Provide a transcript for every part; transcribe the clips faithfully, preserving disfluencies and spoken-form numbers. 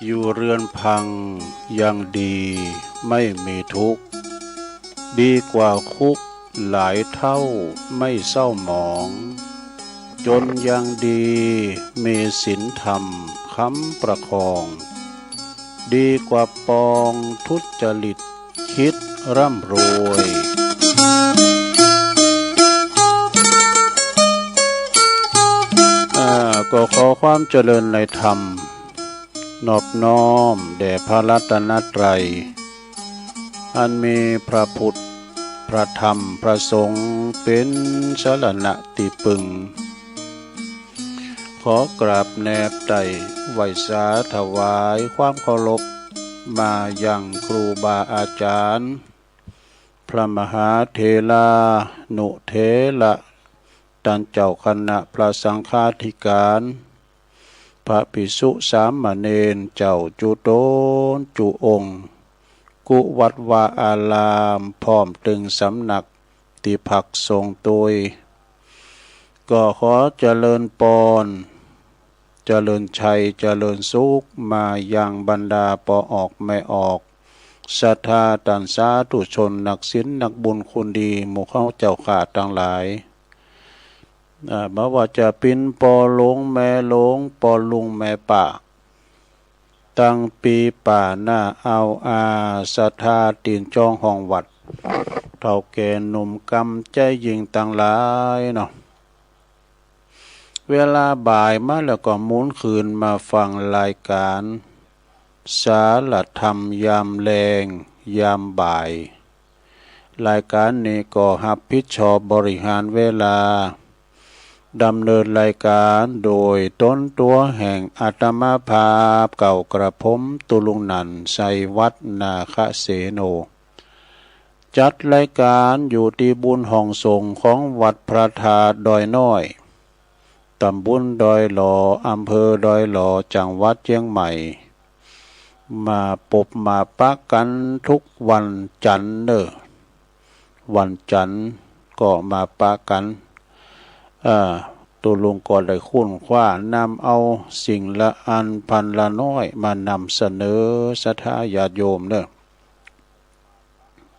อยู่เรือนพังยังดีไม่มีทุกข์ ดีกว่าคุกหลายเท่าไม่เศร้าหมอง จนยังดีมีศีลธรรมค้ำประคอง ดีกว่าปองทุจริตคิดร่ำรวย อ่า ก็ขอความเจริญในธรรม นอบน้อมแด่พระรัตนตรัย อันมีพระพุทธ พระธรรม พระสงฆ์ เป๋นสรณะตี้ปึง ขอกราบแนบไต่ไหว้สาถวายความเคารพ มายังครูบาอาจารย์ พระมหาเถรานุเถระ ต้านเจ้าคณะพระสังฆาธิการ พระภิกษุสามเณรเจ้าจุ๊ต๋นจุ๊องค์ กู้วัดวาอาราม พร้อมตึงสำนักตี้พักสงฆ์ตวย ก็ขอเจริญปอน เจริญชัย เจริญสุข มายังบรรดาป้อออกแม่ออก ศรัทธาต้านสาธุชน นักศีล นักบุญคุณดี หมู่ข้าเจ้าข้าตังหลาย อ่า บ่ว่าจะเป๋นป้อหลวงแม่หลวง ป้อลุงแม่ป้า ตังปี้ป้าน้าอาวอา ศรัทธาตี้จองห้องวัด เฒ่าแก่หนุ่มกำใจ๋ยิ่งตังหลายเนาะ เวลาบ่ายมาแล้วก็หมุนคืนมาฟังรายการสารธรรมยามแลง ยามบ่าย รายการนี้ก็ฮับผิดชอบบริหารเวลา ดำเนินรายการโดยต๋นตั๋วแห่งอาตมาภาพ เกล้ากระผม ตุ๊ลุงนันท์ ชัยวัฒน์ นาคเสโน จัดรายการอยู่ตี้บุญห้องสงฆ์ของวัดพระธาตุดอยน้อย ต๋ำบลดอยหล่อ อำเภอดอยหล่อ จังหวัดเจียงใหม่ มาปบมาปะกั๋นทุกวันจันทร์เน่อ วันจันทร์ก็มาปะกั๋น เอ่อ ตุ๊ลุงก็ได้ค้นคว้านำเอาสิ่งละอันพันละน้อยมานำเสนอศรัทธาญาติโยมเน่อ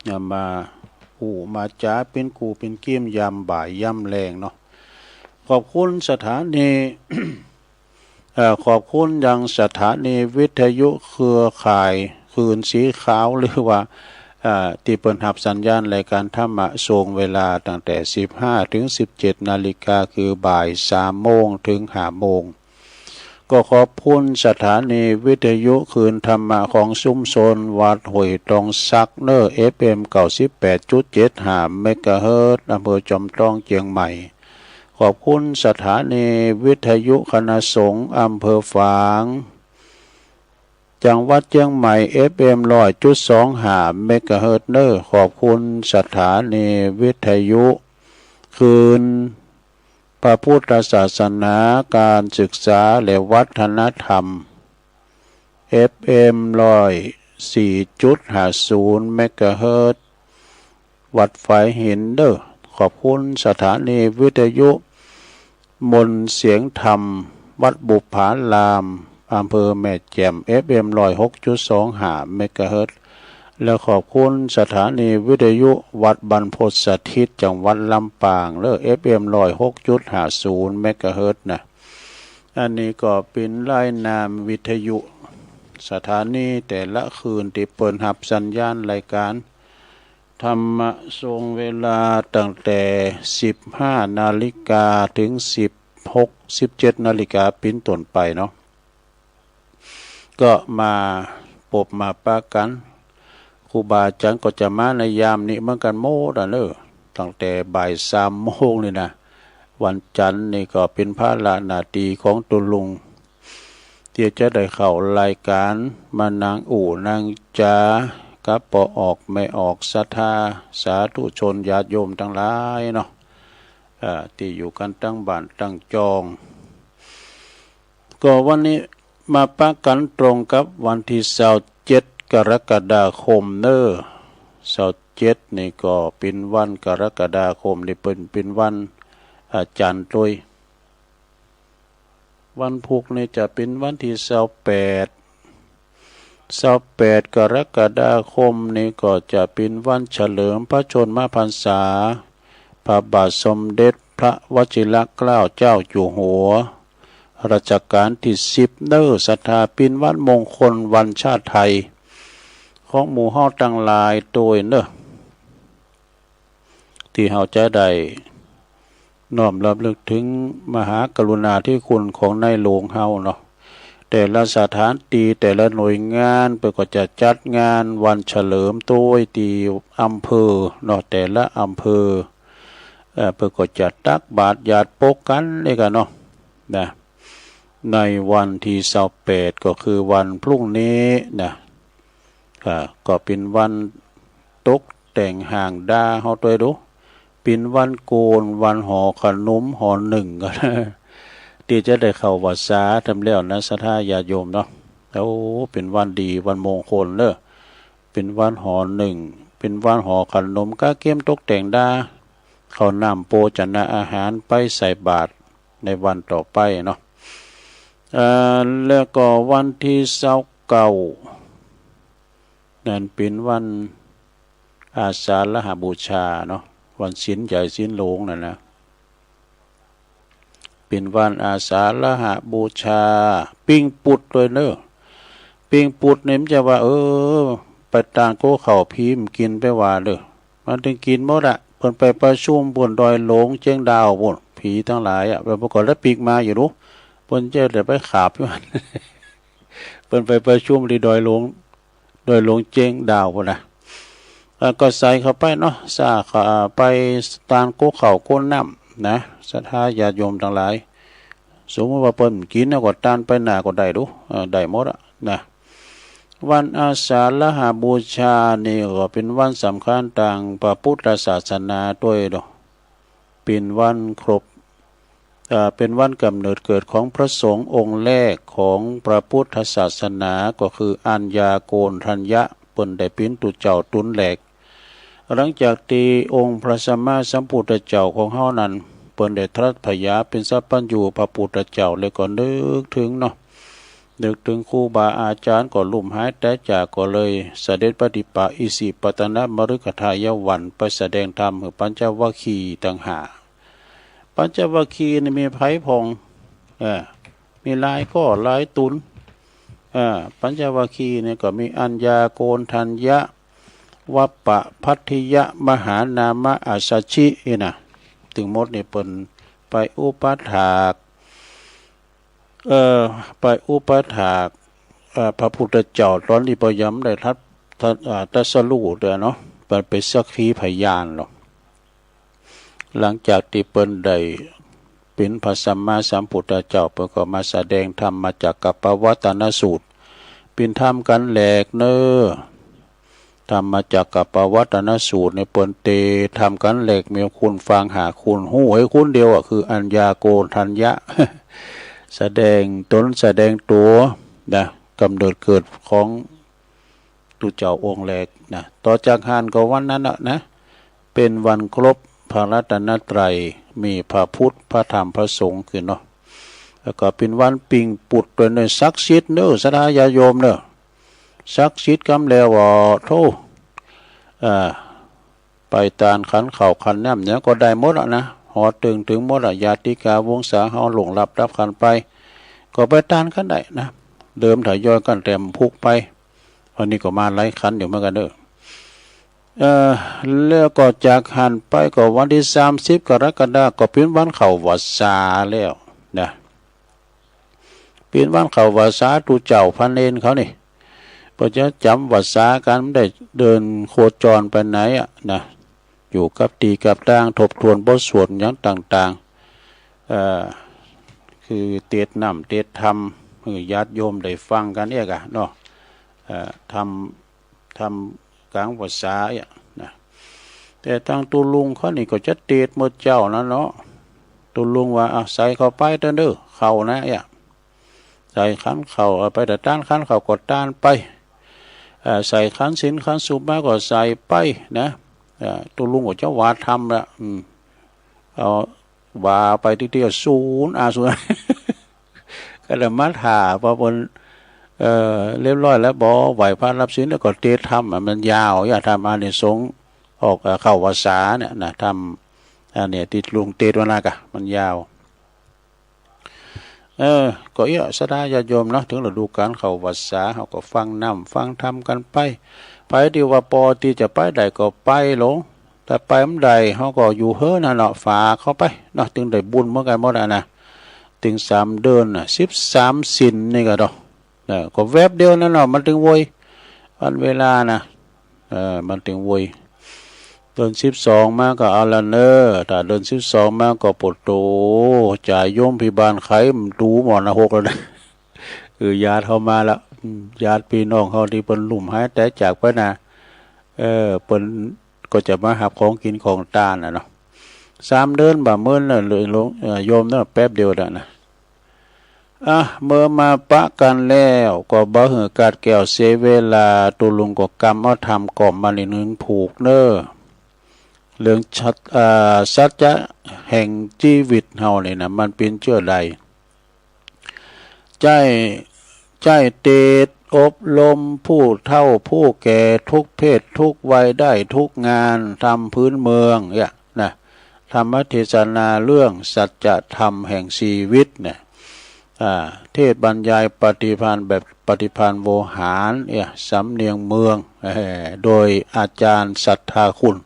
เอามาอู้มาจ๋าเป๋นกู้เป๋นเกียมยามบ่ายยามแลงเนาะ ขอบคุณสถานี เอ่อ ขอบคุณยังสถานีวิทยุเครือข่ายคลื่นสีขาว หรือว่า เอ่อ ตี้เปิ้นฮับสัญญาณรายการธรรมะช่วงเวลาตั้งแต่สิบห้าเถิงสิบเจ็ดนาฬิกา คือบ่ายสามโมงเถิงห้าโมง ก็ขอบคุณสถานีวิทยุคลื่นธรรมะของชุมชนวัดห้วยตองสักเน่อ เอฟเอ็ม เก้าสิบแปดจุดเจ็ดห้า เมกะเฮิรตซ์ อำเภอจอมทอง เจียงใหม่ ขอบคุณสถานีวิทยุคณะสงฆ์อำเภอฝาง จังหวัดเจียงใหม่ เอฟเอ็ม ร้อยจุดสองห้า เมกะเฮิรตซ์เน่อ ขอบคุณสถานีวิทยุคลื่นพระพุทธศาสนา การศึกษาและวัฒนธรรม เอฟเอ็ม ร้อยสี่จุดห้าศูนย์ เมกะเฮิรตซ์ วัดฝายหินเน่อ ขอบคุณสถานีวิทยุมนต์เสียงธรรม วัดบุปผาราม อำเภอแม่แจ่ม เอฟเอ็ม ร้อยหกจุดสองห้า เมกะเฮิรตซ์ และขอบคุณสถานีวิทยุวัดบรรพตสถิต จังหวัดลำปางเน่อ เอฟเอ็ม ร้อยหกจุดห้าศูนย์ เมกะเฮิรตซ์นะ อันนี้ก็เป๋นรายนามวิทยุสถานีแต่ละคลื่นตี้เปิ้นฮับสัญญาณรายการธรรมะช่วงเวลาตั้งแต่สิบห้านาฬิกาเถิงสิบหก สิบเจ็ดนาฬิกาเป๋นต้นไปเนาะ ก็มาปบมาปะกั๋น ครูบาอาจ๋ารย์ก็จะมาในยามนี้เหมือนกั๋นหมดอะเน่อ ตั้งแต่บ่ายสามโมงนี่นะ วันจันทร์นี่ก็เป๋นภาระหน้าตี้ของตุ๊ลุง ตี้จะได้เข้ารายการมานั่งอู้นั่งจ๋ากับป้อออกแม่ออกศรัทธาสาธุชนญาติโยมตังหลายเนาะ เอ่อ ตี้อยู่กั๋นตังบ้านตังจอง ก็วันนี้มาปะกั๋นตรงกับวันตี้ซาวเจ็ดกรกฎาคมเน่อ ซาวเจ็ดนี่ก็เป๋นวันกรกฎาคมนี่เป๋น เป๋นวันอาจันทร์ตวย วันพุธนี่จะเป๋นวันตี้ซาวแปด ซาวแปดกรกฎาคมนี้ก็จะเป๋นวันเฉลิมพระชนมพรรษา พระบาทสมเด็จพระวชิรเกล้าเจ้าอยู่หัว รัชกาลตี้สิบเน้อ ศรัทธา เป๋นวันมงคลวันชาติไทย ของหมู่เฮาตังหลายตวยเน้อ ตี้เฮาจะได้น้อมรำลึกเถิงมหากรุณาธิคุณของในหลวงเฮาเนาะ แต่ละสถานตี้ แต่ละหน่วยงาน เปิ้นก็จะจัดงานวันเฉลิมตวยตี้อำเภอเนาะ แต่ละอำเภอ เอ่อ เปิ้นก็จะตักบาตรหยาดปกกั๋นนี่กะเนาะ นะ ในวันตี้ซาวแปด ก็คือวันพรุ่งนี้นะ อ่า ก็เป๋นวันตกแต่งฮ่างดาเฮาตวยดู เป๋นวันโก๋น วันหอขนม หอนึ่ง ตี้จะได้เข้าพรรษาแถมแล้วนะ ศรัทธาญาติโยมเนาะ โอ้ เป๋นวันดี วันมงคลเน้อ เป๋นวันหอนึ่ง เป๋นวันหอขนม กะเกียมตกแต่งดา ข้าวน้ำโภชนาอาหารไปใส่บาตรในวันต่อไปเนาะ เอ่อ แล้วก็วันตี้ซาวเก้า นั้นเป๋นวันอาสาฬหบูชาเนาะ วันศีลใหญ่ศีลหลวงนั่นนะ เป๋นวันอาสาฬหบูชา ปิ้งปุดตวยเน้อ ปิ้งปุดนี่มันจะว่า เออ ไปตานก๊กเข่าผีมันกิ๋นไปว่าเน้อ มันตึงกิ๋นหมดอะ เปิ้นไปประชุมปู๊นดอยหลวงเจ๊งดาวปู๊น ผีตังหลายอะ แล้วเปิ้นก็ได้ปิ๊กมาอยู่ดู เปิ้นจะได้ไปขาบอยู่หั้น เปิ้นไปประชุมตี้ดอยหลวง ดอยหลวงเจ๊งดาวปู๊นนะ เอ่อ ก็ใส่เข้าไปเนาะ สาขาไปตานก๊กเข่าก๊กน้ำนะ ศรัทธาญาติโยมตังหลาย สมมุติว่าเปิ้นกิ๋นแล้วก็ตานไปหน้าก็ได้ดู เอ่อ ได้หมดอะนะ วันอาสาฬหบูชานี่ก็เป๋นวันสำคัญตางพระพุทธศาสนาตวยเนาะ เป๋นวันครบ เอ่อ เป๋นวันก๋ำเนิดเกิดของพระสงฆ์องค์แรกของพระพุทธศาสนา ก็คืออัญญาโกณฑัญญะ เปิ้นได้เป๋นตุ๊เจ้าตุนแหลก หลังจากตี้องค์พระสัมมาสัมพุทธเจ้าของเฮานั้น เปิ้นได้ตรัสผยาเป๋นสัพพัญญูพระพุทธเจ้า แล้วก็นึกเถิงเนาะ นึกเถิงครูบาอาจารย์ก็ลุ่มหายต๋ายจาก ก็เลยเสด็จไปตี้ป่าอิสิปตนมฤคทายวัน ไปแสดงธรรมหื้อปัญจวัคคีย์ตังห้า ปัญจวัคคีย์นี่มีใผพ่อง เออ มีหลายก้อหลายตุน เออ ปัญจวัคคีย์นี่ก็มีอัญญาโกณฑัญญะ วัปปะพัททิยะ มหานามะ อัสสชิ นี่นะ ตึงหมดนี่เปิ้นไปอุปัฏฐาก เอ่อ ไปอุปัฏฐาก เอ่อ พระพุทธเจ้าต๋อนตี้เปิ้นยังบ่ได้ตรัส ตรัส เอ่อ ตรัสรู้เตื้อเนาะ เปิ้นเป๋นสักขีพยานเนาะ หลังจากตี้เปิ้นได้เป๋นพระสัมมาสัมพุทธเจ้า เปิ้นก็มาแสดงธรรมจักกัปปวัตตนสูตร เป๋นธรรมก๋านแหลกเน้อ ธรรมจักกัปปวัตตนสูตรนี่เปิ้นเตรียมธรรมก๋านแหลก มีคนฟังห้าคน ฮู้ไอ้คนเดียวอะ คืออัญญาโกณฑัญญะ แสดงต๋นแสดงตั๋วนะ ก๋ำเนิดเกิดของตุ๊เจ้าองค์แรกนะ ต่อจากหั้นก็วันนั้นน่ะนะ เป๋นวันครบพระรัตนตรัย มีพระพุทธ พระธรรม พระสงฆ์ขึ้นเนาะ แล้วก็เป๋นวันปิ้งปุดตวยเน้อ ศักดิ์สิทธิ์เน้อ ศรัทธาญาติโยมเน้อ ศักดิ์สิทธิ์กำแล้วบ่ โธ่ อ่า ไปตานขันข้าวขันน้ำหยังก็ได้หมดอะนะ ฮอดเถิง เถิงหมดอะ ญาติกาวงศาเฮาล่วงลับดับขันไป ก็ไปตานกั๋นได้นะ เริ่มทยอยกั๋นแต้มพุกไป อันนี้ก็มาหลายขันอยู่เหมือนกั๋นเน้อ เอ่อ แล้วก็จากหั้นไปก็วันตี้สามสิบกรกฎาคมก็เป๋นวันเข้าพรรษาแล้วนะ เป๋นวันเข้าพรรษาตุ๊เจ้าพระเณรเขานี่ เปิ้นจะจ๋ำพรรษากั๋น บ่ได้เดินโคจรไปไหนอะนะ อยู่กับตี้กับตาง ทบทวนบทสวดหยังต่างๆ เอ่อ คือเตสน์น้ำเตสน์ธรรม หื้อญาติโยมได้ฟังกั๋นเอกอะเนาะ เอ่อ ธรรม ธรรมก๋างพรรษาอะนะ แต่ตางตุ๊ลุงเขานี่ก็จะเตสน์เมื่อเจ๊านั้นเนาะ ตุ๊ลุงว่า อ่ะ ใส่เข้าไปเต๊อะเน้อ ข้าวนะเอะ ใส่ขันข้าว เอาไปตานขันข้าวก็ตานไป เอ่อ ใส่ขันศีลขันสุขมาก็ใส่ไปนะ เอ่อ ตุ๊ลุงก็จะว่าธรรมละ อืม เอาว่าไปตี้เดียว ศูนย์ อ่า ศูนย์ ก็เลยมาถ่า พอเปิ้น เอ่อ เรียบร้อยแล้ว บ่ไหว้พระรับศีลแล้วก็เตสน์ธรรมอะ มันยาว ยาวธรรมอานิสงส์ออก เอ่อ เข้าพรรษาเนี่ยนะ ธรรม อันเนี้ยตี้ลุงเตสน์ไว้นะก่ะ มันยาว เออ ก็เอี้ย ศรัทธาญาติโยมเนาะ เถิงฤดูก๋านเข้าพรรษา เฮาก็ฟังน้ำฟังธรรมกั๋นไป ไปตี้ว่าปอตี้จะไปได้ก็ไปลง ถ้าไปบ่ได้ เฮาก็อยู่เฮือนนั่นเนาะ ฝากเขาไปเนาะ ตึงได้บุญเหมือนกั๋นหมดอะนะ ตึงสามเดือนน่ะ สิบสามศีลนี่ก็เนาะ เออ ก็แวบเดียวนั่นเนาะ มันตึงโวย วันเวลานะ เออ มันตึงโวย เดือนสิบสองมาก็เอาละเน่อ ถ้าเดือนสิบสองมาก็โผโต๋ จ่าโยมพิบาลไขมันดูหมอนะหกแล้วนะ เออ ญาติเฮามาละ อืม ญาติปี้น้องเฮาตี้เปิ้นลุ่มหายต๋ายจากไปนะ เออ เปิ้นก็จะมาฮับของกิ๋นของตานน่ะเนาะ สามเดือนบ่าเมินน่ะ เลยลง เอ่อ โยมเนาะ แป๊บเดียวน่ะนะ อ่ะ เมื่อมาปะกั๋นแล้ว ก็บ่หื้อขาดแคลนเสียเวลา ตุ๊ลุงก็กำเอาธรรมกล่อมมาหนึ่งผูกเน่อ เรื่องสัจ อ่า สัจจะแห่งจีวิตเฮานี่นะ มันเป๋นเจื้อใด ใจ๊ ใจ๊เตสน์อบรมผู้เฒ่าผู้แก่ทุกเพศทุกวัยได้ทุกงาน ธรรมพื้นเมืองเนี่ยนะ ธรรมเทศนาเรื่องสัจธรรมแห่งชีวิตเนี่ย อ่า เทศน์บรรยายปฏิพันธ์แบบปฏิพันธ์โวหารเนี่ย สำเนียงเมือง เอ่อ โดยอาจารย์ศรัทธาคุณ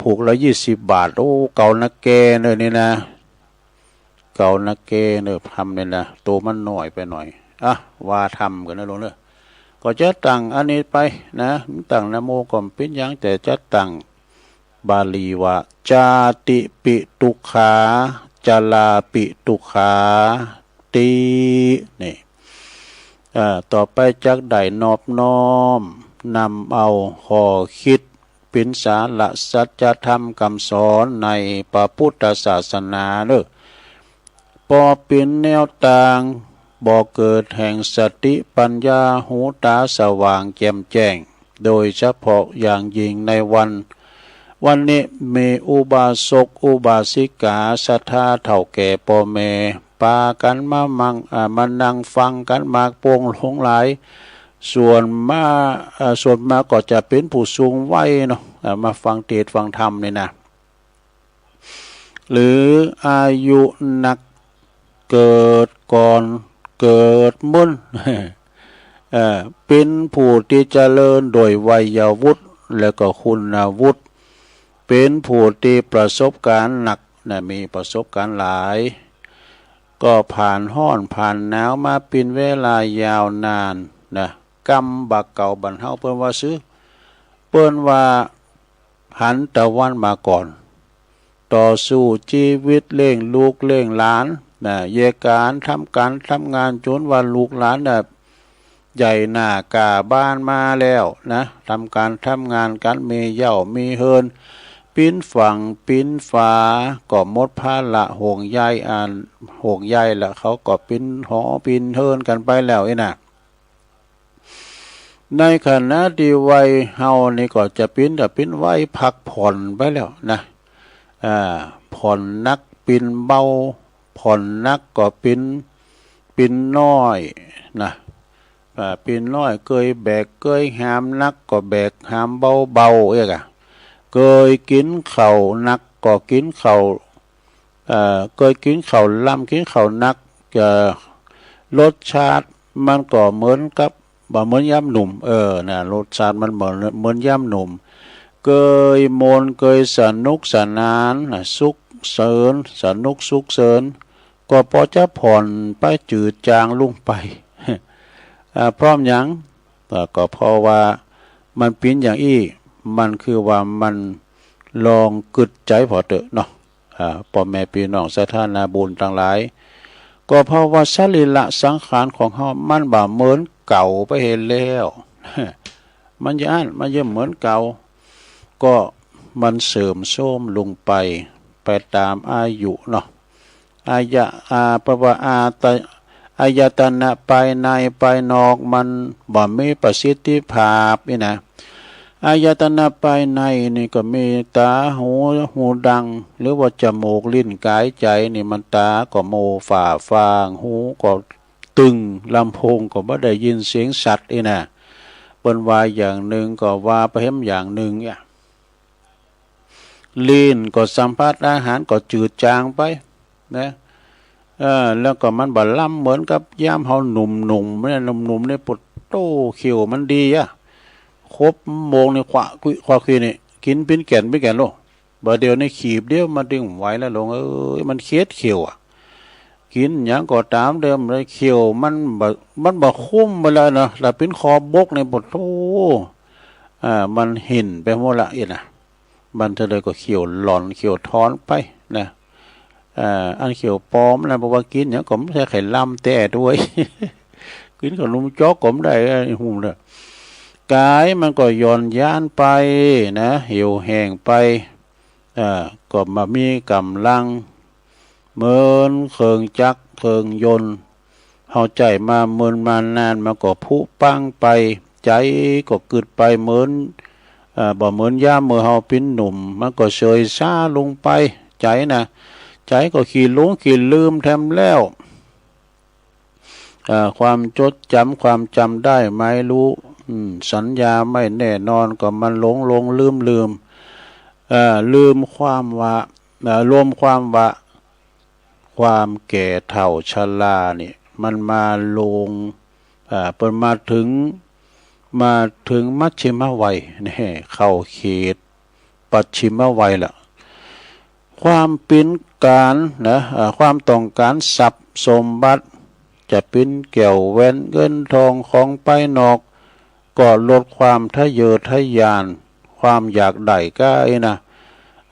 ผูกละยี่สิบบาท โอ้ เก่านักแก่เน่อนี่นะ เก่านักแก่เน่อ ธรรมนี่นะ โตมันน้อยไปหน่อย อ่ะ ว่าธรรมกั๋นนะลุงเน่อ ก็จะตั้งอันนี้ไปนะ ตั้งนะโมก็บ่เป๋นหยัง แต่จะตั้งบาลีว่า จาติปิตุกขา จราปิตุกขาติ นี่ อ่า ต่อไปจักได้นอบน้อมนำเอาข้อคิด เป๋นสาระสัจธรรมกำสอนในพระพุทธศาสนาเน่อ ปอเป๋นแนวตางบ่เกิดแห่งสติปัญญา หูต๋าสว่างแจ่มแจ้ง โดยเฉพาะอย่างยิ่งในวัน วันนี้มีอุบาสกอุบาสิกา ศรัทธาเฒ่าแก่ป้อแม่ ปากั๋นมามั่ง อ่า มานั่งฟังกั๋น มากโป่งหลงหลาย ส่วนมาก เอ่อ ส่วนมากก็จะเป๋นผู้สูงวัยเนาะ เอ่อ มาฟังเตสน์ฟังธรรมนี่นะ หรืออายุนัก เกิดก่อน เกิดมึน เอ่อ เป๋นผู้ตี้เจริญโดยวัยวุฒิ แล้วก็คุณวุฒิ เป๋นผู้ตี้ประสบก๋ารณ์นักนะ มีประสบก๋ารณ์หลาย ก็ผ่านฮ้อนผ่านหนาวมาเป๋นเวลายาวนานนะ กำบ่าเก่าบั้นเฮา เปิ้นว่าซื่อ เปิ้นว่าหันตะวันมาก่อน ต่อสู้จีวิต เลี้ยงลูกเลี้ยงหลานนะ เยียะก๋าน ทำก๋านทำงาน จ๋นว่าลูกหลานน่ะ ใหญ่หน้าก้าบานมาแล้วนะ ทำก๋านทำงานกั๋น มีเหย้ามีเฮือน ปิ๊นฝั่งปิ๊นฝา ก็หมดภาระห่วงใย อันห่วงใยละ เขาก็ปิ๊นหอปิ๊นเฮือนกั๋นไปแล้วอี้นะ ในขณะตี้วัยเฮานี่ก็จะปิ๊น แต่ปิ๊นวัยพักผ่อนไปแล้วนะ อ่า ผ่อนหนักปิ๊นเบา ผ่อนหนักก็ปิ๊น ปิ๊นน้อยนะ อ่า ปิ๊นน้อยเกยแบกเกยหาม หนักก็แบกหามเบาๆ เอี้ยก่ะ เกยกิ๋นข้าวหนักก็กิ๋นข้าว เอ่อ เกยกิ๋นข้าวลำกิ๋นข้าวหนัก เอ่อ รสชาติมันก็เหมือนกับ บ่เหมือนยามหนุ่ม เออ นะ รสชาติมันบ่เหมือนยามหนุ่ม เกยม่วนเกยสนุกสนานนะ สุขเสิญ สนุกสุขเสิญ ก็ปอจะผ่อนไปจืดจางลุงไป อ่า เพราะหยัง อ่า ก็เพราะว่ามันปิ๊นอย่างอี้ มันคือว่ามันลองกึ๊ดใจ๋ผ่อเต๊อะเนาะ อ่า ป้อแม่ปี้น้องศรัทธานาบุญตังหลาย ก็เพราะว่าสรีระสังขารของเฮามันบ่เหมือนเก่าไปเหียแล้ว มันจะอั้น มันจะเหมือนเก่า ก็มันเสื่อมโทรมลงไป ไปต๋ามอายุเนาะ อายะ อา เพราะว่าอาตะ อายตนะภายในภายนอกมันบ่มีประสิทธิภาพนี่นะ อายตนะภายในนี่ก็มีต๋า หู หูดัง หรือว่าจมูก ลิ้น ก๋าย ใจ๋ นี่มันต๋าก็มัวฝ้าฟาง หูก็ ตึง ลำโพงก็บ่ได้ยินเสียงสัตว์อี้นะ เปิ้นว่าอย่างนึ่งก็ว่าไปแหมอย่างนึ่งเนี่ย ลิ้นก็สัมผัสอาหารก็จืดจางไปนะ เออ แล้วก็มันบ่ล้ำเหมือนกับยามเฮาหนุ่มๆ เนี่ย หนุ่มๆ เนี่ย ปะโต้ เขี้ยวมันดีอะ ครบโมงนี่ ขวะคุยขวะคุยนี่ กิ๋นปิ้นแก่นปิ้นแก่นโลด บ่าเดี่ยวนี้ขีบเดียวมันตึงบ่ไหวแล้ว หลวงเอ้ย มันเคียดเขี้ยวอะ กิ๋นหยังก็ต๋ามเดิมเลย เขี้ยวมันบ่ มันบ่คุ้มไปแล้วนะ ถ้าปิ้นคอบกนี่ ปะโต้ อ่า มันหินไปหมดละอี้นะ มันเท่าใดก็เขี้ยวหล่อนเขี้ยวถอนไปนะ อ่า อันเขี้ยวปลอมนะ เพราะว่ากิ๋นหยังก็บ่ใจ้ไข่ล้ำแต๊ด้วย กิ๋นขนมจ๊อกก็บ่ได้ ไอ้หูเน่อ ก๋ายมันก็หย่อนยานไปนะ เหี่ยวแห้งไป อ่า ก็บ่มีก๋ำลัง เหมือนเครื่องจักรเครื่องยนต์ เฮาใจ๊มาเมินมานาน มันก็ผุปังไป ใจ๋ก็กึ๊ดไปเหมือน เอ่อ บ่เหมือนยามเมื่อเฮาปิ้นหนุ่ม มันก็เฉยซาลงไป ใจ๋นะ ใจ๋ก็ขี้หลงขี้ลืมแถมแล้ว เอ่อ ความจดจ๋ำ ความจ๋ำได้หมายฮู้ อืม สัญญาไม่แน่นอน ก็มันหลงหลงลืมลืม เอ่อ ลืมความว่า เอ่อ รวมความว่า ความแก่เฒ่าชรานี่ มันมาลง อ่า เปิ้นมาเถิง มาเถิงมัชฌิมวัย นี่ เข้าเขตปัจฉิมวัยละ ความปิ้นก๋านนะ อ่า ความต้องก๋านทรัพย์สมบัติ จะปิ้นแก้วแหวนเงินทองของภายนอก ก็ลดความทะเยอทะยาน ความอยากได้ก้าอี้นะ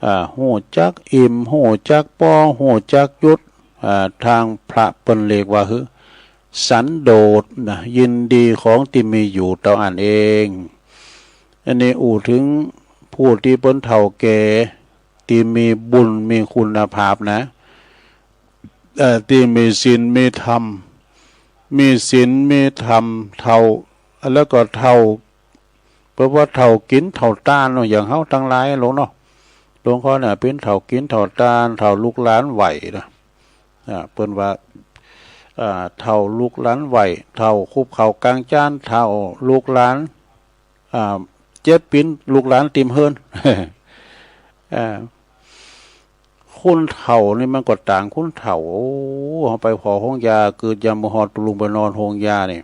อ่า ฮู้จักอิ่ม ฮู้จักปอ ฮู้จักหยุด อ่า ตางพระเปิ้นเรียกว่าหื้อ สันโดษนะ ยินดีของตี้มีอยู่เต้าอั้นเอง อันนี้อู้เถิงผู้ตี้เปิ้นเฒ่าแก่ ตี้มีบุญมีคุณภาพนะ เอ่อ ตี้มีศีลมีธรรม มีศีลมีธรรมเฒ่า แล้วก็เฒ่า เปิ้นว่าเฒ่ากิ๋นเฒ่าตานเนาะ อย่างเฮาตังหลายหลวงเนาะ หลวงพ่อเนี่ยเป๋นเฒ่ากิ๋นเฒ่าตาน เฒ่าลุกหลานไหว้นะ อ่า เปิ้นว่า อ่า เฒ่าลุกหลานไหว้ เฒ่าคุบเข้ากลางจาน เฒ่าลุกหลาน อ่า เจ็บปิ๊นลุกหลานติ่มเฮือน อ่า คนเฒ่านี่มันก็ต่างคนเฒ่า โอ้ เฮาไปผ่อโฮงยา เกิดยามบ่ฮอด ลุงไปนอนโฮงยานี่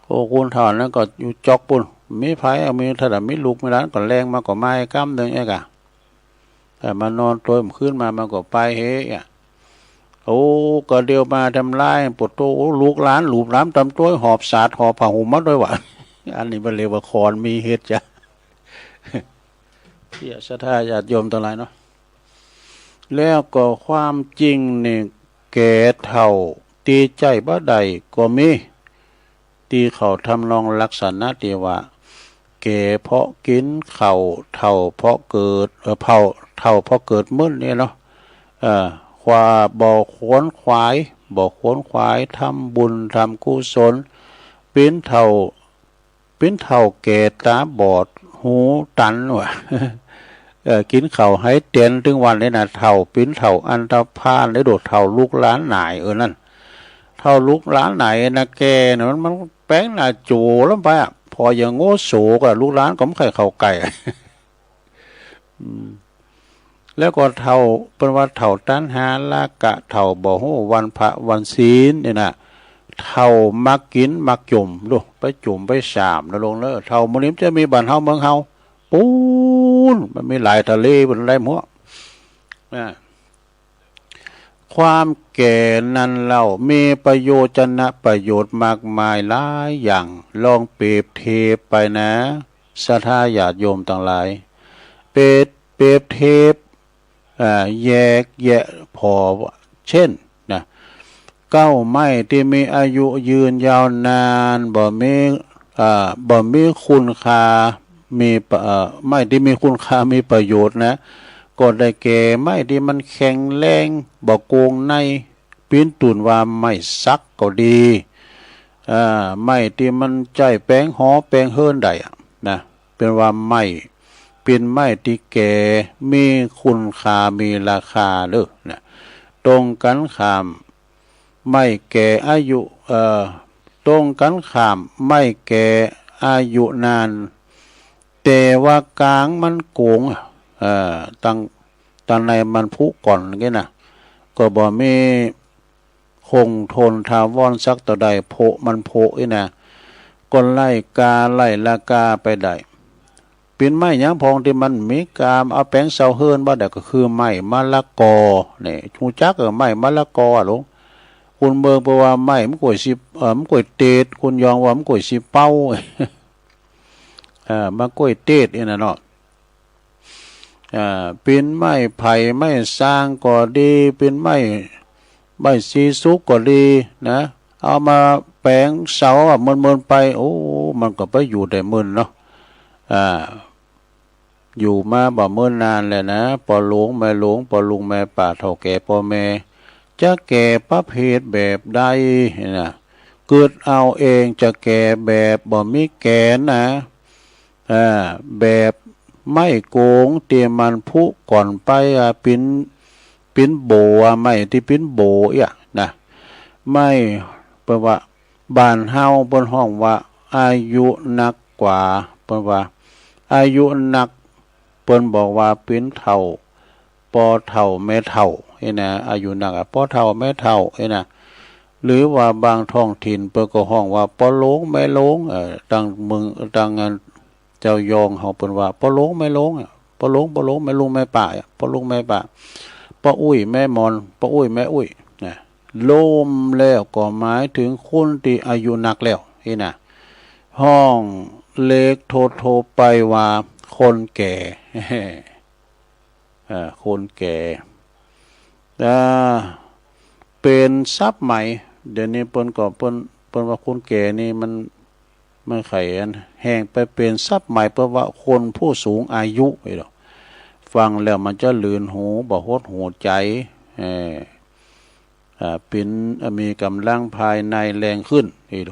โอ้ คนเฒ่านั้นก็อยู่จ๊อกปู้น มีใผ มี ถ้ามีลูกมีหลานก็แล่งมาก็มาก้ำนึ่งเอกอะ แต่มานอนตวย คืนมามันก็ไปเฮอะ โอ้ ก็เดี่ยวมาทำลาย ปะโต้ โอ้ ลูกหลานหลูบหลามตำตวย หอบสาดหอบผ้าห่มมาตวยว่ะ อันนี้มันเรียกว่าคอนมีเหตุจ้ะ เตี้ยศรัทธาญาติโยมตังหลายเนาะ แล้วก็ความจริงนี่ แก่เฒ่าตี้ใจ๊บ่ได้ก็มี ตี้เขาทำนองลักษณะตี้ว่า แก่เพราะกิ๋นข้าว เฒ่าเพราะเกิด เอ่อ เฒ่า เฒ่าเพราะเกิดมึนนี่เนาะ เอ่อ ความบ่ขวนขวาย บ่ขวนขวายทำบุญทำกุศล ปิ๊นเฒ่า ปิ๊นเฒ่าแก่ต๋าบอดหูตันว่ะ เอ่อ กิ๋นข้าวไหเตียนตึงวันเลยนะ เฒ่าปิ๊นเฒ่าอันธพาล แล้วโดดเฒ่าลุกหลานหนาย เออ นั่น เฒ่าลุกหลานหนายนะ แก่นะ มัน มันแป๋งหน้าโจ๋ลงไปอะ ผ่ออย่างโง่โสกอะ ลูกหลานก็บ่ใค่เข้าใก้อะ อืม แล้วก็เฒ่า เปิ้นว่าเฒ่าตัณหาราคะ เฒ่าบ่ฮู้วันพระวันศีลนี่นะ เฒ่ามักกิ๋นมักจุ่ม ดู ไปจุ่มไปสามนะหลวงเน่อ เฒ่ามื้อนี้มันจะมีบ้านเฮาเมืองเฮา ปู๊น มันมีหลายทะเล มันได้หมด อ่า ความแก่นั้นเล่า มีประโยชน์จะนะ ประโยชน์มากมายหลายอย่าง ลองเปรียบเทียบไปนะ ศรัทธาญาติโยมตังหลาย เปรียบ เปรียบเทียบ อ่า แยกแยะผ่อ เช่น นะ เก๊าไม้ตี้มีอายุยืนยาวนาน บ่มี อ่า บ่มีคุณค่า มีปะ เอ่อ ไม้ตี้มีคุณค่ามีประโยชน์นะ ก็ได้แก่ไม้ตี้มันแข็งแรง บ่โก่งใน ปิ๊นตั๋วว่าไม้สักก็ดี อ่า ไม้ตี้มันใจ๊แป๋งหอแป๋งเฮือนได้อะนะ เปิ้นว่าไม้ เปิ้นไม้ตี้แก่ มีคุณค่า มีราคาเน่อนะ ตรงกันข้าม ไม้แก่อายุ เอ่อ ตรงกั๋นข้าม ไม้แก่อายุนาน แต่ว่าก๋างมันโก๋ง เอ่อ ตัง ตังในมันผุก่อนอย่างนี้นะ ก็บ่มีคงทนถาวรสักเต้าใด ผุมันผุอี้นะ ก็ไล่ก๋าไล่ละก๋าไปได้ เป๋นไม้หยังพ่องตี้มันมีก๋า เอาแป๋งเสาเฮือนบ่ได้ ก็คือไม้มะละกอ นี่ ฮู้จัก เออ ไม้มะละกออะลูก คนเมืองเปิ้นว่าไม้มะก้วยสิ เอ่อ มะก้วยเตด คนยองว่ามะก้วยสิเป้า เอ่อ มะก้วยเตดอี้นะเนาะ อ่า เป๋นไม้ไผ่ไม้ซางก็ดี เป๋นไม้ ไม้สีสุกก็ดีนะ เอามาแป๋งเสาอะ เมินๆ ไป โอ้ มันก็ไปอยู่ได้เมินเนาะ อ่า อยู่มาบ่เมินนานแลนะ ป้อหลวงแม่หลวง ป้อลุงแม่ป้า เฒ่าแก่ป้อแม่ จะแก่ประเภทแบบใดนะ กึ๊ดเอาเอง จะแก่แบบบ่มีแก๋นนะ อ่า แบบไม้โก๋งตี้มันผุก่อนไป อ่า เป๋น เป๋นโบ่ อ่า ไม้ตี้เป๋นโบ่อี้นะ ไม้ เปิ้นว่า บ้านเฮาเปิ้นฮ้องว่าอายุนักกว่า เปิ้นว่าอายุนัก เปิ้นบอกว่าเป๋นเฒ่า ป้อเฒ่าแม่เฒ่าอี้นะ อายุนักอะ ป้อเฒ่าแม่เฒ่าอี้นะ หรือว่าบางท้องถิ่นเปิ้นก็ฮ้องว่าป้อหลวงแม่หลวง เอ่อ ตังเมือง ตังอัน เจ้ายองเฮาเปิ้นว่าป้อหลวงแม่หลวงอะ ป้อหลวง ป้อหลวง แม่ลุงแม่ป้าอะ ป้อหลวงแม่ป้า ป้ออุ๊ยแม่หมอน ป้ออุ๊ยแม่อุ๊ยนะ รวมแล้วก็หมายเถิงคนตี้อายุนักแล้วอี้นะ ฮ้องเรียกทั่วๆ ไปว่าคนแก่ เอ่อ คนแก่ อ่า เป๋นศัพท์ใหม่ เดี๋ยวนี้เปิ้นก็ เปิ้น เปิ้นว่าคนแก่นี่มัน มันไขอันแห้งไปเป๋นศัพท์ใหม่ เปิ้นว่าคนผู้สูงอายุ เอ้ย ฟังแล้วมันจะลื่นหู บ่หดหู่ใจ๋ เอ่อ อ่า เป๋น มีก๋ำลังภายในแรงขึ้น เอ้ย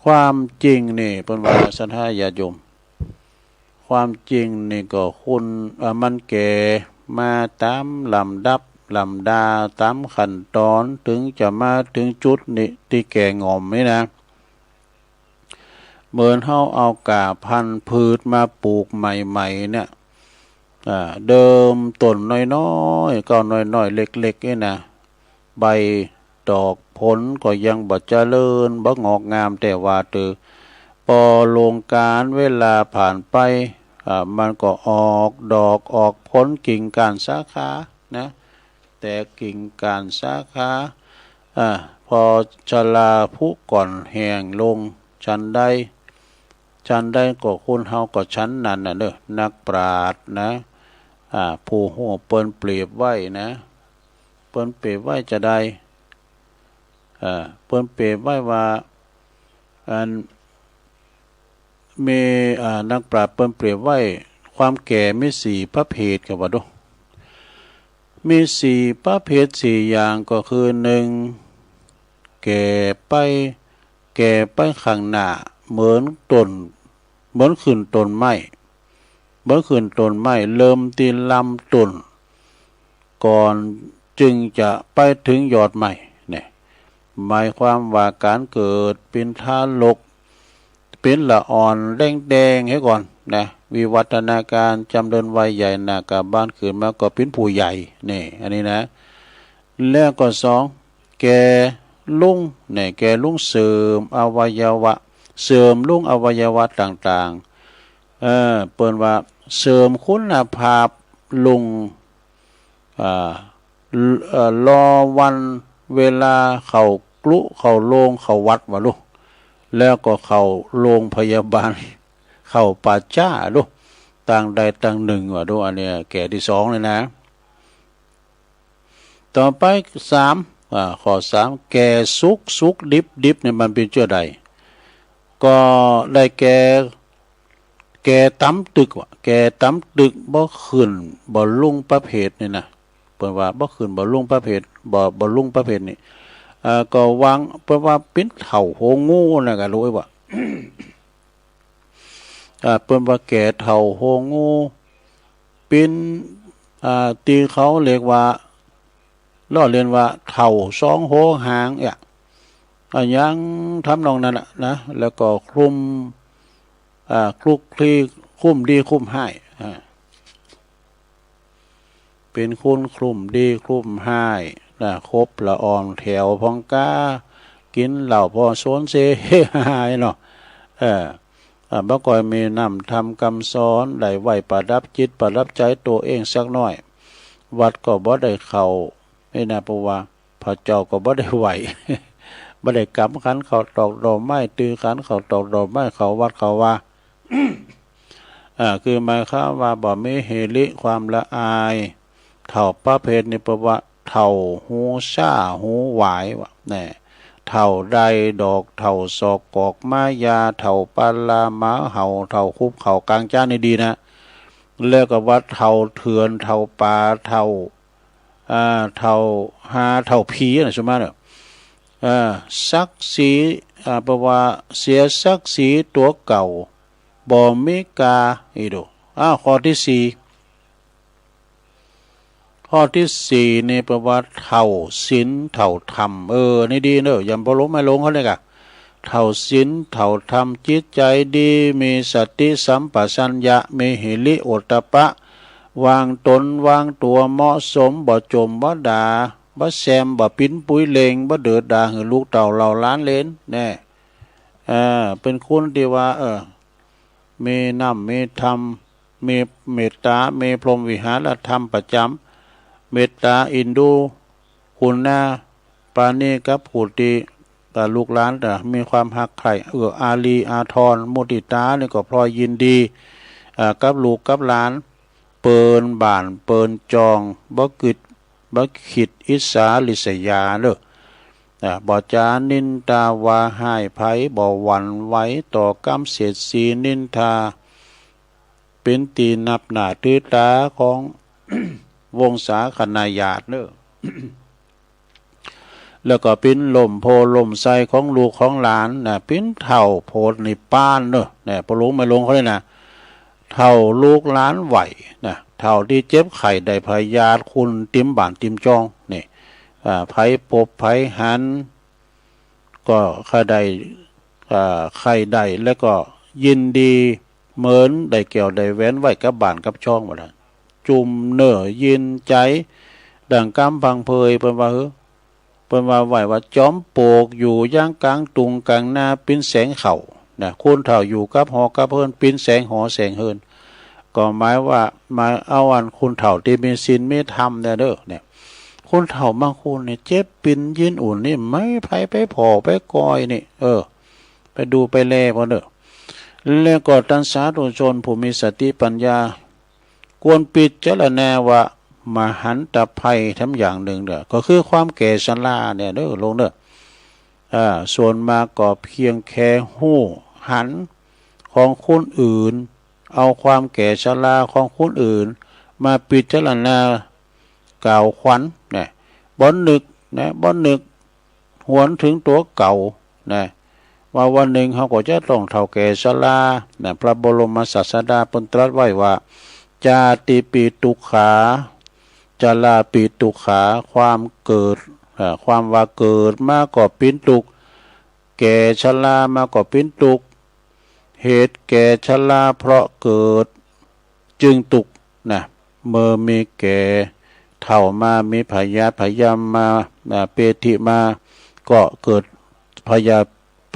ความจริงนี่ เปิ้นว่า ศรัทธาญาติโยม ความจริงนี่ก็คน เอ่อ มันแก่มาต๋ามลำดับลำดา ต๋ามขั้นต๋อน เถิงจะมาเถิงจุดนี้ตี้แก่ง่อมนี่นะ เหมือนเฮาเอาก้าพันธุ์พืชมาปลูกใหม่ๆ เนี่ย อ่า เริ่มต้นน้อยๆ ก้าวน้อยๆ เล็กๆ นี่นะ ใบดอกผลก็ยังบ่เจริญ บ่งอกงาม แต่ว่าเต๊อะ ป้อล่วงกาลเวลาผ่านไป อ่า มันก็ออกดอกออกผล กิ่งก้านสาขานะ แตกกิ่งก้านสาขา อ่า ป้อชราผุก่อนแห้งลง ฉันใด ฉันใดก็คนเฮาก็ฉันนั้นน่ะเนาะ นักปราชญ์นะ อ่า ผู้ฮู้เปิ้นเปรียบไว้นะ เปิ้นเปรียบไว้จาใด อ่า เปิ้นเปรียบไว้ว่า อัน มี อ่า นักปราชญ์เปิ้นเปรียบไว้ ความแก่มีสี่ประเภท เขาว่าดู มีสี่ประเภทสี่อย่าง ก็คือ นึ่ง แก่ไป แก่ไปข้างหน้า เหมือนต้น เหมือนขึ้นต้นไม้ เหมือนขึ้นต้นไม้ เริ่มตี้ลำต้น ก่อนจึงจะไปเถิงยอดไม้ เนี่ย หมายความว่าก๋านเกิดเป๋นทารก เป๋นละอ่อนแดงๆ เหียก่อนนะ วิวัฒนาการ จ๋ำเริญวัยใหญ่ หน้ากาบานขึ้นมาก็เป๋นผู้ใหญ่ นี่ อันนี้นะ แล้วก็สอง แก่ลุง เนี่ย แก่ลุงเสริมอวัยวะ เสริมลุงอวัยวะต่างๆ เออ เปิ้นว่าเสริมคุณภาพลุง อ่า เอ่อ รอวันเวลาเข้ากรุเข้าโรงเข้าวัดว่าลูก แล้วก็เข้าโรงพยาบาล เข้าป่าจ๊าลูก ตางใดตางนึ่งว่าลูก อันเนี้ยแก่ตี้สองเลยนะ ต่อไปสาม อ่า ข้อสาม แก่สุข สุขดิบ ดิบเนี่ยมันเป๋นเจ้าใด ก็ได้แก่ แก่ต๋ามตึกว่า แก่ต๋ามตึก บ่ขึ้นบ่ลุ่งประเภทนี่นะ เปิ้นว่าบ่ขึ้นบ่ลุ่งประเภท บ่ บ่ลุ่งประเภทนี่ เอ่อ ก็วาง เปิ้นว่าเป๋นเฒ่าหัวงูนะ ก็ฮู้ว่า อ่า เปิ้นว่าแก่เฒ่าหัวงู เป๋น อ่า ตี้เขาเรียกว่า ล้อเลียนว่าเฒ่าสองหัวหาง เอ๊ะ อะหยังทำนองนั้นน่ะนะ แล้วก็คลุม อ่า คลุกคลี คุ้มดีคุ้มฮ้าย อ่า เป๋นคนคลุมดีคลุมฮ้ายนะ คบละอ่อนแถวพ่องก๊า กิ๋นเหล้าผ่อสนเสเฮฮาเนาะ เออ อ่า บ่ค่อยมีน้ำธรรมกำสอน ได้ไหว้ประดับจิตประดับใจ๋ตั๋วเองสักหน้อย วัดก็บ่ได้เข้า นี่นะ เพราะว่า พระเจ้าก็บ่ได้ไหว้ บ่ได้กำขันข้าวตอกดอกไม้ ตื่อขันข้าวตอกดอกไม้ เข้าวัดเข้าวา อ่า คือหมายความว่าบ่มีหิริความละอาย เฒ่าประเภทนี้แปลว่าเฒ่าหูซ้าหูหวายว่ะ แน่ เฒ่าได้ดอก เฒ่าสอกกอกหมายา เฒ่าปลาหมาเห่า เฒ่าคุบเข่ากลางจ๊านนี่ดีนะ แล้วก็ว่าเฒ่าเถื่อน เฒ่าป่า เฒ่า อ่า เฒ่าห่า เฒ่าผีนะ ส่วนมากเนี่ย อ่า ศักดิ์ศรี อ่า แปลว่าเสียศักดิ์ศรีตั๋วเก่า บ่มีค่า อีดู อ้าว ข้อตี้สี่ ข้อตี้สี่นี่แปลว่าเฒ่าศีลเฒ่าธรรม เออ นี่ดีเนอะ ยำพ่อหลวงแม่หลวงเขาเนี่ยกะ เฒ่าศีลเฒ่าธรรม จิตใจ๋ดี มีสติสัมปชัญญะ มีหิริโอตตัปปะ วางต๋นวางตั๋วเหมาะสม บ่จ่มบ่ด่า บ่แซม บ่ปิ๊นปุยเล็ง บ่เดิดด่าหื้อลูกเต้าเหล่าหลานเหลน แน่ เออ เป๋นคนตี้ว่า เออ มีน้ำมีธรรม มีเมตต๋า มีพรหมวิหารธรรมประจ๋ำ เมตต๋าเอ็นดู กุณา ปราณีกับผู้ตี้ อ่า ลูกหลาน อ่า มีความฮักใคร่ เอื้ออารีอาทร มุติตานี่ก็พลอยยินดี อ่า กับลูกกับหลาน เปินบ้านเปินจอง บ่กึ๊ด บ่คิดอิจฉาริษยาเนอะ อ่า บ่จ๋านินทาว่าฮ้ายใผ บ่หวั่นไหวต่อกำเสียดสีนินทา เป๋นตี้นับหน้าถือต๋าของ วงศาคณาญาติเนอะ แล้วก็เป๋นล่มโพธิ์ล่มไทรของลูกของหลานนะ เป๋นเฒ่าโพธินิพพานเนอะ เนี่ย พ่อหลวงแม่หลวงเขาเนี่ยนะ เฒ่าลูกหลานไหวนะ เฒ่าตี้เจ็บไข้ได้พยาธิ คุณเต็มบ้านเต็มจอง นี่ อ่า ใผปบใผหัน ก็ใค่ได้ อ่า ใค่ได้ แล้วก็ยินดี เหมือนได้แก้วได้แหวนไว้กับบ้านกับจองว่าละ จุ่มเน่อยินใจ๋ ดั่งกำพังเพย เปิ้นว่า เฮ้อ เปิ้นว่าไหว้ว่า จ๋อมปลวกอยู่ยางก๋างตุงก๋างนา เป๋นแสงเข้านะ คนเฒ่าอยู่กับหอกับเฮือน เป๋นแสงหอแสงเฮือน ก็หมายว่า หมายเอาอันคนเฒ่าตี้มีศีลมีธรรมเนี่ยเด้อ เนี่ย คนเฒ่าบางคนเนี่ย เจ็บปินยินอุ่นนี่ ไม่ใผไปผ่อไปก่อยนี่ เออ ไปดูไปแลเปิ้นเด้อ แล้วก็ต้านสาธุชนผู้มีสติปัญญา ควรพิจารณาว่ามหันตภัยแถมอย่างนึ่งเด้อ ก็คือความแก่ชราเนี่ยเด้อ โยมเด้อ อ่า ส่วนมากก็เพียงแค่ฮู้หันของคนอื่น เอาความแก่ชราของคนอื่นมาพิจารณากล่าวขวัญนะ บ่นึกนะ บ่นึกหวนเถิงตั๋วเก่านะ ว่าวันนึ่งเฮาก็จะต้องเฒ่าแก่ชรานะ พระบรมศาสดาเปิ้นตรัสไว้ว่า จาติปิตุกขา จราปิตุกขา ความเกิด เอ่อ ความว่าเกิดมาก็เป๋นตุ๊กข์ แก่ชรามาก็เป๋นตุ๊กข์ เหตุแก่ชราเพราะเกิด จึงตุ๊กข์นะ เมื่อมีแก่เฒ่ามา มีพยาธิพยามมา อ่า เปฏิมา ก็เกิดพยา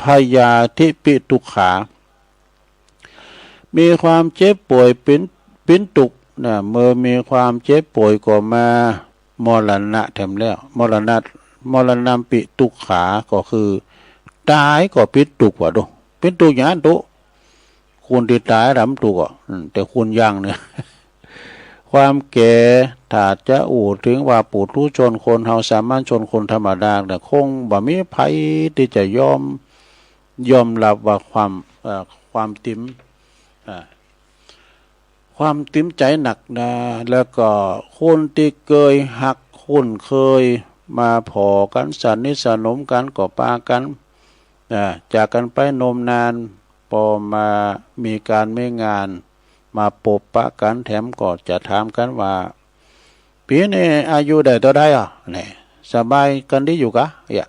พยาธิปิตุกขา มีความเจ็บป่วยเป๋น เป๋นตุ๊กข์นะ เมื่อมีความเจ็บป่วยก็มามรณะแถมแล้ว มรณะ มรณัมปิตุกขา ก็คือต๋ายก็เป๋นตุ๊กข์ว่ะดู เป๋นตุ๊กข์อย่างนั้นตุ๊ คนตี้ต๋ายลำตุ๊กข์อ่ะ อืม แต่คนยังเนี่ย ความแก่ ถ้าจะอู้เถิงว่าปุถุชนคนเฮาสามัญชนคนธรรมดาเนี่ย คงบ่มีใผตี้จะยอม ยอมฮับว่าความ เอ่อ ความติ๋ม อ่า ความติ๋มใจ๋หนักนะ แล้วก็คนตี้เกยฮักคุ้นเคยมาผ่อกั๋น สนิทสนมกั๋น ก็ปากั๋น อ่า จากกั๋นไปนมนาน ปอมามีก๋านมีงาน มาปบปะกั๋นแถมก็จะถามกั๋นว่า ปี๋นี้อายุได้เต้าใดอ่ะ นี่ สบายกั๋นดีอยู่กา เนี่ย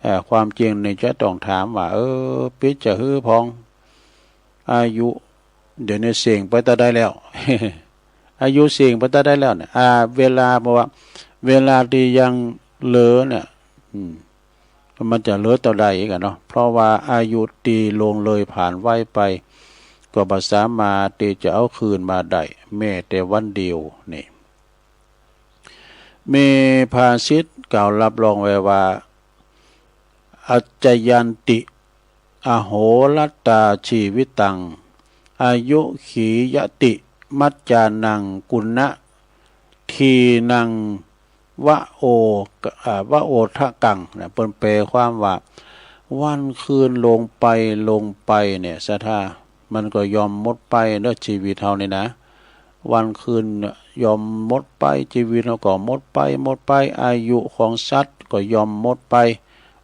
เอ่อ ความจริงนี่จะต้องถามว่า เออ ปิ๊ดจะหื้อพอง อายุ เดี๋ยวนี้เส่งไปตาใดแล้ว อายุเส่งไปตาใดแล้วเนี่ย อ่า เวลา เพราะว่า เวลาตี้ยังเหลือเนี่ย อืม มันจะเหลือเต้าใดกั๋นเนาะ เพราะว่าอายุตี้ล่วงเลยผ่านไว้ไป ก็บ่สามารถตี้จะเอาคืนมาได้ แม้แต่วันเดียวนี่ มีภาษิตกล่าวรับรองไว้ว่า อัจจยันติ อโหรัตตา ชีวิตัง อายุขียติ มัจจานัง กุณะ ทีนัง วะโอ อ่า วะโอทะกัง นะ เปิ้นแปลความว่า วันคืนล่วงไป ล่วงไปเนี่ย ศรัทธา มันก็ย่อมหมดไปเนาะ ชีวิตเฮานี่นะ วันคืนเนี่ยย่อมหมดไป ชีวิตเฮาก็หมดไป หมดไป อายุของสัตว์ก็ย่อมหมดไป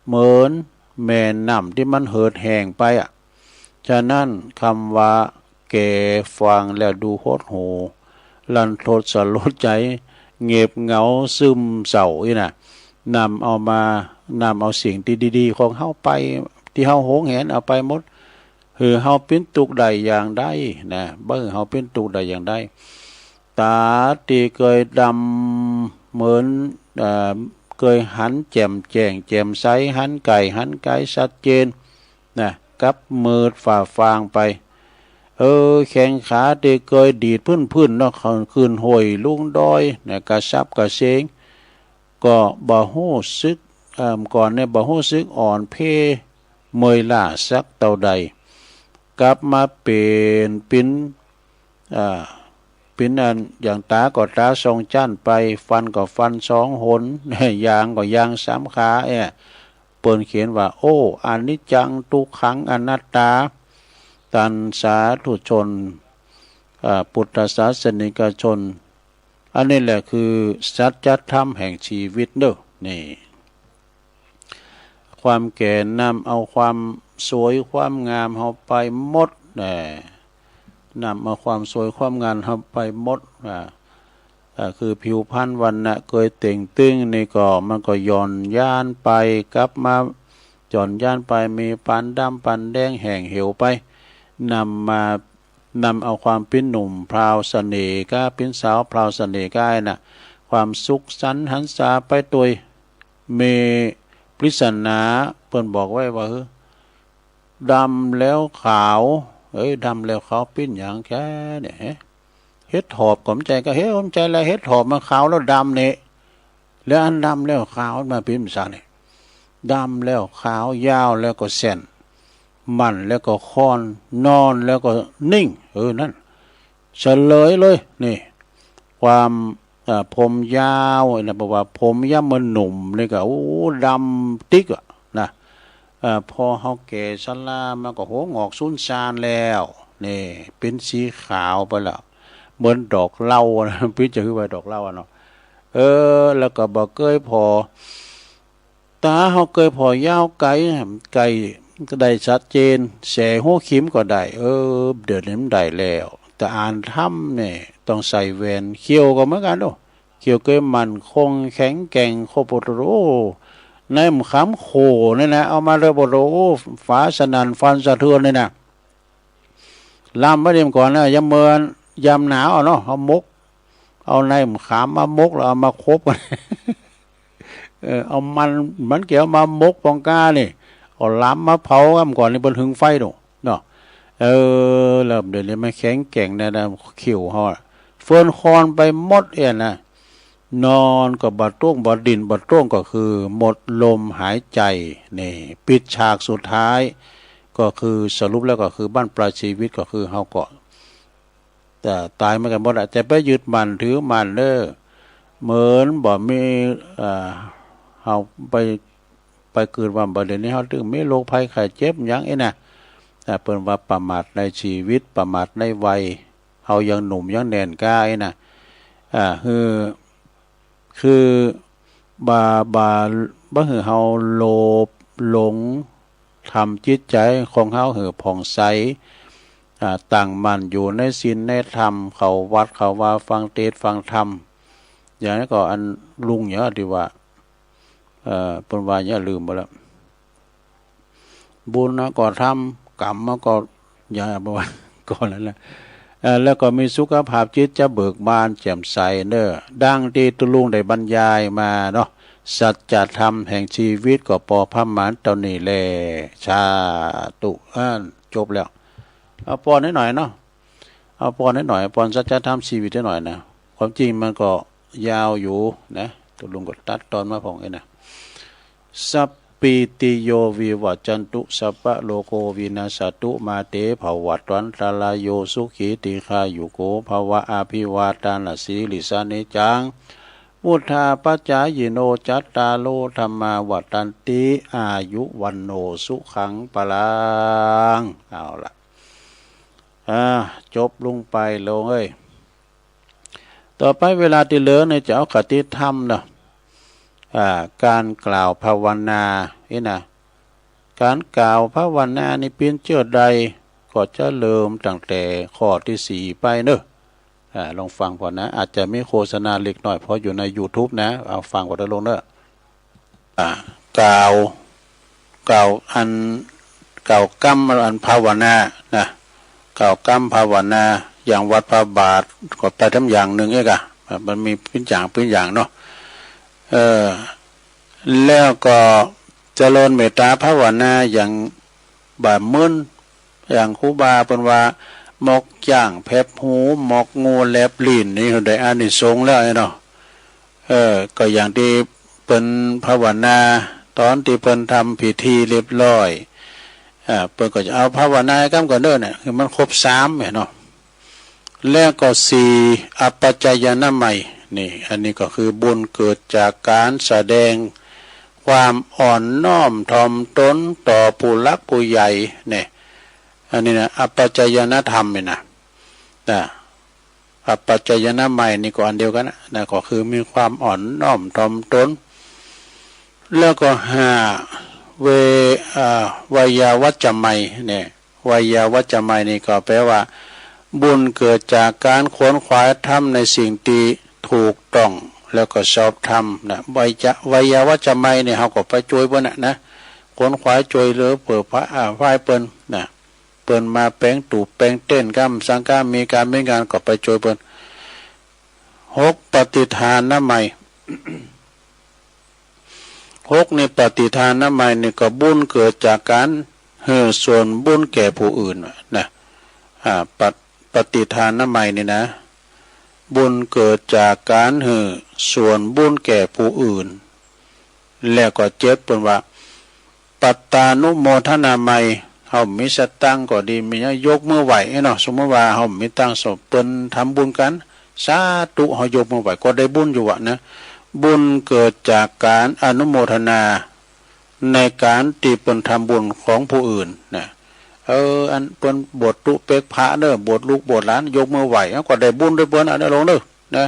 เหมือนแม่น้ำตี้มันเหือดแห้งไปอะ ฉะนั้นกำว่าแก่ฟังแล้วดูหดหู่ รันทดสลดใจ๋ เหงบเหงา ซึมเศร้าอี้นะ นำเอามา นำเอาสิ่งตี้ดีๆ ของเฮาไป ตี้เฮาหวงแหนเอาไปหมด หื้อเฮาเป๋นตุ๊กข์ได้อย่างใดนะ บ่หื้อเฮาเป๋นตุ๊กข์ได้อย่างใด ต๋าตี้เกยดำเหมือน เอ่อ เกยหันแจ่มแจ้งแจ่มใส หันใก้หันไก๋ชัดเจนนะ กลับมืดฟ้าฟางไป เออ แข้งขาตี้เกยดีดพื้นๆ เนาะ ขึ้นห้วยลงดอยนะ กระฉับกระเฉง ก็บ่ฮู้สึก เอ่อ ก่อนเนี่ยบ่ฮู้สึกอ่อนเพลียเมื่อยล้าสักเต้าใด กลับมาเป๋น เป๋น อ่า เป๋นอัน อย่างต๋าก็ต๋าสองจ้านไป ฟันก็ฟันสองหน ยางก็ยางสามขา เอ้อ เปิ้นเขียนว่า โอ้ อนิจจัง ทุกขัง อนัตตา ต้านสาธุชน อ่า พุทธศาสนิกชน อันนี้แหละคือสัจธรรมแห่งชีวิตเนาะ นี่ ความแก่นำเอาความสวยความงามเฮาไปหมด แหม นำเอาความสวยความงามเฮาไปหมด อ่า อ่า คือผิวพรรณวรรณะเกยเต่งตึงนี่ก็ มันก็หย่อนยานไป กลับมาหย่อนยานไป มีปานดำปานแดงแห้งเหี่ยวไป นำมา นำเอาความเป๋นหนุ่มพราวเสน่ห์ก้า เป๋นสาวพราวเสน่ห์ก้าน่ะ ความสุขสันต์หันษาไปตวย มีปริศนาเปิ้นบอกไว้ว่า เฮ้อ ดำแล้วขาว เอ้ย ดำแล้วขาวเป๋นหยังแค่เนี่ย เห็ดถอบก็บ่ใจ้ ก็เห็ด บ่ใจ้แล เห็ดถอบมันขาวแล้วดำเนี่ย แล้วอันดำแล้วขาวมาเป๋นสาเนี่ย ดำแล้วขาว ยาวแล้วก็แส้น มั่นแล้วก็ค่อน นอนแล้วก็นิ่ง เออ นั่น เฉลยเลย นี่ ความ เอ่อ ผมยาวนะ เพราะว่าผมยามเมื่อหนุ่มนี่ก็ โอ้ ดำติ๊กอะนะ เอ่อ พอเฮาแก่ชรามาก็หัวหงอกสูญซานแล้ว นี่ เป๋นสีขาวไปแล้ว เหมือนดอกเหล้านะ ปิ๊ดจะหื้อว่าดอกเหล้าอะเนาะ เออ แล้วก็บ่เกยผ่อ ต๋าเฮาเกยผ่อยาวไก๋ ไก๋ก็ได้ชัดเจน แสหัวเข็มก็ได้ เออ เดี๋ยวนี้มันได้แล้ว แต่อ่านธรรมเนี่ยต้องใส่แว่น เขี้ยวก็เหมือนกั๋นโอ้ เขี้ยวเกยมั่นคงแข็งแกร่ง โคตรโอ้ ในมะขามโขนี่นะ เอามาเลย โอ้โห ฟ้าสนั่นฟ้าสะเทือนเลยนะ ลำไว้เดี๋ยวก่อนนะ ยามเมิน ยามหนาวอะเนาะ เอาหมก เอาในมะขามมาหมกแล้วเอามาคบกั๋น เออ เอามัน มันแก้วมาหมกปองก้านี่ เอาลำมาเผาก่อนนี่ เปิ้นหึงไฟดูเนาะ เออ แล้วเดี๋ยวนี้มันแข็งแกร่งนะ นะ เขี้ยวเฮาอะ เฟื่อนคลอนไปหมดเอี้ยนะ นอนก็บ่ต้วง บ่ดิ้นบ่ต้วง ก็คือหมดลมหายใจ๋ นี่ ปิดฉากสุดท้าย ก็คือสรุปแล้วก็คือบั้นปลายชีวิตก็คือเฮาก็ แต่ต๋ายเหมือนกั๋นหมดอะ จะไปยึดมั่นถือมั่นเน่อ เหมือนบ่มี เอ่อ เฮาไป ไปเกิดว่าบ่าเดี๋ยวนี้เฮาตึงมีโรคภัยไข้เจ็บหยังอี้นะ อ่า เปิ้นว่าประมาทในชีวิต ประมาทในวัย เฮายังหนุ่มยังแน่นก้าอี้นะ อ่า คือ คือบ่า บ่า บ่หื้อเฮาโลภหลง ทำจิตใจ๋ของเฮาหื้อผ่องใส อ่า ตั้งมั่นอยู่ในศีลในธรรม เข้าวัดเข้าวา ฟังเตสน์ฟังธรรม อย่างนี้ก็อันลุงเนี่ยตี้ว่า เอ่อ เปิ้นว่าอย่างนี้ลืมไปแล้ว บุญนะก็ทำ กรรมมาก็ อย่าบอกว่า ก่อนนั้นแหละ เอ่อ แล้วก็มีสุขภาพจิตจะเบิกบานแจ่มใสเน่อ ดังตี้ตุ๊ลุงได้บรรยายมาเนาะ สัจธรรมแห่งชีวิตก็ปอประมาณเต้านี้แล สาธุ อ่า จบแล้ว เอาปอนนิดหน่อยเนาะ เอาปอนนิดหน่อย ปอนสัจธรรมชีวิตนิดหน่อยนะ ความจริงมันก็ยาวอยู่นะ ตุ๊ลุงก็ตัดตอนมาพ่องเองนะ สัพพีติโยวิวัจจันตุ สัพพะโรโควินัสสะตุ มาเตภวัตวันตะราโย สุขีทีฆายุโกภะวะ อะภิวาทานะสีลิสสะ นิจจัง วุฑฒาปะจายิโน จัตตาโรธัมมา วัฑฒันติ อายุ วัณโณ สุขัง พะลัง เอาละ อ่า จบลงไป โยมเอ้ย ต่อไปเวลาตี้เหลือเนี่ยจะเอาคติธรรมเนาะ อ่า ก๋านกล่าวภาวนา นี่นะ ก๋านกล่าวภาวนานี่เปียนเจื้อใด ก็จะเริ่มตั้งแต่ข้อตี้สี่ไปเนาะ อ่า ลองฟังก่อนนะ อาจจะมีโฆษณาเล็กน้อย เพราะอยู่ในยูทูบนะ เอาฟังก่อนเด้อโยมเนาะ อ่า กล่าว กล่าวอัน กล่าวกำอันภาวนานะ กล่าวกำภาวนา อย่างวัดพระบาทก็ไปทำอย่างนึ่งเอกอะ มันมีปิ้นอย่างปิ้นอย่างเนาะ เออ แล้วก็เจริญเมตตาภาวนาอย่างบ่ามื้น อย่างครูบาเปิ้นว่า หมอกจ๊างแผบหู หมอกงูแลบลิ้น นี่ได้อานิสงส์แล้วเนาะ เออ ก็อย่างตี้เปิ้นภาวนา ต๋อนตี้เปิ้นทำพิธีเรียบร้อย อ่า เปิ้นก็จะเอาภาวนาก้ำก่อนเด้อเนี่ย หื้อมันครบสามเนี่ยเนาะ แล้วก็สี่ อัปปะจายนะมัย นี่ อันนี้ก็คือบุญเกิดจากก๋านแสดงความอ่อนน้อมถ่อมตนต่อผู้หลักผู้ใหญ่เนี่ย อันนี้นะ อัปปะจายนะธรรมนี่นะ นะ อัปปะจายนะมัยนี่ก็อันเดียวกั๋นนะ นะ ก็คือมีความอ่อนน้อมถ่อมตน แล้วก็ห้า เว อ่า ไวยาวัจจะมัยเนี่ย ไวยาวัจจะมัยนี่ก็แปลว่า บุญเกิดจากก๋านขวนขวายทำในสิ่งตี้ถูกต้อง แล้วก็ชอบธรรมนะ ไวยา ไวยาวัจจะมัยนี่เฮาก็ไปจ้วยเปิ้นน่ะนะ ขวนขวายจ้วยเหลือเผื่อพระ อ่า ฝ่ายเปิ้นนะ เปิ้นมาแป๋งตูบแป๋งเต็นท์ก้ำ สังฆามีก๋านมีงานก็ไปจ้วยเปิ้น หก ปฏิทานะมัย หก นี่ปฏิทานะมัยนี่ก็บุญเกิดจากก๋านหื้อส่วนบุญแก่ผู้อื่นนะ อ่า ปะ ปฏิทานะมัยนี่นะ บุญเกิดจากก๋านหื้อส่วนบุญแก่ผู้อื่น แล้วก็เจ็ด เปิ้นว่า ปัตตานุโมทนามัย เฮามีสตางค์ก็ดี มีหยังยกมือไหว้เนาะ สมมุติว่าเฮามีตังค์ สมมุติเปิ้นทำบุญกั๋น สาธุ เฮายกมือไหว้ก็ได้บุญอยู่วะนะ บุญเกิดจากก๋านอนุโมทนาในก๋านตี้เปิ้นทำบุญของผู้อื่นนะ เออ อันเปิ้นบวชตุ๊เป๊กพระเนาะ บวชลูกบวชหลาน ยกมือไหว้ เฮาก็ได้บุญตวยเปิ้น อันนั้นโยมเนาะ นะ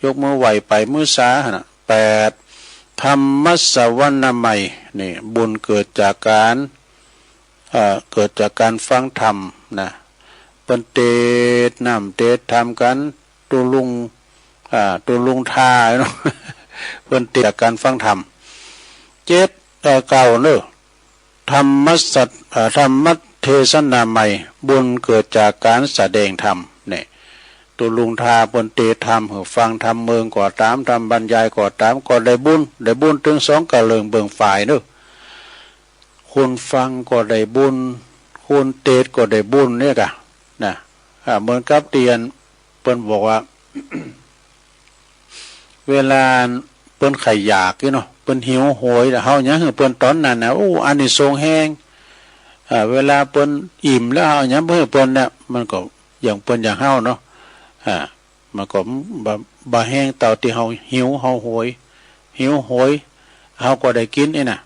ยกมือไหว้ไปมื้อเช้าหั่นน่ะ แปด ธัมมัสสวนามัย นี่ บุญเกิดจากก๋าน เอ่อ เกิดจากก๋านฟังธรรมนะ เปิ้นเตสน์น้ำเตสน์ธรรมกั๋น ตุ๊ลุง อ่า ตุ๊ลุงทาเนาะ เปิ้นเตสน์จากก๋านฟังธรรม เจ็ด เอ่อ เก้า เนาะ ธัมมัสสะ เอ่อ ธัมมเทศนามัย บุญเกิดจากก๋านแสดงธรรม เนี่ย ตุ๊ลุงทาเปิ้นเตสน์ธรรมหื้อฟัง ทำเมิงก็ต๋าม ทำบรรยายก็ต๋าม ก็ได้บุญ ได้บุญตึงสองกะเลิงเบิ่งฝ่ายเนาะ คนฟังก็ได้บุญ คนเตสน์ก็ได้บุญเนี่ยกะ นะ อ่า เหมือนกับตี้อันเปิ้นบอกว่า เวลาเปิ้นใค่อยากนี่เนาะ เปิ้นหิวโหย เฮาหยังหื้อเปิ้นต๋อนนั้นนะ โอ้ อานิสงส์แฮง อ่า เวลาเปิ้นอิ่มแล้ว เฮาหยังหื้อเปิ้นเนี่ย มันก็อย่างเปิ้นอย่างเฮาเนาะ อ่า มันก็บ่ บ่แฮงเต้าตี้เฮาหิว เฮาโหย หิวโหย เฮาก็ได้กิ๋นนี่นะ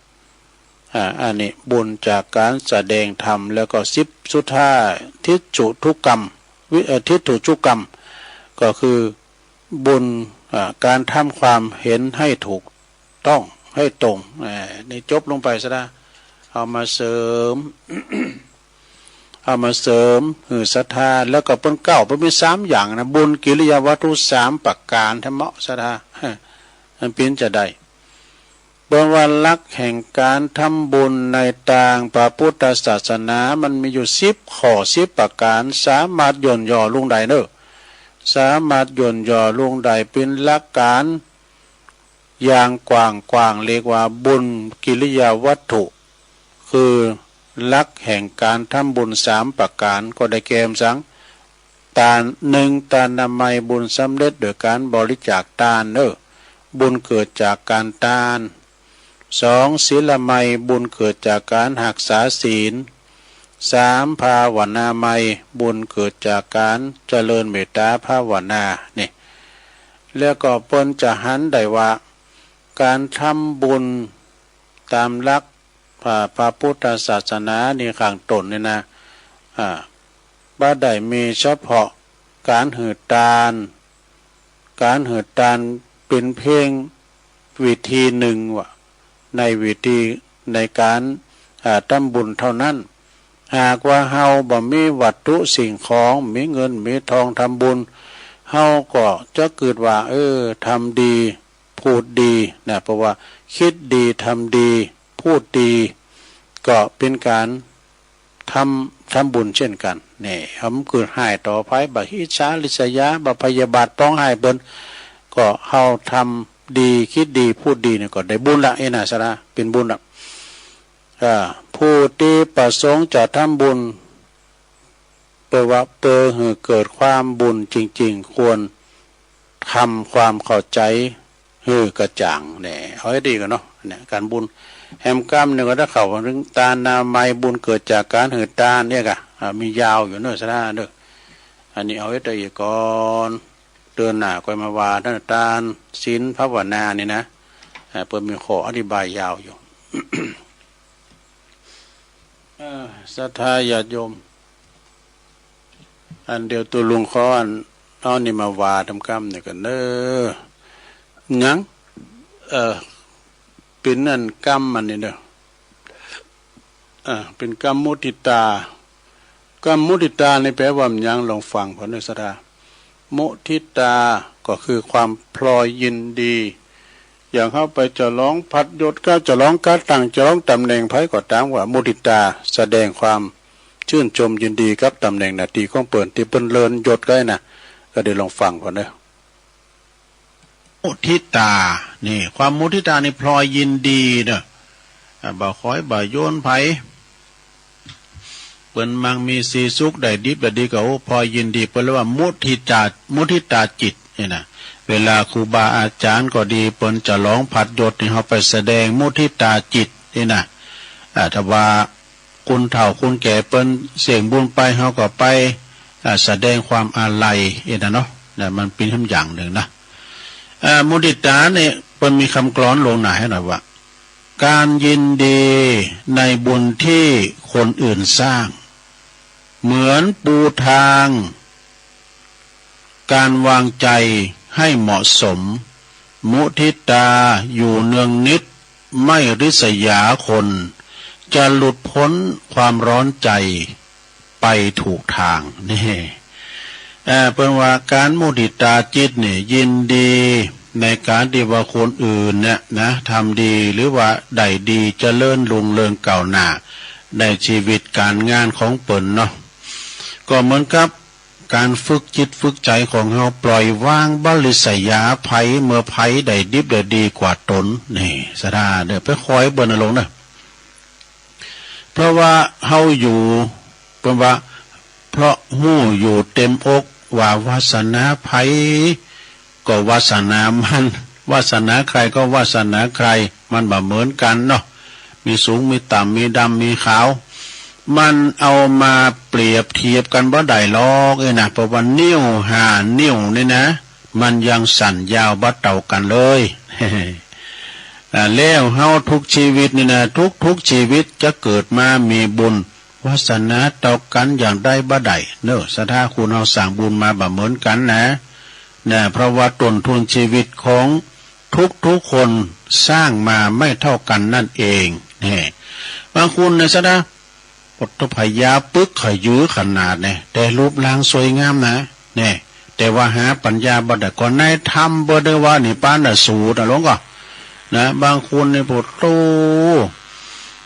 อ่า อันนี้บุญจากก๋านแสดงธรรม แล้วก็สิบสุดท้าย ทิฏฐุจุกรรม วิ เอ่อ ทิฏฐุจุกรรม ก็คือบุญ อ่า ก๋านทำความเห็นให้ถูกต้อง ให้ตรง อ่า นี่จบลงไปซะละ เอามาเสริม เอามาเสริมหื้อศรัทธา แล้วก็เปิ้นเก้า เปิ้นมีสามอย่างนะ บุญกิริยาวัตถุสามประก๋าน ธรรมะศรัทธา มันเปียนจะได้ เปิ้นว่าหลักแห่งก๋านทำบุญในตางพระปุทธศาสนามันมีอยู่สิบข้อสิบประก๋าน สามารถย่นย่อลงได้เน่อ สามารถย่นย่อลงได้เป๋นหลักก๋านอย่างกว้างๆ เรียกว่าบุญกิริยาวัตถุ คือหลักแห่งก๋านทำบุญสามประก๋าน ก็ได้แก่หยัง ตาน นึ่ง ตานามัย บุญสำเร็จโดยก๋านบริจาคตานเน่อ บุญเกิดจากก๋านตาน สอง ศีลามัย บุญเกิดจากก๋านฮักษาศีล สาม ภาวนามัย บุญเกิดจากก๋านเจริญเมตตาภาวนา นี่ แล้วก็เปิ้นจะหันได้ว่า ก๋านทำบุญต๋ามหลัก พระ พระปุทธศาสนานี่ข้างต้นนี่นะ อ่า บ่ได้มีเฉพาะก๋านหื้อตาน ก๋านหื้อตานเป๋นเพียงวิธีนึ่งว่า ในวิธีในก๋าน อ่า ทำบุญเต้านั้น หากว่าเฮาบ่มีวัตถุสิ่งของ มีเงินมีทองทำบุญ เฮาก็จะกึ๊ดว่า เออ ทำดี พูดดีนะ เพราะว่าคิดดี ทำดี พูดดี ก็เป๋นก๋านทำ ทำบุญเช่นกั๋น นี่ เฮาบ่กึ๊ดฮ้ายต่อใผ บ่อิจฉาริษยา บ่พยาบาทปองฮ้ายเปิ้น ก็เฮาทำดี คิดดี พูดดีนี่ก็ได้บุญละ เอ้ยนะ สาระ เป๋นบุญละ อ่า ผู้ตี้ประสงค์จะทำบุญ เปื้อว่า เปื้อหื้อเกิดความบุญจริงๆ ควรทำความเข้าใจ๋หื้อกระจ่าง นี่ เอาหื้อดีก่อนเนาะ เนี่ย ก๋านบุญ แหมกำนึ่งก็ได้เข้าเถิงตานามัย บุญเกิดจากก๋านหื้อตาน เนี่ยก่ะ อ่า มียาวอยู่เน่อ สาระเน่อ อันนี้เอาหื้อได้อีกก่อน เตื้อหน้าก่อยมาว่าเน่อ ตาน ศีล ภาวนานี่นะ อ่า เปิ้นมีข้ออธิบายยาวอยู่ เอ่อ ศรัทธาญาติโยม อันเดียวตุ๊ลุงขออันเอานี่มาว่าต๋ามกำนี่ก่อนเน่อ หยัง เอ่อ เป๋นอันกำมันนี่เน่อ อ่า เป๋นกำมุทิตา กำมุทิตานี่แปลว่าหยัง ลองฟังผ่อนเน่อ ศรัทธา มุทิตาก็คือความพลอยยินดี อย่างเฮาไปฉลองผัดยศ ก็ฉลองก๋าตั้ง ฉลองต๋ำแหน่งใผก็ต๋าม ว่ามุทิตา แสดงความชื่นชมยินดีกับต๋ำแหน่งหน้าตี้ของเปิ้น ตี้เปิ้นเลื่อนยศก็ได้นะ ก็ได้ลองฟังผ่อนเน่อ มุทิตา นี่ ความมุทิตานี่พลอยยินดีเน่อ อ่า บ่ขอยบ่โยนใผ เปิ้นมั่งมีสีสุข ได้ดิบได้ดีก็ โอ้ พลอยยินดี เปิ้นเรียกว่ามุทิตา มุทิตาจิตนี่นะ เวลาครูบาอาจ๋ารย์ก็ดี เปิ้นฉลองผัดยศนี่ เฮาไปแสดงมุทิตาจิตนี่นะ อ่า ถ้าว่า คนเฒ่าคนแก่เปิ้นเสี้ยงบุญไป เฮาก็ไป อ่า แสดงความอาลัย เอ็นนะเนาะ นะ มันเป๋นคำอย่างนึ่งนะ อ่า มุทิตาเนี่ย เปิ้นมีกำกลอนลงหน้าหื้อหน่อยว่า ก๋านยินดีในบุญตี้คนอื่นสร้าง เหมือนปูทาง ก๋านวางใจ๋หื้อเหมาะสม มุทิตาอยู่เนืองนิต ไม่ริษยาคน จะหลุดป๊นความร้อนใจ๋ ไปถูกตาง นี่ เอ่อ เปิ้นว่าก๋านมุทิตาจิตนี่ ยินดีในก๋านตี้ว่าคนอื่นเนี่ยนะ ทำดี หรือว่าได้ดี เจริญรุ่งเรืองก้าวหน้า ในจีวิตก๋ารงานของเปิ้นเนาะ ก็เหมือนกับ ก๋านฝึกจิตฝึกใจ๋ของเฮา ปล่อยวางบ่ริษยาใผ เมื่อใผได้ดิบได้ดีกว่าต๋น นี่ ศรัทธาเน่อ ไปคอยเปิ้นอารมณ์เน่อ เพราะว่าเฮาอยู่ เปิ้นว่า เพราะฮู้อยู่เต็มอกว่าวาสนาใผ ก็วาสนามัน วาสนาใครก็วาสนาใคร มันบ่เหมือนกั๋นเนาะ มีสูงมีต่ำ มีดำมีขาว มันเอามาเปรียบเทียบกั๋นบ่ได้หรอกเอ้ยนะ เพราะว่านิ้วห้านิ้วนี่นะ มันยังสั้นยาวบ่เต้ากั๋นเลย อ่า แล้วเฮาทุกชีวิตนี่นะ ทุกๆ ชีวิตจะเกิดมามีบุญ วาสนาเต้ากั๋นอย่างใดบ่ได้เน่อ ศรัทธา คนเฮาสร้างบุญมาบ่เหมือนกั๋นนะ นะ เพราะว่าต้นทุนชีวิตของทุกๆ คนสร้างมาไม่เท่ากั๋นนั่นเอง นี่ บางคนนะ ศรัทธา โอ้โห พยาปึกขยือขนาดเนี่ย แต่รูปร่างสวยงามนะ เนี่ย แต่ว่าหาปัญญาบ่ได้ ก็ในธรรมเปิ้นได้ว่า นิพพานสูตรนะหลวงก็ นะ บางคนนี่ โผโต้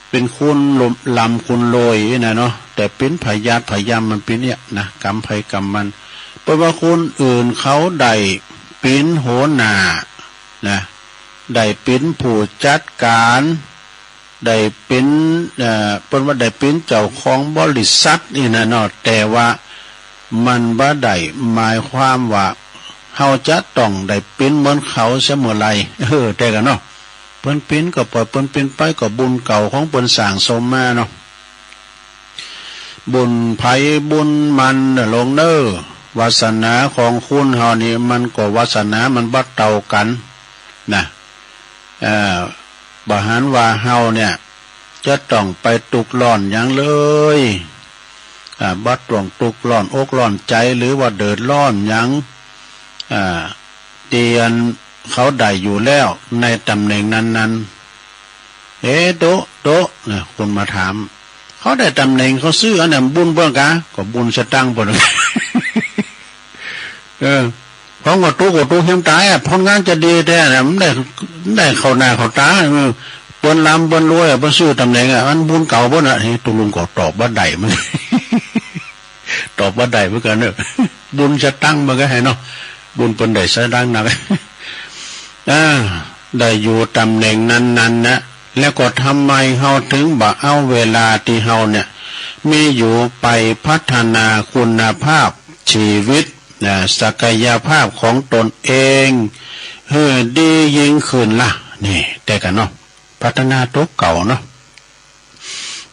เป๋นคนหล่ม หล่ำคนรวยนะเนาะ แต่เป๋นพยาธิพยามมันเป๋นเนี่ยนะ กรรมใผกรรมมัน เปิ้นว่าคนอื่นเขาได้เป๋นหัวหน้านะ ได้เป๋นผู้จัดก๋าน ได้เป๋น เอ่อ เปิ้นว่าได้เป๋นเจ้าของบริษัทนี่นะเนาะ แต่ว่ามันบ่ได้หมายความว่าเฮาจะต้องได้เป๋นเหมือนเขาเสมอไร เออ แต่กั๋นเนาะ เปิ้นเป๋นก็ปล่อยเปิ้นเป๋นไป ก็บุญเก่าของเปิ้นสั่งสมมาเนาะ บุญใผบุญมันเน่อ ลงเน่อ วาสนาของคนเฮานี่มันก็วาสนามันบ่เต้ากั๋นนะ เอ่อ บ่หันว่าเฮาเนี่ยจะต้องไปตุ๊กข์ร้อนหยังเลย อ่า บ่ต้องตุ๊กข์ร้อนอกร้อนใจ๋ หรือว่าเดือดร้อนหยัง อ่า เตียนเขาได้อยู่แล้วในต๋ำแหน่งนั้นๆ เอ๊ะ โต๊ะ โต๊ะ นะ คนมาถาม เขาได้ต๋ำแหน่งเขาซื่ออันนั้นบุญเปิ้นกา ก็บุญสตังค์เปิ้น เออ พ่องก็ตุ๊กข์ก็ตุ๊กข์เหียมต๋ายอะ พ่องงานจะดีแต๊นะ มันได้ มันได้เข้าหน้าเข้าต๋า เออ เปิ้นร่ำเปิ้นรวยอะ เปิ้นซื้อต๋ำแหน่งอะ มันบุญเก่าเปิ้นอะ เฮ้ย ตกลงก็ตอบบ่ได้มัน ตอบบ่ได้เหมือนกั๋นเนาะ บุญสตังค์มันก็หื้อเนาะ บุญเปิ้นได้สตังค์นัก อ่า ได้อยู่ต๋ำแหน่งนั้นๆ นะ แล้วก็ทำไมเฮาถึงบ่เอาเวลาตี้เฮาเนี่ยมีอยู่ไปพัฒนาคุณภาพชีวิต นะ ศักยภาพของตนเองหื้อดียิ่งขึ้นล่ะ นี่ แต่กั๋นเนาะ พัฒนาตั๋วเก่าเนาะ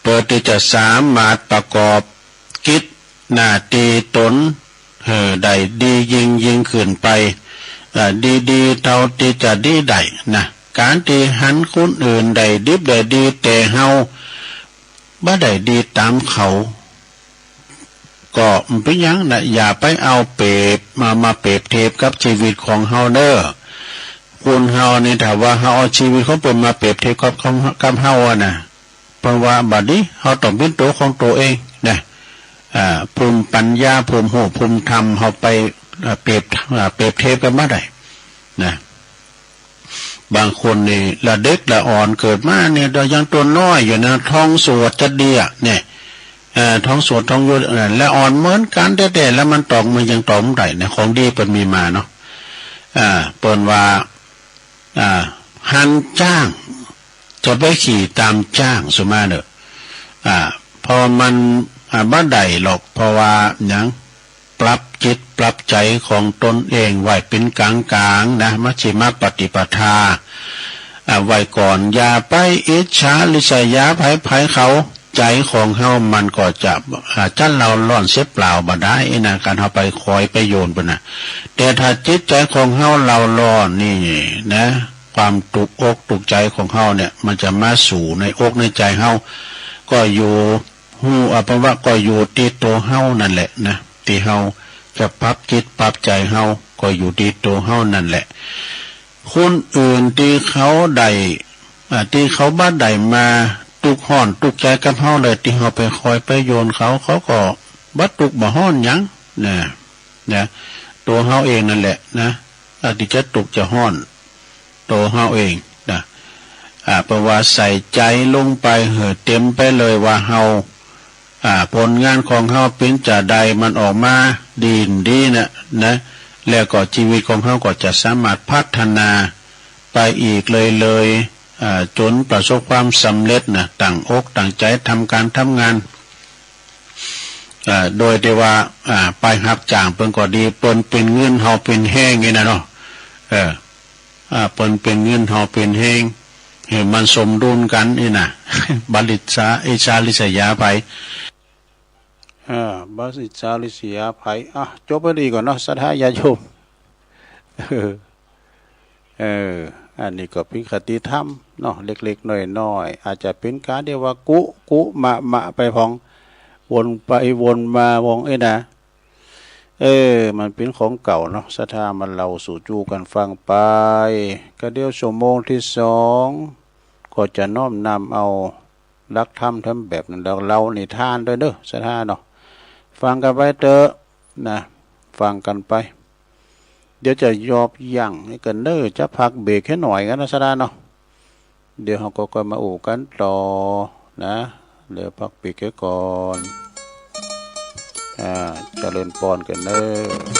เปื้อตี้จะสามารถประกอบกิจหน้าตี้ตนหื้อได้ดียิ่งยิ่งขึ้นไป เอ่อ ดีๆ เต้าตี้จะดีได้นะ ก๋านตี้หันคนอื่นได้ดิบได้ดี แต่เฮาบ่ได้ดีต๋ามเขา ก็บ่เป๋นหยังนะ อย่าไปเอาเปรียบมา มาเปรียบเทียบกับชีวิตของเฮาเน่อ คนเฮานี่ ถ้าว่าเฮาเอาชีวิตของเปิ้นมาเปรียบเทียบกับ กับ กับเฮาอะนะ เปิ้นว่าบ่ดี เฮาต้องเป๋นตั๋วของตั๋วเองนะ อ่า ภูมิปัญญา ภูมิฮู้ ภูมิธรรม เฮาไป อ่า เปรียบ อ่า เปรียบเทียบกั๋นบ่ได้นะ บางคนนี่ละเด็กละอ่อนเกิดมาเนี่ย เดี๋ยวยังตั๋วน้อยอยู่นะ ท้องสวดจะเดียเนี่ย เอ่อ ท้องสวดท้องยุบ เอ่อ ละอ่อนเหมือนกั๋นแต๊ๆ แล้วมันตอบ มันยังตอบบ่ได้เนี่ย ของดีเปิ้นมีมาเนาะ อ่า เปิ้นว่า อ่า หันจ๊าง จะไปขี่ต๋ามจ๊าง สุมาเน่อ อ่า เพราะมัน อ่า บ่ได้หรอก เพราะว่าหยัง ปรับจิตปรับใจ๋ของตนเองไว้เป๋นก๋างๆ นะ มัชฌิมปฏิปทา อ่า ไว้ก่อน อย่าไปอิจฉาริษยาใผๆ เขา ใจ๋ของเฮามันก็จะ อ่า จะเล่าร้อนเสียเปล่าบ่ได้นะ ก๋านเฮาไปคอยไปโยนเปิ้นนะ แต่ถ้าจิตใจ๋ของเฮาเล่าร้อนนี่นะ ความตุ๊กข์อกตุ๊กข์ใจ๋ของเฮาเนี่ย มันจะมาสู่ในอกในใจ๋เฮา ก็อยู่ ฮู้ อ่า เปิ้นว่าก็อยู่ตี้ตั๋วเฮานั่นแหละนะ ตี้เฮาจะปรับจิตปรับใจ๋เฮา ก็อยู่ตี้ตั๋วเฮานั่นแหละ คนอื่นตี้เขาได้ อ่า ตี้เขาบ่ได้มาตุ๊กข์ฮ้อนตุ๊กข์ใจ๋กับเฮาเลย ตี้เฮาไปคอยไปโยนเขา เขาก็บ่ตุ๊กข์บ่ฮ้อนหยังนะ นะ ตั๋วเฮาเองนั่นแหละนะ อ่า ตี้จะตุ๊กข์จะฮ้อน ตั๋วเฮาเองนะ อ่า เปิ้นว่าใส่ใจ๋ลงไปหื้อเต๋มไปเลยว่าเฮา อ่า ผลงานของเฮาเป๋นจาใด มันออกมาดีดีนะ นะ แล้วก็ชีวิตของเฮาก็จะสามารถพัฒนาไปอีกเลยๆ อ่า จ๋นประสบความสำเร็จนะ ตั้งอกตั้งใจ๋ทำก๋านทำงาน อ่า โดยตี้ว่า อ่า ไปฮับจ้างเปิ้นก็ดี เปิ้นเป๋นเงิน เฮาเป๋นแฮงนี่นะเนาะ เออ อ่า เปิ้นเป๋นเงิน เฮาเป๋นแฮง หื้อมันสมดุลกั๋นนี่นะ บ่อิจฉา อิจฉาริษยาใผ อ่า บ่อิจฉาริษยาใผ อ่ะ จบไปดีก่อนเนาะ ศรัทธาญาติโยม เออ เออ อันนี้ก็เป๋นคติธรรมเนาะ เล็กๆ น้อยๆ อาจจะเป๋นก๋านเรียกว่ากุกุมะมะไปพ่อง วนไปวนมาพ่อง เอ้ยนะ เออ มันเป๋นของเก่าเนาะ ศรัทธามาเล่าสู่จู้กั๋นฟังไป ก็เดี๋ยวชั่วโมงตี้สอง ก็จะน้อมนำเอาหลักธรรมทั้งแบบนั้น แล้วเล่านิทานด้วยเด้อ ศรัทธาเนาะ ฟังกั๋นไปเต๊อะนะ ฟังกั๋นไป เดี๋ยวจะยอบยั้งให้กั๋นเน้อ จะพักเบรกหื้อหน่อยกั๋นนะ ศรัทธาเนาะ เดี๋ยวเฮาก็ค่อยมาอู้กั๋นต่อนะ เดี๋ยวพักปีกไว้ก่อน อ่า เจริญปอนกั๋นเน่อ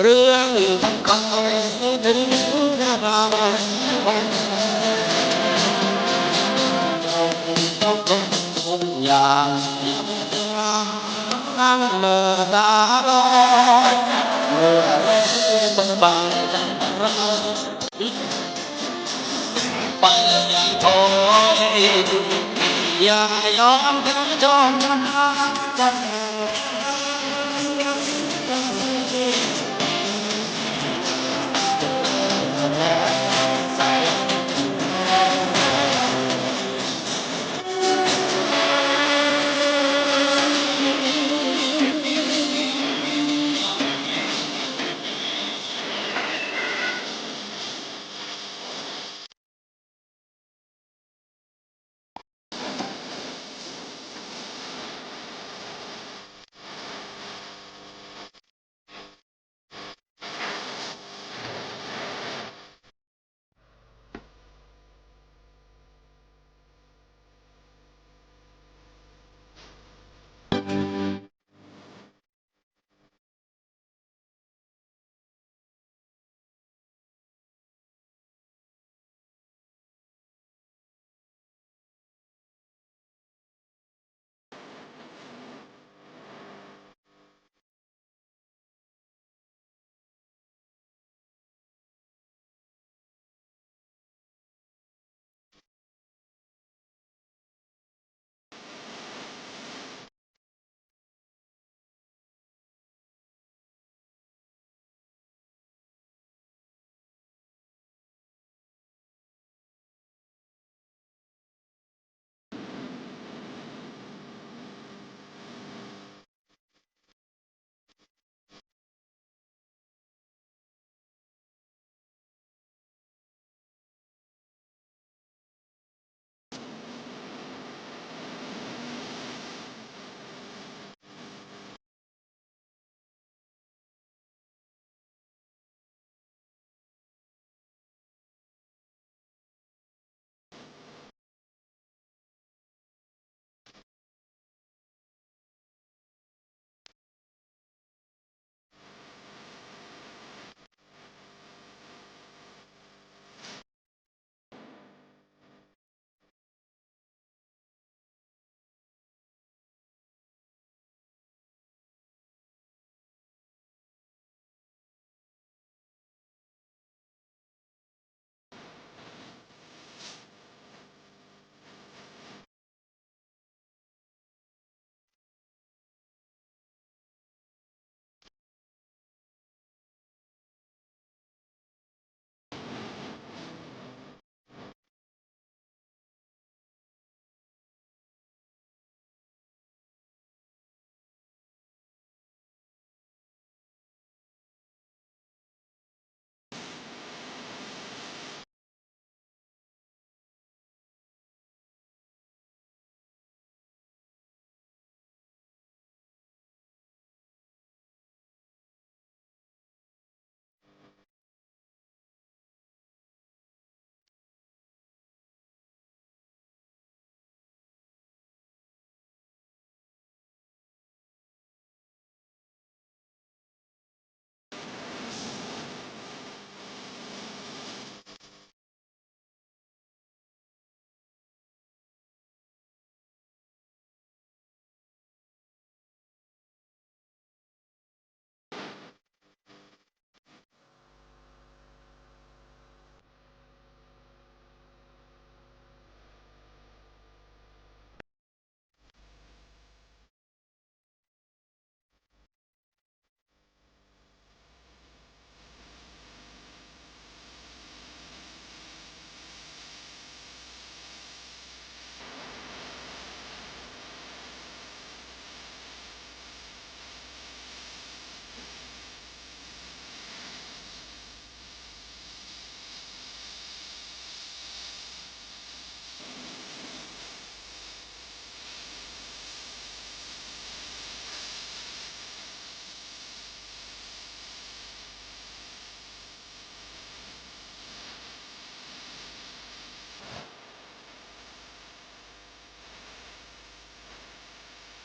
เรื่องของเขาถึงอย่างเมื่อตาลอยเมื่อบัง ไปถอย อย่ายอมจมน้ำใจ ข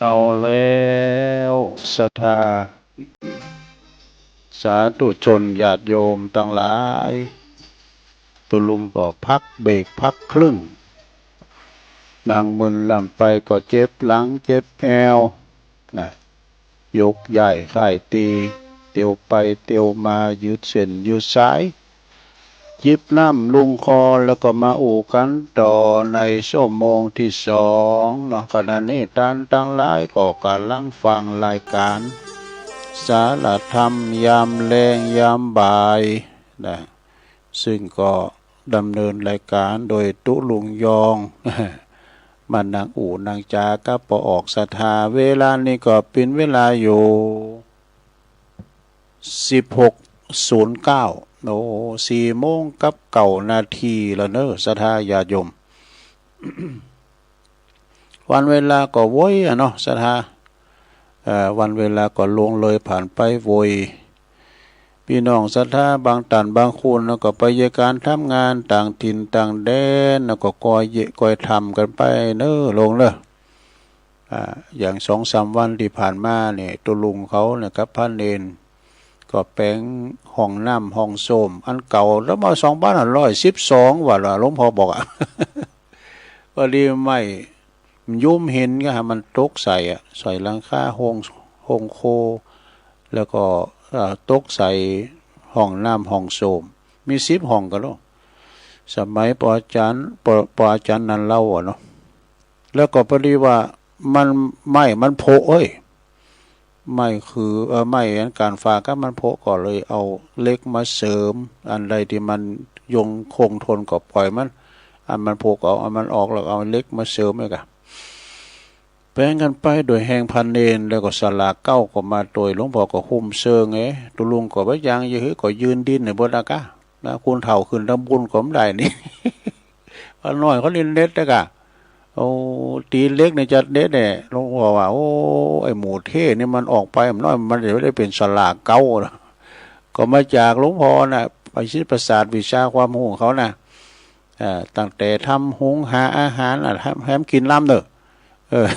เอาแล้ว ศรัทธา สาธุชนญาติโยมตังหลาย ตุ๊ลุงก็พักเบรกพักครึ่ง นั่งมึนล่ำไปก็เจ็บหลังเจ็บแอว นะ ยกย้ายค่ายตี เตียวไปเตียวมา ยืดเส้นยืดสาย จิบน้ำลุ่งคอ แล้วก็มาอู้กั๋นต่อในชั่วโมงตี้สองเนาะ ขณะนี้ต้านตังหลายก็ก่ำลังฟังรายก๋านสารธรรมยามแลงยามบ่ายนะ ซึ่งก็ดำเนินรายก๋านโดยตุ๊ลุงยอง มานั่งอู้นั่งจ๋ากับป้อออกศรัทธา เวลานี้ก็เป๋นเวลาอยู่ สิบหกศูนย์เก้า โอ้ สี่โมงกับเก้านาทีแล้วเนาะ ศรัทธาญาติโยม วันเวลาก็ไวอะเนาะ ศรัทธา เอ่อ วันเวลาก็ล่วงเลยผ่านไปไว ปี้น้องศรัทธาบางต้านบางคนนะ ก็ไปเยียะก๋านทำงานต่างถิ่นต่างแดนนะ ก็ก้อยเยียะก้อยทำกั๋นไปเนาะ ลงเนาะ อ่า อย่างสองสามวันตี้ผ่านมาเนี่ย ตุ๊ลุงเขาเนี่ยกับพระเณรก็แป๋งห้องน้ำห้องส้วมอันเก่า แล้วมาสองพันห้าร้อยสิบสอง ว่าล่ะ หลวงพ่อบอกอะ พอดีไม้มันยุ้มหินก็หื้อมันตกใส่อะ ใส่หลังคาโฮง โฮงครัว แล้วก็ เอ่อ ตกใส่ห้องน้ำห้องส้วม มีสิบห้องก่อเนาะ สมัยป้ออาจ๋ารย์ ป้อ ป้ออาจ๋ารย์นันเล่าอะเนาะ แล้วก็พอดีว่ามัน ไม้มันผุเอ้ย ไม้คือ เอ่อ ไม้อันก๋านฝากับมันผุ ก็เลยเอาเหล็กมาเสริม อันใดตี้มันยังคงทนก็ปล่อยมัน อันมันผุก็เอาอันมันออก แล้วเอาเหล็กมาเสริมไว้ก่ะ แป๋งกั๋นไปโดยแฮงพระเณร แล้วก็สลากเก๊าก็มาตวย หลวงพ่อก็หุ้มเซิงเอ้ย ตุ๊ลุงก็บ่ยังจะหื้อ ก็ยืนดิ้นในบนอากาศนะ คนเฒ่าขึ้นตำบุญก็บ่ได้นี่ ป้าน้อยเขาเล่นเน็ตนะก่ะ โอ้ ตี๋เหล็กนี่จะเด็ดแน่ หลวงพ่อว่า โอ้ ไอ้หมู่เท่นี่มันออกไป มันน้อย มันจะได้เป๋นสลากเก๊านะ ก็มาจากหลวงพ่อน่ะ ไปศิลปศาสตร์วิชาความฮู้เขาน่ะ อ่า ตั้งแต่ทำหุงหาอาหารน่ะ แถม แถมกิ๋นลำเนาะ เออ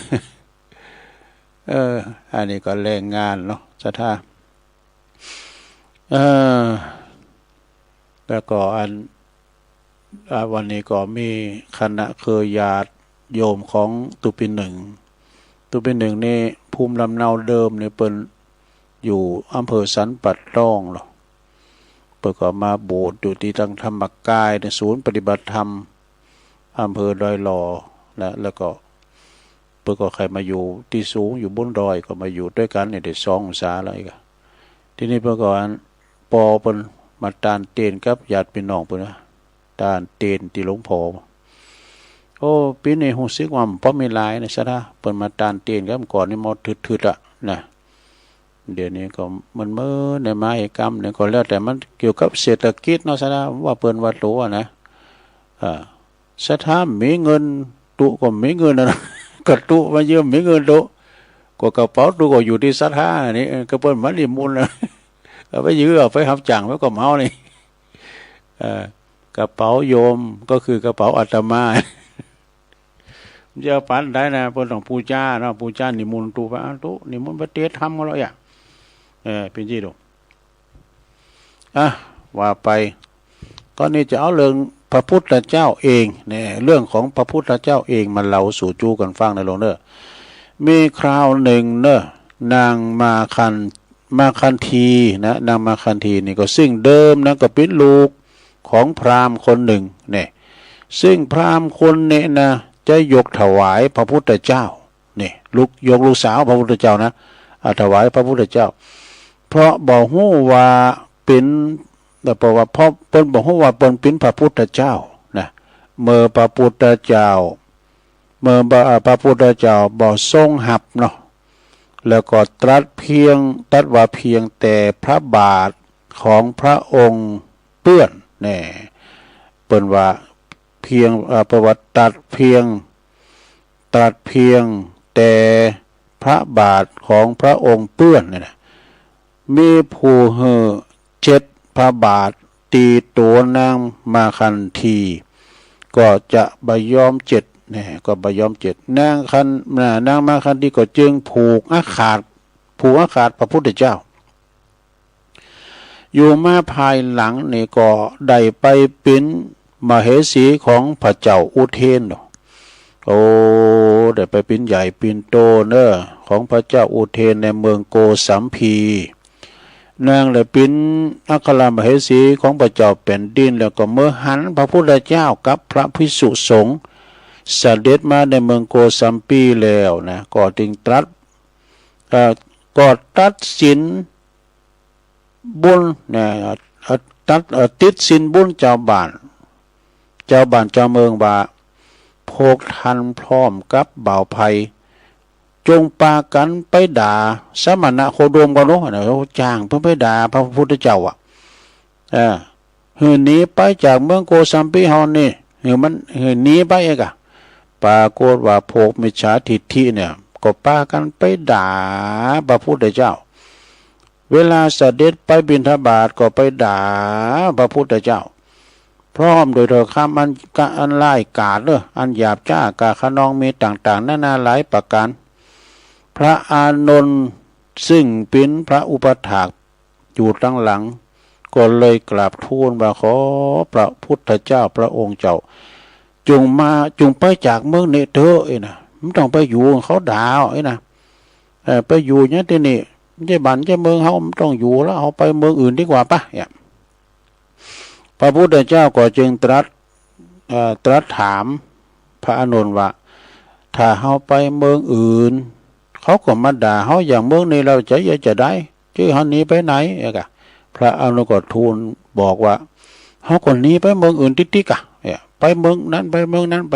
เออ อันนี้ก็แรงงานเนาะ ศรัทธา เออ แล้วก็อัน อ่า วันนี้ก็มีคณะเครือญาติโยมของตุ๊ปินหนึ่ง ตุ๊ปินหนึ่งนี่ภูมิลำเนาเดิมนี่เปิ้นอยู่อำเภอสันป่าตองเนาะ เปิ้นก็มาโบสถ์อยู่ตี้ตังธรรมกายในศูนย์ปฏิบัติธรรมอำเภอดอยหล่อนะ แล้วก็เปิ้นก็ใค่มาอยู่ตี้สูง อยู่บนดอย ก็มาอยู่ตวยกั๋นนี่ได้สององศาแล้วอีกอะ ทีนี้เปิ้นก็อัน ปอเปิ้นมาต้านเต๊นกับญาติปี้น้องเปิ้นนะ ต้านเต๊นตี้หลวงพ่อ โอ้ ปี๋นี้ฮู้สึกว่ามันบ่มีหลายนะ ศรัทธา เปิ้นมาต้านเต๊นกับก่อนนี่มอดทึดๆ อะนะ เดี๋ยวนี้ก็มันเมินในมาเหตุก๋รรมเนี่ย ก็แล้วแต่มันเกี่ยวกับเศรษฐกิจเนาะ ศรัทธา ว่าเปิ้นว่าโตอะนะ อ่า ศรัทธามีเงิน ตุ๊ก็มีเงินอะนะ ก็ตุ๊มายืมมีเงินตุ๊ ก็กระเป๋าตุ๊ก็อยู่ตี้ศรัทธานี่ เออ ก็เปิ้นมานิมนต์นะ เอาไปยืม เอาไปฮับจ้าง ไปก็เมานี่ เอ่อ กระเป๋าโยมก็คือกระเป๋าอาตมา จะเอาป๋านใดนะ เปิ้นต้องปู๋จาเนาะ ปู๋จานิมนต์ตุ๊ไป อ้าว ตุ๊นิมนต์ไปเตธรรมก็แล้วอย่า เออ เป๋นจี้ดู อ่ะ ว่าไป ต๋อนนี้จะเอาเรื่องพระพุทธเจ้าเองเนี่ย เรื่องของพระพุทธเจ้าเองมาเล่าสู่จู๊กั๋นฟังนะโยมเน่อ มีคราวนึ่งเน่อ นางมาคัน มาคันธีนะ นางมาคันธีนี่ก็ซึ่งเดิมนะก็เป๋นลูกของพราหมณ์คนนึ่งเนี่ย ซึ่งพราหมณ์คนนี้นะ จะยกถวายพระพุทธเจ้า นี่ ลูก ยกลูกสาวพระพุทธเจ้านะ อ่า ถวายพระพุทธเจ้า เพราะบ่ฮู้ว่าเป๋น แต่เพราะว่า เพราะเปิ้นบ่ฮู้ว่าเปิ้นเป๋นพระพุทธเจ้านะ เมื่อพระพุทธเจ้า เมื่อบ่ อ่า พระพุทธเจ้าบ่ทรงฮับเนาะ แล้วก็ตรัสเพียง ตรัสว่าเพียงแต่พระบาทของพระองค์เปื้อนแน่ เปิ้นว่าเพียง เอ่อ เปิ้นว่าตรัสเพียง ตรัสเพียงแต่พระบาทของพระองค์เปื้อนนี่นะ มีผู้หื้อเช็ดพระบาทตี้ตั๋วนางมาคันธี ก็จะบ่ยอมเช็ด เนี่ย ก็บ่ยอมเจ็ด นางคัน นางมาคันธีก็จึงผูกอาฆาต ผูกอาฆาตพระพุทธเจ้า อยู่มาภายหลังนี่ก็ได้ไปเป๋นมเหสีของพระเจ้าอุเทน โอ้ ได้ไปเป๋นใหญ่เป๋นโตเน่อ ของพระเจ้าอุเทนในเมืองโกสัมพี นางได้เป๋นอัครมเหสีของพระเจ้าแผ่นดิน แล้วก็เมื่อหันพระพุทธเจ้ากับพระภิกษุสงฆ์เสด็จมาในเมืองโกสัมพีแล้วนะ ก็จึงตรัส เอ่อ ก็ตัดสินบุญนะ เอ่อ ตัด เอ่อ ติดสินบุญจาวบ้าน จาวบ้านจาวเมืองว่า พวกท่านพร้อมกับบ่าวไพร่ จงปากั๋นไปด่าสมณะโคดมกั๋นเนาะ นะ เขาจ้างเปิ้นไปด่าพระพุทธเจ้าอะ เออ หื้อหนีไปจากเมืองโกสัมพีเฮานี่ หื้อมัน หื้อหนีไปเอกอะ ปรากฏว่าพวกมิจฉาทิฏฐิเนี่ย ก็ปากั๋นไปด่าพระพุทธเจ้า เวลาเสด็จไปบิณฑบาตก็ไปด่าพระพุทธเจ้า พร้อมโดยถ้อยคำอัน อันร้ายกาจเน่อ อันหยาบจ๊า ก้าคะนอง มีต่างๆ นานาหลายประก๋าน พระอานนท์ซึ่งเป๋นพระอุปัฏฐากอยู่ตังหลัง ก็เลยกราบทูลว่า ขอพระพุทธเจ้าพระองค์เจ้า จงมา จงไปจากเมืองนี้เต๊อะ เอ้ยนะ บ่ต้องไปอยู่ เขาด่า เอ้ยนะ เออ ไปอยู่เนี่ยตี้นี่ บ่ใจ้บ้านบ่ใจ้เมืองเฮา บ่ต้องอยู่แล้ว เฮาไปเมืองอื่นดีกว่าปะ เนี่ย พระพุทธเจ้าก็จึงตรัส เอ่อ ตรัสถามพระอานนท์ว่า ถ้าเฮาไปเมืองอื่น เขาก็มาด่าเฮาอย่างเมืองนี้ เฮาจะ จะ จะใด จะหื้อเฮาหนีไปไหน เอ้ยกะ พระอานนท์ก็ทูลบอกว่า เฮาก็หนีไปเมืองอื่นติ๊กๆ อะ เนี่ย ไปเมืองนั้น ไปเมืองนั้น ไป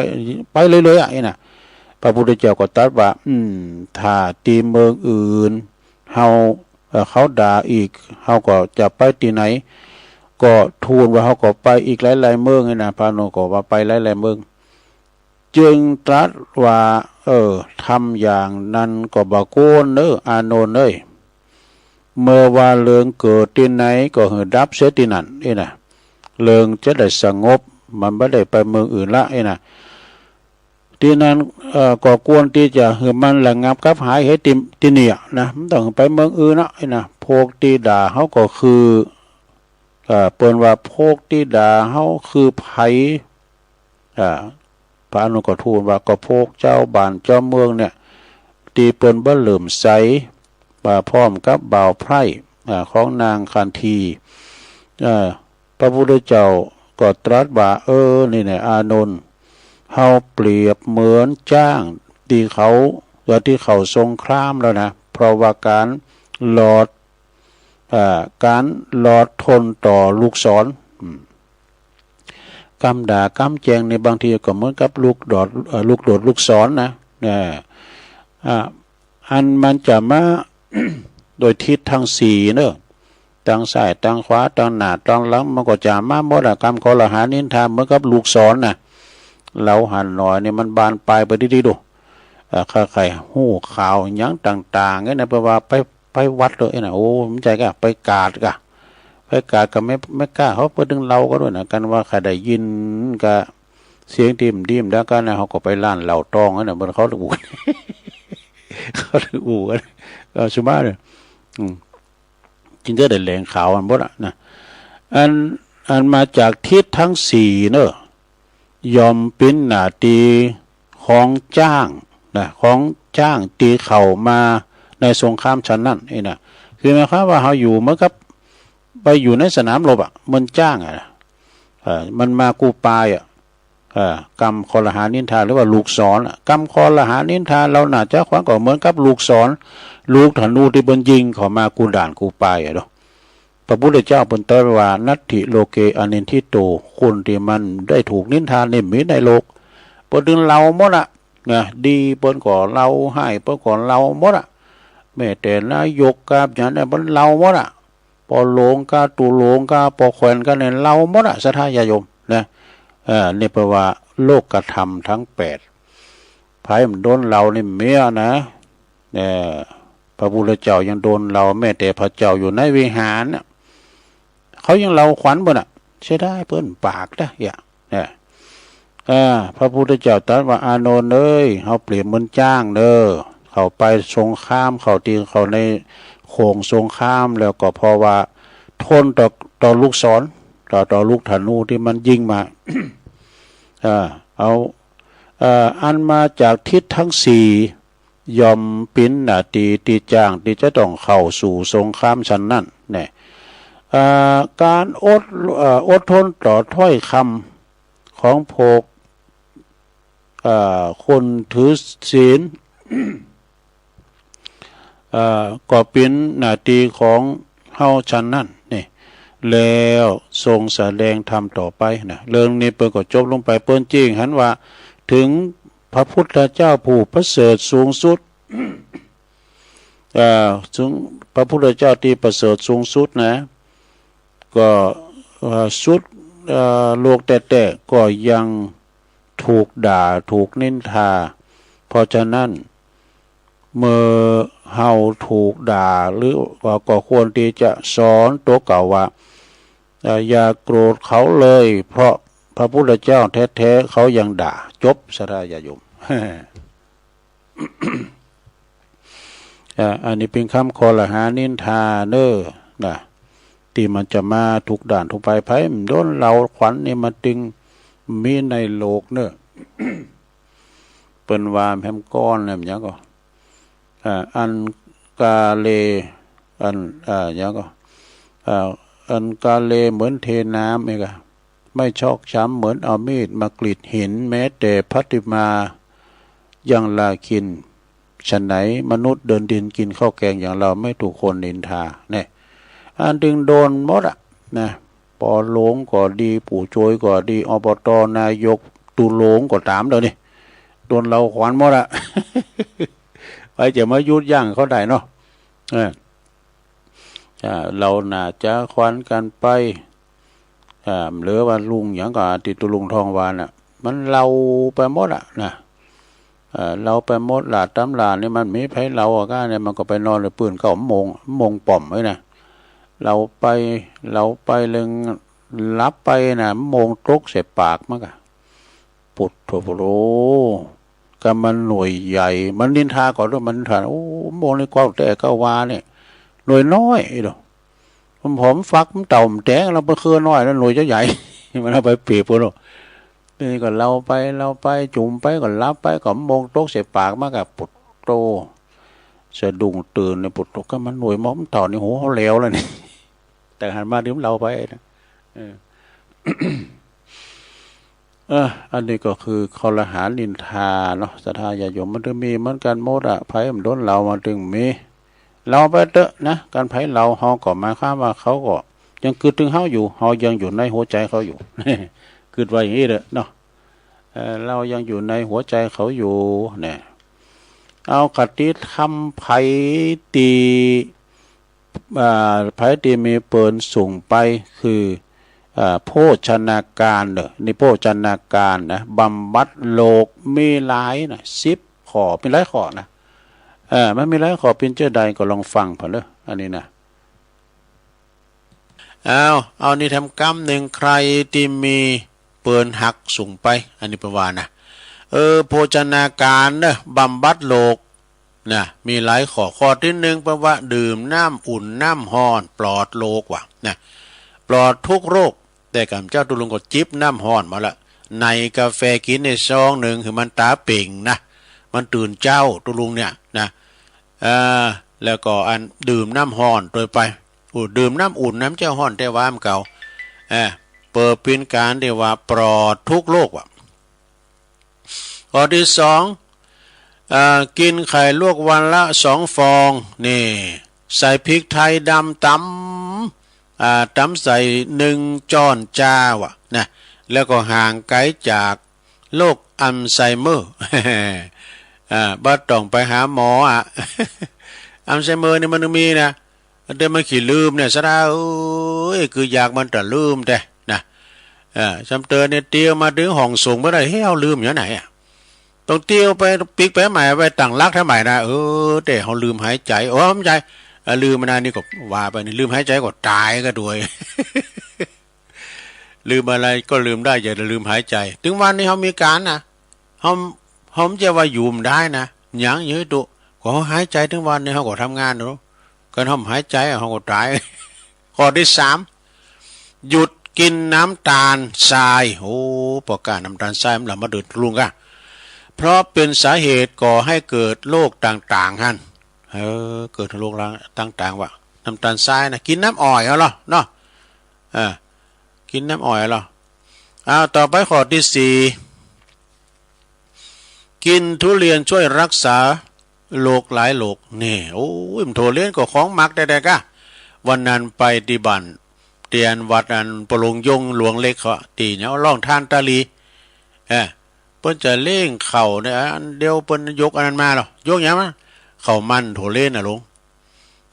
ไปเรื่อยๆ อะ เนี่ยนะ พระพุทธเจ้าก็ตรัสว่า อืม ถ้าตี้เมืองอื่น เฮา เอ่อ เขาด่าอีก เฮาก็จะไปตี้ไหน ก็ทูลว่าเฮาก็ไปอีกหลายๆ เมืองนี่นะ พระอานนท์ก็ว่าไปหลายๆ เมือง จึงตรัสว่า เออ ทำอย่างนั้นก็บ่ควรเน่อ อานนท์เอ้ย เมื่อว่าเริงเกิดตี้ไหนก็หื้อดับเสียตี้นั้น เอ้ยนะ เริงจะได้สงบ มันบ่ได้ไปเมืองอื่นละ เอ้ยนะ ตี้นั้น เอ่อ ก็ควรตี้จะหื้อมันระงับกับหายเหตุตี้ ตี้เนี่ยนะ บ่ต้องไปเมืองอื่นนะ เอ้ยนะ พวกตี้ด่าเฮาก็คือ เอ่อ เปิ้นว่าพวกตี้ด่าเฮาคือใผ อ่า พระอานนท์ก็ทูลว่า ก็พวกจาวบ้านจาวเมืองเนี่ย ตี้เปิ้นบ่เลื่อมใส มาพร้อมกับบ่าวไพร่ อ่า ของนางคันธี เอ่อ พระพุทธเจ้าก็ตรัสว่า เออ นี่แหละอานนท์ เฮาเปรียบเหมือนจ๊างตี้เขา เอ่อ ตี้เข้าสงครามแล้วนะ เพราะว่าก๋านหลอด เอ่อ ก๋านหลอดทนต่อลูกศร อืม กำด่ากำแจ้งนี่บางทีก็เหมือนกับลูกดอด เอ่อ ลูกโดดลูกศรนะ เออ อ่า อันมันจะมา โดยทิศตังสี่เน่อ ตังซ้าย ตังขวา ตังหน้า ตังหลัง มันก็จะมาหมดอะ กำคอรหานินทาเหมือนกับลูกศรน่ะ เฮาหันหน้อยนี่มันบานปลายไปดีๆ ดู เอ่อ ใค่ๆ ฮู้ข่าวหยังต่างๆ เนี่ยนะ แปลว่าไป ไปวัดเลยนะ โอ้ บ่ใจ้กะ ไปกาดกะ ไปกาดกับแม่ แม่ก๊าเขาเปิ้นนึ่งเหล้ากั๋นตวยนะ กันว่าใค่ได้ยินกะ เสียงตี้บ่ดีแล้วกั๋นนะ เฮาก็ไปร้านเหล้าตองนั่นน่ะ เปิ้นเขาอู้ เขาอู้กั๋น เออ สุมาเนี่ย อืม จึงได้แหล่งข่าวอันหมดอะนะ อัน อันมาจากทิศตังสี่เน่อ ย่อมเป๋นหน้าตี้ของจ๊างนะ ของจ๊างตี้เข้ามาในสงครามฉันนั้น นี่นะ คือหมายความว่าเฮาอยู่เหมือนกับไปอยู่ในสนามรบอะ เหมือนจ๊างอะนะ เอ่อ มันมากู้ปายอะ เอ่อ กำคอรหานินทา หรือว่าลูกศรอะ กำคอรหานินทา เฮาน่าจะขวัญก็เหมือนกับลูกศร ลูกธนูตี้เปิ้นยิงเข้ามากู้ด่านกู้ปายอะเนาะ พระพุทธเจ้าเปิ้นตรัสว่า นัตถิโลเกอนินทิโต คนตี้มันได้ถูกนินทานี่บ่มีในโลก เปิ้นนึ่งเล่าหมดอะ นะ ดีเปิ้นก็เล่า ฮ้ายเปิ้นก็เล่าหมดอะ แม้แต่นายกกาหยังเนี่ยเปิ้นเล่าหมดอะ ป้อหลวงกา ตุ๊หลวงกา ป้อแขวนกาเนี่ยเล่าหมดอะ ศรัทธาญาติโยมนะ เอ่อ นี่แปลว่าโลกธรรมตังแปด ใผบ่โดนเล่านี่บ่มีนะ เอ่อ พระพุทธเจ้ายังโดนเล่า แม้แต่พระเจ้าอยู่ในวิหารน่ะ เขายังเล่าขวัญเปิ้นน่ะ เสียดายเปิ้นปากนะ เนี่ย เนี่ย อ่า พระพุทธเจ้าตรัสว่า อานนท์เอ๋ย เฮาเปรียบเหมือนจ๊างเน่อ เข้าไปสงคราม เข้าตี้ เข้าในโข่งสงคราม แล้วก็เพราะว่าทนต่อ ต่อลูกศร ต่อ ต่อลูกธนูตี้มันยิงมา อ่า เอา เอ่อ อันมาจากทิศทั้งสี่ ย่อมเป๋นหน้าตี้ตี้จ๊างตี้จะต้องเข้าสู่สงครามฉันนั้นแน่ อ่า ก๋านอด เอ่อ อดทนต่อถ้อยกำของพวก เอ่อ คนถือศีล เอ่อ ก็เป๋นหน้าตี้ของเฮาฉันนั้นนี่ แล้วทรงแสดงธรรมต่อไปนะ เรื่องนี้เปิ้นก็จบลงไป เปิ้นจึงหันว่า เถิงพระพุทธเจ้าผู้ประเสริฐสูงสุด เอ่อ เถิงพระพุทธเจ้าตี้ประเสริฐสูงสุดนะ ก็ เอ่อ สุด เอ่อ โลกแต๊ๆ ก็ยังถูกด่า ถูกนินทา เพราะฉะนั้น เมื่อเฮาถูกด่า หรือว่าก็ควรตี้จะสอนตั๋วเก่าว่า เอ่อ อย่าโกรธเขาเลย เพราะพระพุทธเจ้าแท้ๆ เขายังด่า จบ ศรัทธาญาติโยม อ่า อันนี้เป๋นกำคอรหานินทาเน่อ นะ ตี้มันจะมาถูกด่านถูกไป ใผบ่โดนเหลาขวัญนี่มันจึงมีในโลกเน่อ เปิ้นว่าแหมก่อนแหมหยังก็ อ่า อันกาเล อัน อ่า หยังก็ อ่า อันกาเลเหมือนเทน้ำเองอะ ไม่ชอกช้ำเหมือนเอามีดมากรีดหิน แม้แต่พัตติมายังลาคิน ฉะนั้นมนุษย์เดินดินกินข้าวแกงอย่างเราไม่ถูกคนนินทา เนี่ย อันจึงโดนหมดอะ นะ ปอหลวงก็ดี ปู่โจยก็ดี อบต นายก ตุลงก็ต๋ามเดี๋ยวนี้ โดนเหลาขวัญหมดอะ ใผจะมาหยุดยั้งเขาได้เนาะ เออ อ่า เหลาหน้าจ๋าขวัญกั๋นไป อ่า หรือว่าลุงหยังก็ตี้ตุลุงทองวาน่ะ มันเหลาไปหมดอะนะ เอ่อ เหลาไปหมดละ ต๋ำรานี่มันมีใผเหลาอะก้าเนี่ย มันก็ไปนอนในปื้นเก้าโมง โมงป่อมไว้นะ เหลาไป เหลาไปเลิงหลับไปนะ โมงตกใส่ปากมันก็ ปุดโธปุโธ กำมันหน่วยใหญ่ มันนินทาก่อนด้วย มันนินทา โอ้ โมงนี่กว้างแต๊ก้าวาเนี่ย หน่วยน้อยอีโด มันผอมฟัก มันเต่า มันแต๋ง เหลาไปเครือน้อยนะ หน่วยจะใหญ่ มันเอาไปเปรียบกั๋นเนาะ นี่ก็เหลาไป เหลาไป จุ่มไป ก็หลับไป ก็โมงตกใส่ปากมันก็ปุดโธ สะดุ้งตื่นเนี่ย ปุดโธ กำมันหน่วยมอมเต่านี่ โห เหลวแล้วนี่ แต่หันมาดื่มเหล้าไปนะ เออ เออ อันนี้ก็คือคอรหานินทาเนาะ ศรัทธาญาติโยม มันจึงมีเหมือนกั๋นหมดอะ ใผบ่โดนเหลามันจึงมี เหลาไปเต๊อะนะ ก๋านใผเหลาเฮาก็หมายความว่าเขาก็ยังกึ๊ดเถิงเฮาอยู่ เฮายังอยู่ในหัวใจ๋เขาอยู่ กึ๊ดว่าอย่างนี้เต๊อะเนาะ เอ่อ เฮายังอยู่ในหัวใจ๋เขาอยู่เนี่ย เอาคติธรรมใผตี้ อ่า ใผตี้มีเปิลสูงไป คือ อ่า โภชนาการเน่อ นี่โภชนาการนะ บำบัดโรค มีหลายนะ สิบข้อ มีหลายข้อนะ เออ มันมีหลายข้อ เป๋นจะใดก็ลองฟังผ่านเน่อ อันนี้นะ เอา เอานี่แถมกำนึ่ง ใผตี้มีเปิลหักสูงไป อันนี้เปิ้นว่านะ เออ โภชนาการเน่อ บำบัดโรค นะ มีหลายข้อ ข้อตี้นึ่งเปิ้นว่า ดื่มน้ำอุ่นน้ำฮ้อนปลอดโรคว่ะ นะ ปลอดทุกโรค แต่ก่ำเจ้าตุลุงก็จิบน้ำฮ้อนมาละ ในก๋าแฟกิ๋นในซองนึ่ง หื้อมันต๋าเป่งนะ มันตื่นเจ๊าตุลุงเนี่ยนะ เอ่อ แล้วก็อันดื่มน้ำฮ้อนตวยไป โอ้ ดื่มน้ำอุ่นน้ำเจ๊าฮ้อนแต่ว่ามันเก่า เอ่อ เปิดเป๋นก๋านตี้ว่าปลอดทุกโรคว่ะ ข้อตี้สอง เอ่อ กิ๋นไข่ลวกวันละสองฟอง นี่ ใส่พริกไทยดำต๋ำ อ่า ต๋ำใส่นึ่งจ๊อนจาว่ะ นะ แล้วก็ห่างไก๋จากโรคอัลไซเมอร์ อ่า บ่ต้องไปหาหมออะ อัลไซเมอร์นี่มันมีนะ แต่มันขี้ลืมเนี่ย ศรัทธาเอ๋ย คืออยากมันจะลืมแต๊นะ เออ ซ้ำเติมเนี่ย เตียวมาเถิงห้องส่งบ่ได้ เฮ้ย เอาลืมอยู่ไหนอะ ต้องเตียวไป ปิ๊กไปใหม่ ไปตั้งหลักแถวใหม่นะ เออ แต่เฮาลืมหายใจ๋ โอ้ บ่ใจ้ เออ ลืมมานะ นี่ก็ว่าไปนี่ ลืมหายใจ๋ก็ต๋ายก็ด้วย ลืมอะไรก็ลืมได้ อย่าลืมหายใจ๋ ตึงวันนี้เฮามีก๋านนะ เฮา เฮาบ่ใจ้ว่าอยู่บ่ได้นะ หยังอยู่ตุ ก็เฮาหายใจ๋ตึงวันนี้ เฮาก็ทำงานเนาะ คันเฮาบ่หายใจ๋อะ เฮาก็ต๋าย ข้อตี้สาม หยุดกิ๋นน้ำต๋าลทราย โอ้ ป้อก้า น้ำต๋าลทรายมันละมาเดินตะลุงก้า เพราะเป๋นสาเหตุก่อหื้อเกิดโรคต่างๆ หั้น เออ เกิดโรคต่างๆ วะ น้ำต๋าลทรายนะ กิ๋นน้ำอ้อยเอาลอเนาะ เออ กิ๋นน้ำอ้อยเอาลอ อ้าว ต่อไปข้อตี้สี่ กิ๋นทุเรียนช่วยรักษาโรคหลายโรค นี่ โอ้ย มันโถเรนก็ของมักแต๊ๆ ก้า วันนั้นไปตี้บ้าน ตี้อันวัดอันป้อหลวงยงหลวงเหล็กเขา ตี้เนี่ย ร่องธารตาลี เออ เปิ้นจะเล่งข้าวเนี่ย อันเดียวเปิ้นยกอันนั้นมาลอ ยกหยังมา ข้าวมันโถเรนน่ะลุง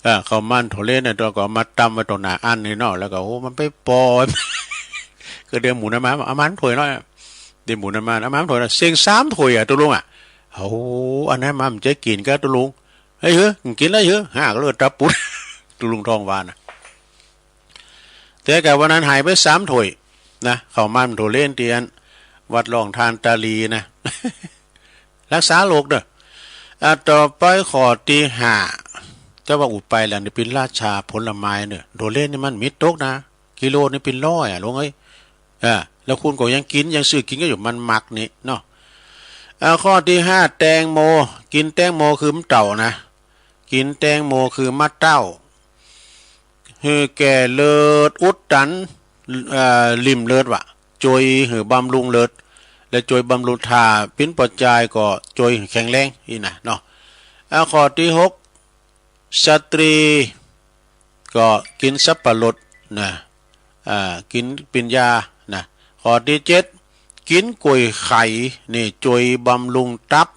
เออ ข้าวมันโถเรนน่ะ แล้วก็เอามาตำไว้ต่อหน้าอั้นนี่เนาะ แล้วก็ โอ้ มันไปปอ ก็เดี๋ยวหมู่นั้นมา เอามาถ้วยน้อย เดี๋ยวหมู่นั้นมา เอามาถ้วยน้อย เซ็งสามถ้วยอะ ตุ๊ลุงอะ โอ้ อันนั้นมา บ่ใจ้กิ๋นก้า ตุ๊ลุง เฮ้ย หื้อ กิ๋นแล้วหื้อ หากเลือดตาปุด ตุ๊ลุงทองวานะ แต่ก้าวันนั้นหายไปสามถ้วยนะ ข้าวมันโถเรนตี้อันวัดร่องธารตาลีนะ รักษาโรคเน่อ อ่ะ ต่อไปข้อตี้ห้า แต่ว่าอู้ไปแล้วนี่เป๋นราชาผลไม้เน่อ โถเรนนี่มันมีตกนะ กิโลนี่เป๋นร้อยอะลุงเอ้ย อ่า แล้วคุณก็ยังกิ๋น ยังซื้อกิ๋นกั๋นอยู่ มันมักนี่เนาะ อ่า ข้อตี้ห้า แตงโม กิ๋นแตงโมคือมะเต้านะ กิ๋นแตงโมคือมะเต้า หื้อแก้เลือดอุดตัน เอ่อ ริ่มเลือดวะ จ้วยหื้อบำรุงเลือด และจ้วยบำรุง ถ้าปิ้นปอดจายก็จ้วยหื้อแข็งแรงอี้นะเนาะ อ่า ข้อตี้หก สตรีก็กิ๋นสับปะรดนะ อ่า กิ๋นเป๋นยานะ ข้อตี้เจ็ด กิ๋นกล้วยไข่ นี่จ้วยบำรุงตับ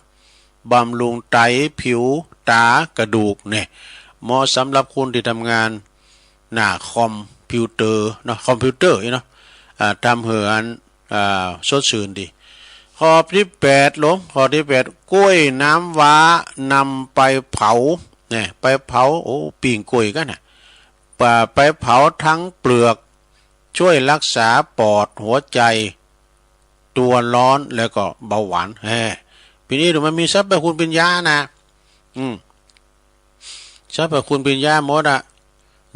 บำรุงไต ผิว ต๋า กระดูก นี่ เหมาะสำหรับคนตี้ทำงานหน้าคอมพิวเตอร์เนาะ คอมพิวเตอร์อี้เนาะ อ่า ทำหื้ออัน อ่า สดชื่นดี ข้อตี้แปด ลง ข้อตี้แปด กล้วยน้ำว้านำไปเผา นี่ ไปเผา โอ้ ปิ้งกล้วยกั๋นนะ ไป ไปเผาทั้งเปลือก ช่วยรักษาปอด หัวใจ ตัวร้อน แล้วก็เบาหวาน แฮ่ ปี๋นี้ดูมันมีสรรพคุณเป๋นยานะ อืม สรรพคุณเป๋นยาหมดอะ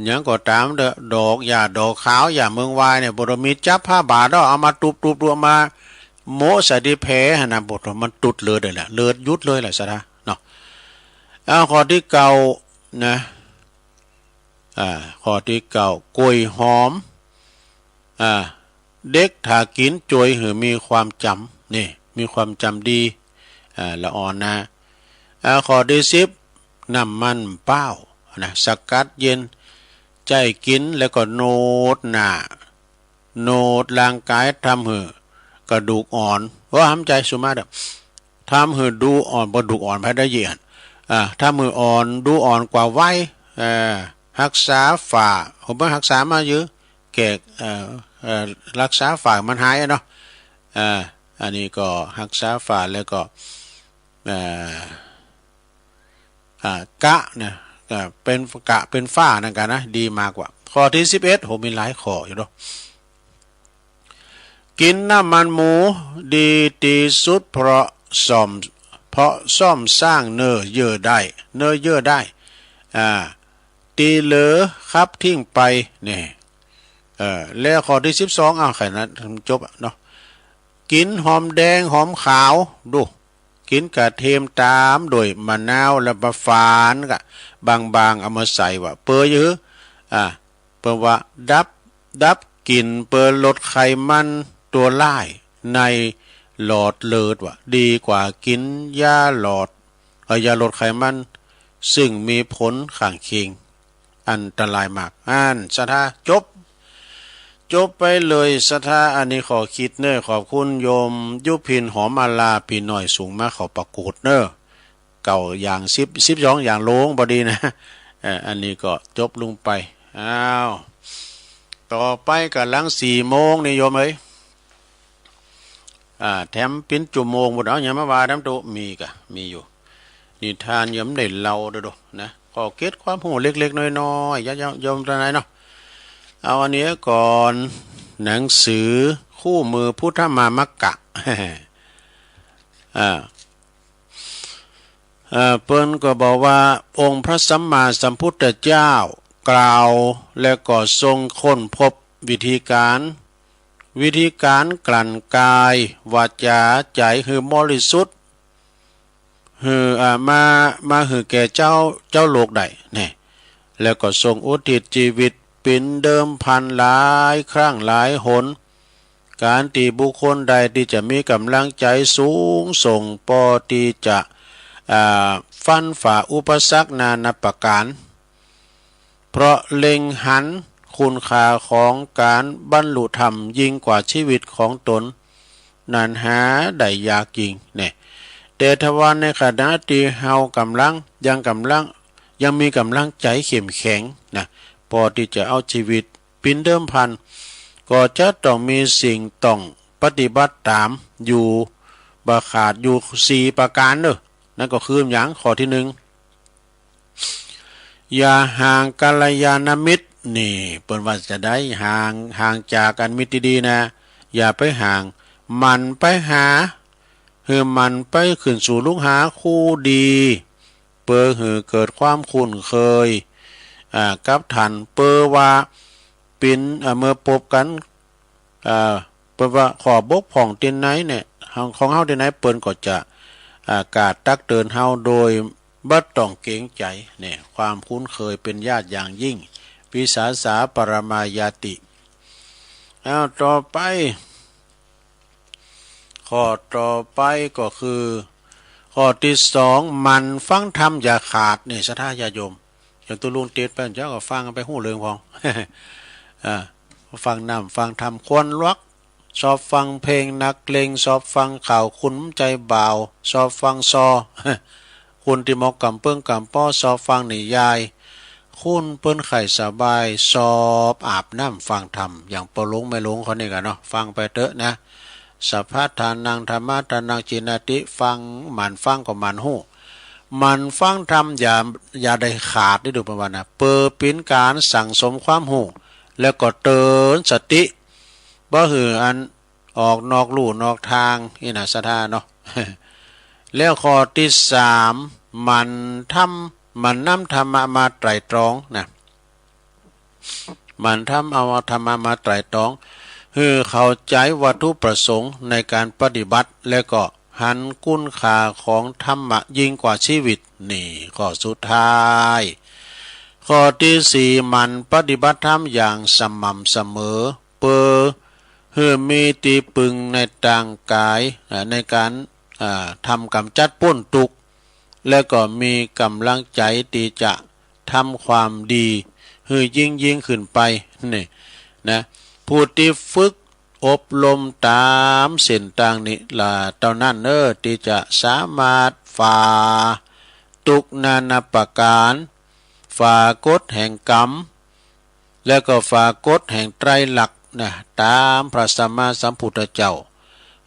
หยังก็ต๋ามเต๊อะ ดอกหญ้าดอกขาว หญ้าเมืองวายเนี่ย บ่ต้องมี จับผ้าบาตรแล้วเอามาตุ๊บๆ เอามาโมะใส่ตี้แผลหั้นนะ บ่ต้อง มันตุ๊ดเลือดเลยแหละ เลือดหยุดเลยแหละ ศรัทธาเนาะ เอาข้อตี้เก้านะ อ่า ข้อตี้เก้า กล้วยหอม อ่า เด็กถ้ากิ๋นจ้วยหื้อมีความจ๋ำ นี่ มีความจ๋ำดี อ่า ละอ่อนนะ อ่า ข้อตี้สิบ น้ำมันป๊าวนะ สกัดเย็น ใจ๊กิ๋นแล้วก็นวดหน้า นวดร่างก๋าย ทำหื้อกระดูกอ่อน ว่าหำใจ๋สุมาเต๊อะ ทำหื้อดูอ่อน บ่ดูอ่อน ใผได้ยิน อ่า ทำหื้ออ่อน ดูอ่อนกว่าวัย เอ่อ ฮักษาฝ้า ผมว่าฮักษามาเยอะ แก้ เอ่อ เอ่อ ฮักษาฝ้ามันหายอะเนาะ อ่า อันนี้ก็ฮักษาฝ้าแล้วก็ เอ่อ อ่า กะนะ อ่า เป๋นกะเป๋นฝ้านั่นกั๋นนะ ดีมากกว่า ข้อตี้สิบเอ็ด โห มีหลายข้ออยู่เนาะ กิ๋นน้ำมันหมูดีตี้สุด เพราะซ่อม เพราะซ่อมสร้างเนื้อเยื่อได้ เนื้อเยื่อได้ อ่า ตี้เหลือขับทิ้งไป นี่ เออ แล้วข้อตี้สิบสอง เอาแค่นั้นจบอะเนาะ กิ๋นหอมแดงหอมขาว ดู กิ๋นกระเทียมต๋ามโดยมะนาว แล้วมาฝานกะ บางๆ เอามาใส่วะ เปื้อเยอะ อ่า เปิ้นว่าดับ ดับกลิ่นเปิ้นลดไขมันตั๋วร้ายในหลอดเลือดว่า ดีกว่ากิ๋นยาหลอด เอ่อ ยาลดไขมัน ซึ่งมีผลข้างเคียงอันตรายมาก อั้นศรัทธา จบ จบไปเลยศรัทธา อันนี้ขอคิดเน้อ ขอบคุณโยมยุพินหอมมาลา พี่น้อยสูงมาขอประกวดเน้อ เก้าอย่าง สิบ สิบสองอย่างลงพอดีนะ เอ่อ อันนี้ก็จบลงไป อ้าว ต่อไปก็หลังสี่โมงนี่โยมเอ้ย อ่า แถมปิ้นจุ่มโมงหมด เอาหยังมาว่าแถมตุ มีกะ มีอยู่ นิทานยังบ่ได้เล่าเด้อนะ ก็เกร็ดความฮู้เล็กๆ น้อยๆ ญาติโยมตังหลายเนาะ เอาอันนี้ก่อน หนังสือคู่มือพุทธมามกะ อ่า เอ่อ เปิ้นก็บอกว่าองค์พระสัมมาสัมพุทธเจ้ากล่าว และก็ทรงค้นพบวิธีการ วิธีการกลั่นกายวาจาใจ๋หื้อบริสุทธิ์ หื้อ อ่า มา มาหื้อแก่เจ้า เจ้าโลกได้ นี่ แล้วก็ทรงอุทิศจีวิตปิณเดิมพันหลายครั้งหลายหน ก๋านตี้บุคคลใดตี้จะมีก๋ำลังใจ๋สูงส่ง ปอตี้จะ อ่า ฟันฝ่าอุปสรรคนานาประก๋าน เพราะเล็งหันคุณค่าของก๋านบรรลุธรรมยิ่งกว่าจีวิตของตน นั้นหาได้ยากยิ่ง นี่ แต่ถ้าว่าในขณะตี้เฮาก๋ำลัง ยังก๋ำลัง ยังมีก๋ำลังใจ๋เข้มแข็งนะ ปอตี้จะเอาจีวิตปิณเดิมพัน ก็จะต้องมีสิ่งต้องปฏิบัติต๋ามอยู่บ่ขาดอยู่สี่ประก๋านเนาะ นั้นก็คือหยัง ข้อตี้หนึ่ง อย่าห่างกัลยาณมิตร นี่ เปิ้นว่าจะใด ห่าง ห่างจากอันมิตรตี้ดีนะ อย่าไปห่าง หมั่นไปหา หื้อหมั่นไปขึ้นสู่ฮุกหาคู่ดี เปื้อหื้อเกิดความคุ้นเคย อ่า กับต้าน เปื้อว่าปิณ อ่า เมื่อปบกั๋น อ่า เปิ้นว่าข้อบกพร่องตี้ไหนเนี่ย ของ ของเฮาตี้ไหน เปิ้นก็จะ อ่า กล้าตักเตือนเฮาโดยบ่ต้องเกรงใจ๋ เนี่ย ความคุ้นเคยเป๋นญาติอย่างยิ่ง วิสาสาปรมาญาติ อ้าว ต่อไป ข้อต่อไปก็คือ ข้อตี้สอง หมั่นฟังธรรมอย่าขาด นี่ ศรัทธาญาติโยม อย่างตุ๊ลุงเตสไป เจ้าก็ฟังไปฮู้เรื่องพ่อง อ่า ฟังน้ำฟังธรรมควรลัก ชอบฟังเพลงนักเลง ชอบฟังข่าวคุณใจ๋บ่าว ชอบฟังซอ คุณตี้หมอกก๋ำเปิ้งก๋ำป้อ ชอบฟังนิยาย คุณเปิ้นใค่สบาย ชอบอาบน้ำฟังธรรม อย่างป้อหลวงแม่หลวงเขานี่ก่ะเนาะ ฟังไปเต๊อะนะ สัพพะทานัง ธัมมะทานัง จีนาติ ฟัง หมั่นฟังก็หมั่นฮู้ หมั่นฟังธรรมอย่า อย่าได้ขาด นี่ดูเปิ้นว่านะ เปื้อเป๋นก๋านสั่งสมความฮู้ แล้วก็เตือนสติ บ่หื้ออันออกนอกลู่นอกตาง นี่นะ ศรัทธาเนาะ แล้วข้อตี้สาม หมั่นทำ หมั่นนำธรรมะมาไตร่ตรองนะ หมั่นทำเอาธรรมะมาไตร่ตรอง หื้อเข้าใจ๋วัตถุประสงค์ในก๋านปฏิบัติ และก็หันคุณค่าของธรรมะยิ่งกว่าจีวิต นี่ ข้อสุดท้าย ข้อตี้สี่ หมั่นปฏิบัติธรรมอย่างสม่ำเสมอ เปื้อหื้อมีตี้ปึงในตางก๋าย อ่า ในก๋าน อ่า ทำก๋ำจัดป๊นตุ๊กข์ และก็มีก๋ำลังใจ๋ตี้จะทำความดีหื้อยิ่งๆ ขึ้นไป นี่นะ ผู้ตี้ฝึกอบรมต๋ามเส้นตางนี้ละเต้านั้นเน่อ ตี้จะสามารถฝ่าตุ๊กข์นานาประก๋าน ฝ่ากฎแห่งกรรม แล้วก็ฝ่ากฎแห่งไตรลักษณ์นะ ต๋ามพระสัมมาสัมพุทธเจ้า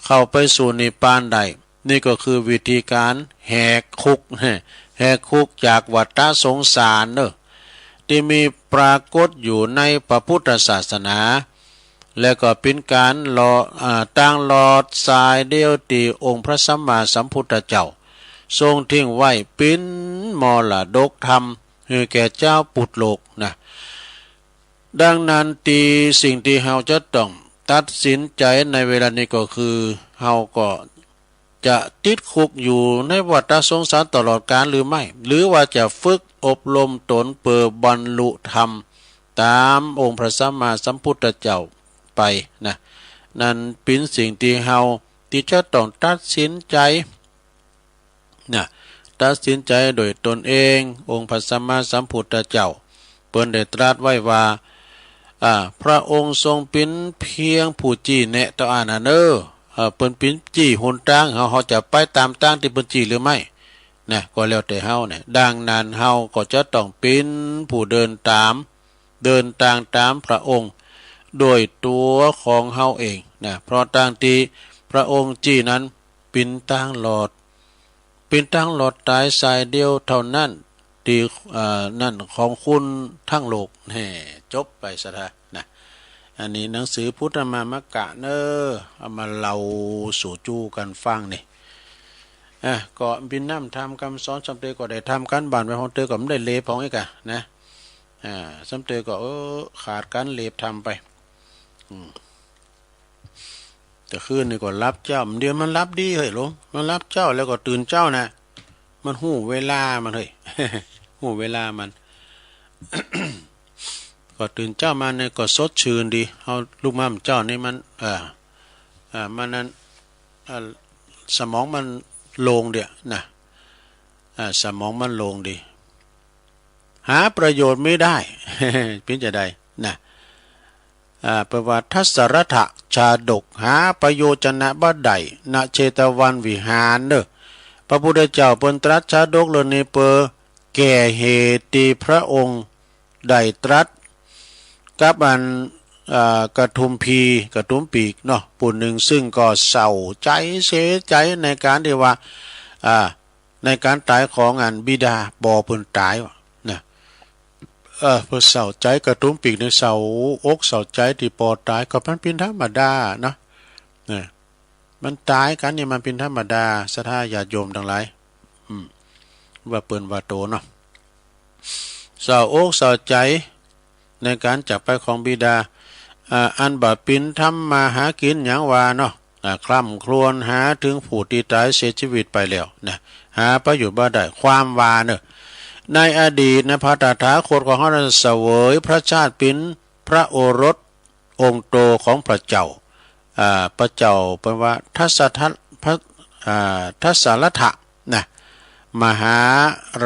เข้าไปสู่นิพพานได้ นี่ก็คือวิธีก๋านแหกคุก แหกคุกจากวัฏฏะสงสารเน่อ ตี้มีปรากฏอยู่ในพระพุทธศาสนา แล้วก็เป๋นก๋านลอด อ่า ตางลอดสายเดียวตี้องค์พระสัมมาสัมพุทธเจ้า ทรงทิ้งไว้เป๋นมรดกธรรม หื้อแก่จาวปุตโลกนะ ดังนั้นตี้สิ่งตี้เฮาจะต้องตัดสินใจ๋ในเวลานี้ก็คือ เฮาก็จะติดคุกอยู่ในวัฏฏะสงสารตลอดกาลหรือไม่ หรือว่าจะฝึกอบรมตนเปื้อบรรลุธรรมต๋ามองค์พระสัมมาสัมพุทธเจ้าไปนะ นั้นเป๋นสิ่งตี้เฮาตี้จะต้องตัดสินใจ๋ นะ ตัดสินใจ๋โดยตนเอง องค์พระสัมมาสัมพุทธเจ้า เปิ้นได้ตรัสไว้ว่า อ่า พระองค์ทรงเป๋นเพียงผู้จี้แนะเต้าอั้นนะเน่อ เอ่อ เปิ้นเป๋นจี้หนตาง เฮา เฮาจะไปต๋ามตางตี้เปิ้นจี้หรือไม่ นะ ก็แล้วแต่เฮาเนี่ย ดังนั้นเฮาก็จะต้องเป๋นผู้เดินต๋าม เดินตางต๋ามพระองค์ โดยตั๋วของเฮาเองนะ เพราะตางตี้พระองค์จี้นั้นเป๋นตางลอด เป๋นตางลอดต๋ายสายเดียวเต้านั้น ตี้ เอ่อ นั้นของคนตังโลก แหม จบไปซะละนะ อันนี้หนังสือพุทธมามกะเน่อ เอามาเล่าสู่จู้กั๋นฟังนี่ อ่ะ ก็เป๋นน้ำธรรมกำสอน ซ้ำเตยก็ได้ทำก๋านบ้านไว้ ของเตยก็บ่ได้เล็บของอีกอะนะ อ่า ซ้ำเตยก็ เออ ขาดก๋านเล็บธรรมไป อืม แต่คืนนี่ก็หลับเจ้า เดี๋ยวมันหลับดีเฮ้ยหลวง มันหลับเจ้าแล้วก็ตื่นเจ๊านะ มันฮู้เวลามันเฮ้ย ฮู้เวลามัน ก็ตื่นเจ๊ามาเนี่ยก็สดชื่นดี เอาลุกมาเจ๊านี่มัน เออ เออ มันนั้น เออ สมองมันโล่งเดี่ยนะ เออ สมองมันโล่งดี หาประโยชน์ไม่ได้ เป๋นจาใดนะ อ่า แปลว่าทัสสรัตถชาดก หาประโยชน์จะบ่ได้ ณ เชตวันวิหารเน่อ พระพุทธเจ้าเปิ้นตรัสชาดกเรื่องนี้เป๋อแก่เหตุตี้พระองค์ได้ตรัสกับอัน อ่า กทุมพี กทุมปีกเนาะ ผู้นึ่งซึ่งก็เศร้าใจ๋เสียใจ๋ในก๋านตี้ว่า อ่า ในก๋านต๋ายของอันบิดา บ่เปิ้นต๋ายว่ะนะ เออ เปิ้นเศร้าใจ๋ กทุมปีกนี่เศร้าอกเศร้าใจ๋ตี้ปอต๋าย ก็มันเป๋นธรรมดาเนาะ นะ มันต๋ายกั๋นนี่มันเป๋นธรรมดา ศรัทธาญาติโยมตังหลาย อืม ว่าเปิ้นว่าโตเนาะ เศร้าอกเศร้าใจ๋ในก๋านจากไปของบิดา อ่า อันบ่เป๋นธรรมมาหากิ๋นหยังว่าเนาะ อ่า คร่ำครวญหาเถิงผู้ตี้ต๋ายเสียจีวิตไปแล้วนะ หาประโยชน์บ่ได้ ความว่าเน่อ ในอดีตนะ พระตถาคตของเฮานั้นเสวยพระชาติเป๋นพระโอรสองค์โตของพระเจ้า อ่า พระเจ้าเปิ้นว่าทัสสะทัส พระ อ่า ทัสสรัตถะนะ มหา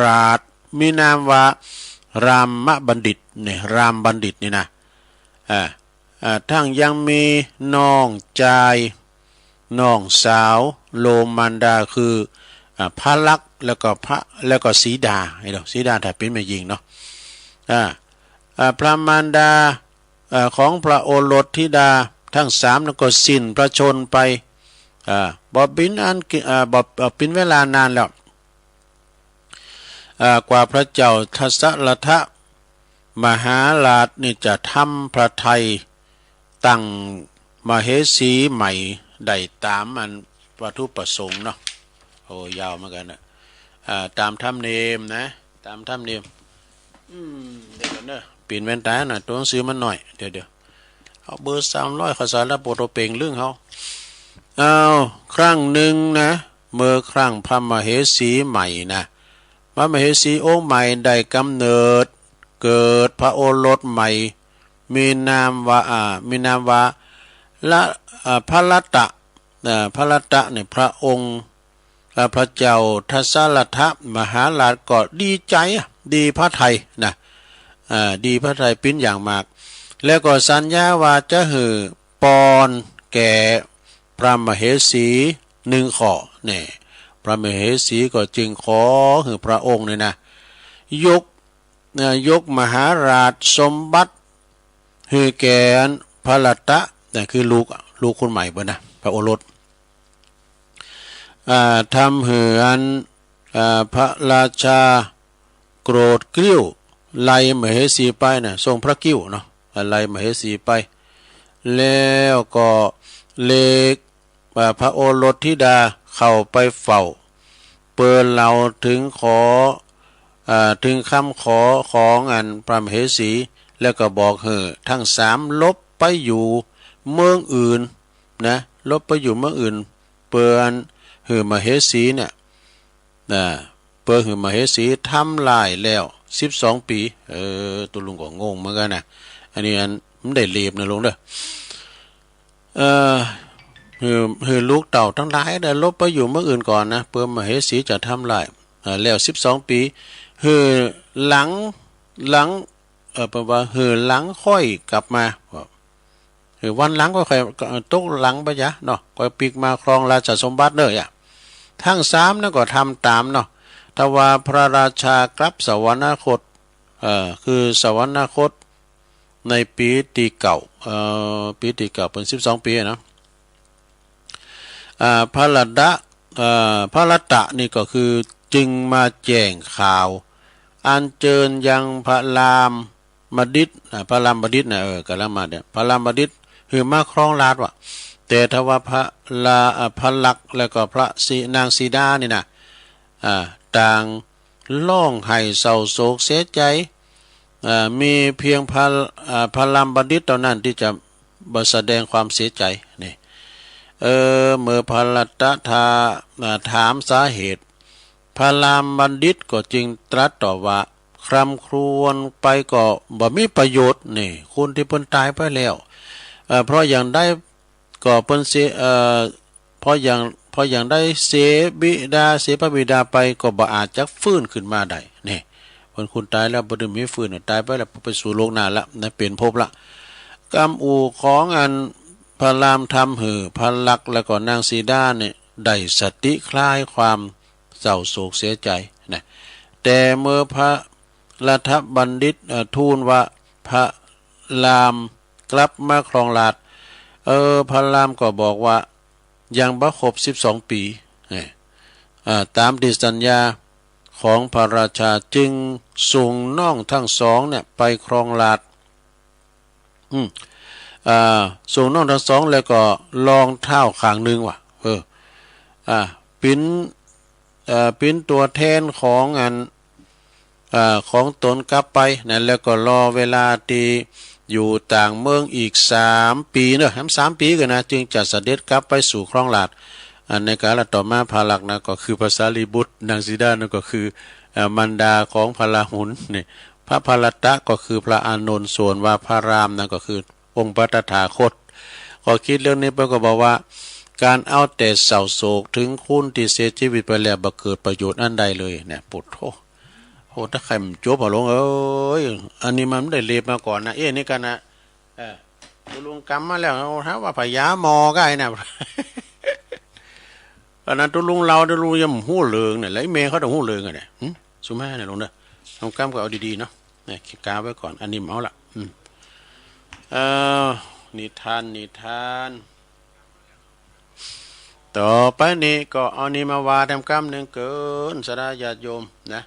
ราช มีนามว่ารามบัณฑิตนี่ รามบัณฑิตนี่นะ อ่า อ่า ทั้งยังมีน้องจาย น้องสาว โรมมารดา คือ อ่า พระลักษมณ์ แล้วก็พระ แล้วก็สีดา ไอ้ดอกสีดาถ้าเป๋นแม่ญิงเนาะ อ่า อ่า พระมารดา อ่า ของพระโอรสธิดาทั้งสามนั้นก็สิ้นพระชนม์ไป อ่า บ่เป๋นอันกิ อ่า บ่ บ่เป๋นเวลานานแล้ว อ่า กว่าพระเจ้าทัสสรัตถะมหาราชนี่จะทำพระทัยตั้งมเหสีใหม่ได้ต๋ามอันวัตถุประสงค์เนาะ โอ้ ยาวเหมือนกั๋นนะ อ่า ต๋ามธรรมเนียมนะ ต๋ามธรรมเนียม อืม เดี๋ยวก่อนเน่อ เปลี่ยนแว่นต๋าหน่อย ตั๋วหนังสือมันน้อย เดี๋ยว เดี๋ยว เอาเบอร์สามร้อย ข้าวสารและโปรโตเปงลึ่งเฮา เอา ครั้งหนึ่งนะ เมื่อครั้งพระมเหสีใหม่นะ พระมเหสีองค์ใหม่ได้กำเนิด เกิดพระโอรสใหม่ มีนามว่า อ่า มีนามว่า ละ อ่า พระรัตตะ อ่า พระรัตตะเนี่ย พระองค์ อ่า พระเจ้าทัสสรัตถะมหาราชก็ดีใจ๋อะ ดีพระทัยนะ อ่า ดีพระทัยเป๋นอย่างมาก แล้วก็สัญญาว่าจะหื้อปอนแก่พระมเหสีหนึ่งข้อ เนี่ย พระมเหสีก็จึงขอหื้อพระองค์เนี่ยนะ ยก นะ ยกมหาราชสมบัติหื้อแก่พระรัตตะ นะ คือลูก ลูกคนใหม่เปิ้นนะ พระโอรส อ่า ทำหื้ออัน อ่า พระราชาโกรธกริ้ว ไล่มเหสีไปนะ ทรงพระกริ้วเนาะ ไล่มเหสีไป แล้วก็เรียก อ่า พระโอรสธิดาเข้าไปเฝ้า เปิ้นเล่าเถิงขอ อ่า เถิงกำขอของอันพระมเหสี แล้วก็บอกหื้อทั้งสามหลบไปอยู่เมืองอื่นนะ หลบไปอยู่เมืองอื่น เปื้อหื้อมเหสีเนี่ย นะ เปื้อหื้อมเหสีทำลายแล้วสิบสองปี๋ เออ ตุ๊ลุงก็งงเหมือนกั๋นนะ อันนี้อันบ่ได้เล็บนะลุงเน่อ เอ่อ หื้อ หื้อลูกเต้าตังหลายได้หลบไปอยู่เมืองอื่นก่อนนะ เปื้อมเหสีจะทำลาย อ่า แล้วสิบสองปี๋ หื้อหลัง หลัง เอ่อ แปลว่าหื้อหลังค่อยกลับมา หื้อวันหลังก็ค่อย ตกหลังไปยะเนาะ ค่อยปิ๊กมาครองราชสมบัติเน่อ ทั้งสามนั้นก็ทำต๋ามเนาะ ทว่าพระราชากลับสวรรคต เอ่อ คือสวรรคตในปี๋ตี้เก้า เอ่อ ปี๋ตี้เก้าเปิ้นสิบสองปี๋อะเนาะ อ่า พระรัตตะ เอ่อ พระรัตตะนี่ก็คือจึงมาแจ้งข่าว อัญเจิญยังพระราม บัณฑิต อ่า พราหมณ์บัณฑิตนะ เออ ก๋ำลังมาเนี่ย พราหมณ์บัณฑิตหื้อมาครองราชย์ว่ะ แต่ถ้าว่าพระลา อ่า พระลักษมณ์ แล้วก็พระสี นางสีดานี่นะ อ่า ต่างฮ้องไห้เศร้าโศกเสียใจ๋ อ่า มีเพียงพระ อ่า พราหมณ์บัณฑิตเต้านั้นตี้จะบ่แสดงความเสียใจ๋นี่ เออ เมื่อพระลัตถะ อ่า ถามสาเหตุ พราหมณ์บัณฑิตก็จึงตรัสตอบว่า คร่ำครวญไปก็บ่มีประโยชน์นี่ คนตี้เปิ้นต๋ายไปแล้ว เอ่อ เพราะอย่างใดก็เปิ้นเสีย เอ่อ เพราะอย่าง เพราะอย่างใดเสียบิดา เสียพระบิดาไปก็บ่อาจจะฟื้นขึ้นมาได้นี่ เปิ้นคนต๋ายแล้วบ่ได้มีฟื้น ต๋ายไปแล้วไปสู่โลกหน้าละนะ เป๋นภพละ กำอู่ของอันพราหมณ์ทำหื้อพระลักษมณ์แล้วก็นางสีดาเนี่ยได้สติคลายความเศร้าโศกเสียใจ๋นะ แต่เมื่อพระลัตถบัณฑิต เอ่อ ทูลว่าพระรามกลับมาครองราชย์ เออ พระรามก็บอกว่ายังบ่ครบสิบสองปี๋ เออ อ่า ต๋ามตี้สัญญาของพระราชา จึงส่งน้องทั้งสองเนี่ยไปครองราชย์ อืม อ่า ส่งน้องทั้งสองแล้วก็รองเท้าข้างนึ่งว่ะ เออ อ่า เป๋น เอ่อ เป๋นตั๋วแตนของอัน เอ่อ ของต๋นกลับไปนะ แล้วก็รอเวลาตี้อยู่ต่างเมืองอีกสามปี๋เนาะ แหมสามปี๋ก่อนนะ จึงจะเสด็จกลับไปสู่ครองราชย์ อันในกาลต่อมาพระลักษมณ์นะ ก็คือพระสารีบุตร นางสีดานั่นก็คือ เอ่อ มารดาของพระราหุลนี่ พระพระลัตถะก็คือพระอานนท์ ส่วนว่าพระรามนั่นก็คือองค์พระตถาคต ก็กึ๊ดเรื่องนี้ไปก็บอกว่า ก๋านเอาแต่เศร้าโศกเถิงคนตี้เสียจีวิตไปแล้วบ่เกิดประโยชน์อันใดเลยเนี่ย ปุดโธ โอ้ ถ้าใค่มันจบอะหลวงเอ๋ย อันนี้มันได้เล็บมาก่อนนะ เอ๊ะ นี่กั๋นนะ เออ ตุ๊ลุงกำมาแล้ว เอา หาว่าพญาหมอก้าไอ้น่ะ อันนั้นตุ๊ลุงเล่า ตุ๊ลุงยังบ่ฮู้เรื่องเนี่ย แล้วไอ้แม่เขาต้องฮู้เรื่องอะเนี่ย หึ สุมาเนี่ยหลวงเด้อ ตุ๊ลุงกำก็เอาดีๆ เนาะ เนี่ย คิดกาไว้ก่อน อันนี้เมาละ อืม เอ่อ นิทาน นิทาน ต่อไปนี้ก็เอานี้มาว่าแถมกำนึ่งเกิน ศรัทธาญาติโยมนะ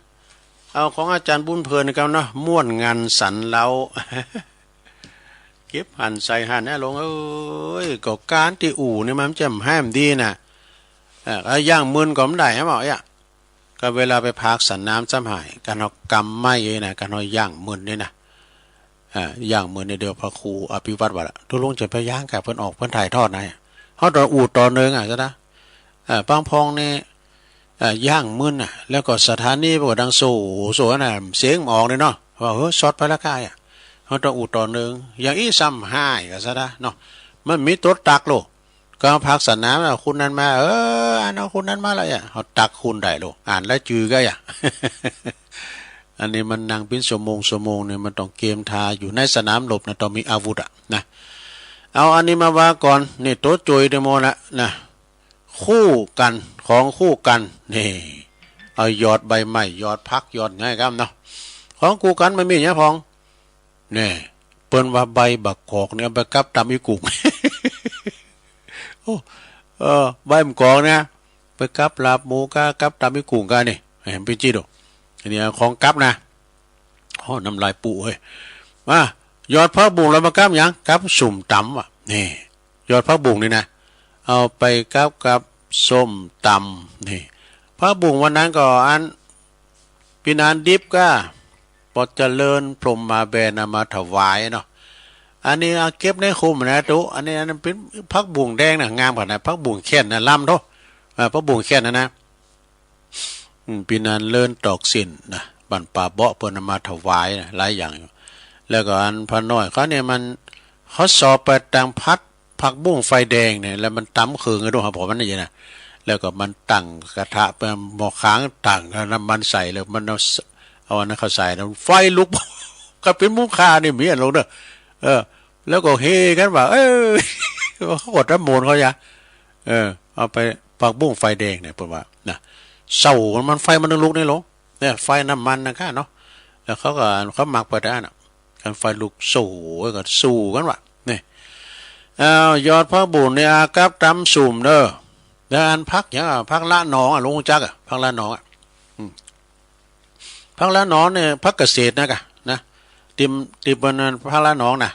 เอาของอาจ๋ารย์บุญเพลินกำเนาะ ม่วนงันสันเล้า เก็บหั้นใส่หั้นนะหลวงเอ๋ย ก็ก๋านตี้อู่นี่มันจะแหมดีนะ เอ่อ แล้วย่างมึนก็บ่ได้ แหมบ่ เอ๊ะ ก็เวลาไปพากสันน้ำซ้ำหาย ก๋านเฮากำไม้นะ ก๋านเฮาย่างมึนนี่นะ อ่า ย่างมึนนี่ เดี๋ยวพระครูอภิวัตรว่าละ ตุ๊ลุงจะไปย่างก่า เปิ้นออก เปิ้นถ่ายทอดนะ เฮาต้องอู้ต่อเนืองอะ ศรัทธา อ่า บางพ่องนี่ อ่า ย่างมึนน่ะ แล้วก็สถานีมันก็ดังโซ่ โซ่น่ะ เสียงมันออกเลยเนาะ ว่า เฮ้ย ซอดไปละก้าอะ เฮาต้องอู้ต่อเนือง อย่างอี้ซ้ำหายก่า ศรัทธาเนาะ มันมีตั๋วตักโลก ก็พากสันน้ำ เอาคุณนั้นมา เออ อันเอาคุณนั้นมาละ เฮาตักคุณได้โลก อ่านรายจื้อก้าอะ อันนี้มันนั่งเป๋นชั่วโมง ชั่วโมงเนี่ย มันต้องเกียมท่า อยู่ในสนามรบนะ ต้องมีอาวุธอะนะ เอาอันนี้มาว่าก่อน นี่ตั๋วจุยเตโมละนะ คู่กั๋น ของคู่กั๋น นี่ เอาหยอดใบไม้ หยอดผัก หยอดไงครับเนาะ ของคู่กั๋นมันมีหยังพ่อง แน่ เปิ้นว่าใบบักกอกเนี่ย เอาไปกับตำอี้กุ่ง โอ้ เออ ใบบักกอกเนี่ย ไปกับลาบหมูก้า กับตำอี้กุ่งก้านี่ แหม เป๋นจี้ดู อันนี้ของกับนะ โอ้ น้ำลายปู้เฮ้ย มา หยอดผักบุ้งแล้วมากับหยัง กับส้มตำว่ะ นี่ หยอดผักบุ้งนี่นะ เอาไปกับ กับส้มตำ นี่ ผักบุ้งวันนั้นก็อัน เป๋นอันดิบก้า ปอเจริญพรหมาแบนเอามาถวายเนาะ อันนี้เอาเก็บในคุ้มนะตุ๊ อันนี้ อันนั้นเป๋นผักบุ้งแดงนะ งามขนาด ผักบุ้งแข้นนะ ลำโธ่ อ่า ผักบุ้งแข้นนะนะ อืม เป๋นอันเลินตอกสิ้นนะ บ้านป่าเบาะเปิ้นเอามาถวายนะ หลายอย่างอยู่ แล้วก็อันพระน้อยเขาเนี่ยมัน เขาสอบไปตางผัดผักบุ้งไฟแดงเนี่ย แล้วมันต๋ำเคิงไอ้ดวงหาผมมันนี่นะ แล้วก็มันตั้งกระทะไป หม้อข้างตั้ง เอาน้ำมันใส่ แล้วมันเอา เอาอันนั้นเข้าใส่ แล้วไฟลุก ก็เป๋นมุ้งคานี่มีอันลงเด้อ เออ แล้วก็เฮกั๋นว่า เออ เขาก็ตะโมนเขาอย่า เออ เอาไปผักบุ้งไฟแดงเนี่ย เปิ้นว่านะ เศร้ามัน ไฟมันต้องลุกนี่ลง เนี่ย ไฟน้ำมันนะก้าเนาะ แล้วเขาก็ เขาหมักไปได้น่ะ กันไฟลุกสู้ก็สู้กั๋นว่ะ นี่ อ้าว หยอดผักบุ้งนี่ อากับตำส้มเด้อ แล้วอันผักหยังอะ ผักละนองอะ หลวงจักอะ ผักละนองอะ อืม ผักละนองเนี่ย ผักเกษตรนะก้า นะ ติม ติมเปิ้นนั้นพระละนองน่ะ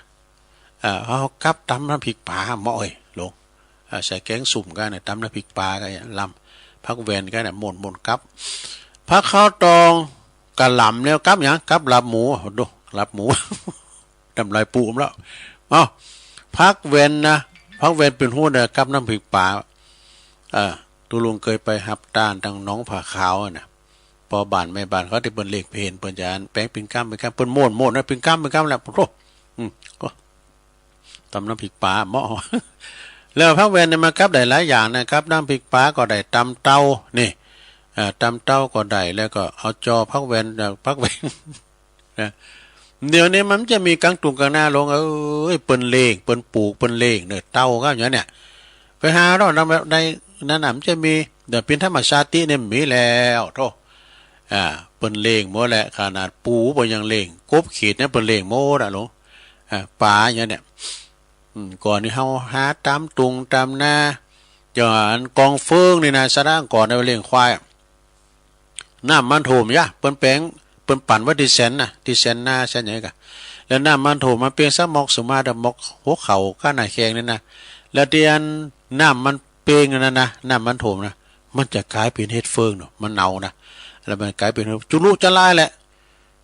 เออ เฮากับต๋ำน้ำพริกป๋าเหมาะเอ้ย หลวง เออ ใส่แกงส้มกั๋นน่ะ ต๋ำน้ำพริกป๋ากั๋นเนี่ย ลำ ผักแว่นกั๋นน่ะ ม่วนๆ กับ ผักขาวตอง กะหล่ำเนี่ย กับหยัง กับลาบหมู โอ้โห ลาบหมู น้ำลายปูมแล้ว เอ้า ผักแว่นนะ ผักแว่นเปิ้นฮู้นะ กับน้ำพริกป๋า เออ ตุ๊ลุงเกยไปฮับต้านตังหนองผาขาวอะนะ ป้อบ้านแม่บ้านเขาตี้เปิ้นเล็งเปิ้นเห็น เปิ้นจะอันแป๋งเป๋นกำเป๋นกำ เปิ้นม่วนๆ นะ เป๋นกำเป๋นกำแหละ โอ้โห อืม ก็ต๋ำน้ำพริกป๋าเหมาะ แล้วผักแว่นเนี่ยมันกับได้หลายอย่างนะ กับน้ำพริกป๋าก็ได้ ต๋ำเต้า นี่ เอ่อ ต๋ำเต้าก็ได้ แล้วก็เอาจ่อผักแว่น เอ่อ ผักแว่น นะ เดี๋ยวนี้มันจะมีก๋างตุงก๋างนา หลวงเอ้ย เปิ้นเล็ง เปิ้นปลูก เปิ้นเล็งเนี่ย เต้าก็อย่างเนี้ย ไปหาเนาะ ใน ในนั้นน่ะมันจะมี แต่เปิ้นธรรมชาติเนี่ยมีแล้ว โธ่ อ่า เปิ้นเล็งหมดแหละ ขนาดปูเปิ้นยังเล็ง กบเขียดเนี่ยเปิ้นเล็งหมดอะ หลวง อ่า ป๋าอย่างเนี้ย อืม ก่อนนี้เฮาหาต๋ามตุงต๋ามนา อย่างอันกองเฟิงนี่นะ สะดั้งก่อนเอาไปเลี้ยงควายอะ น้ำมันโถ่มยะ เปิ้นแป๋ง เปิ้นปั่นไว้ตี้แสนน่ะ ตี้แสนนาแสนหยังก่ะ แล้วน้ำมันโถ่มมาเปียงสักม็อกสุมาเด้อ ม็อกหัวเข่าก้านหน้าแข้งนี่นะ แล้วตี้อันน้ำมันเปียงอันนั้นนะ น้ำมันโถ่มนะ มันจะก๋ายเป๋นเห็ดเฟิงเนาะ มันเนานะ แล้วมันก๋ายเป๋นจุลุจะลายแหละ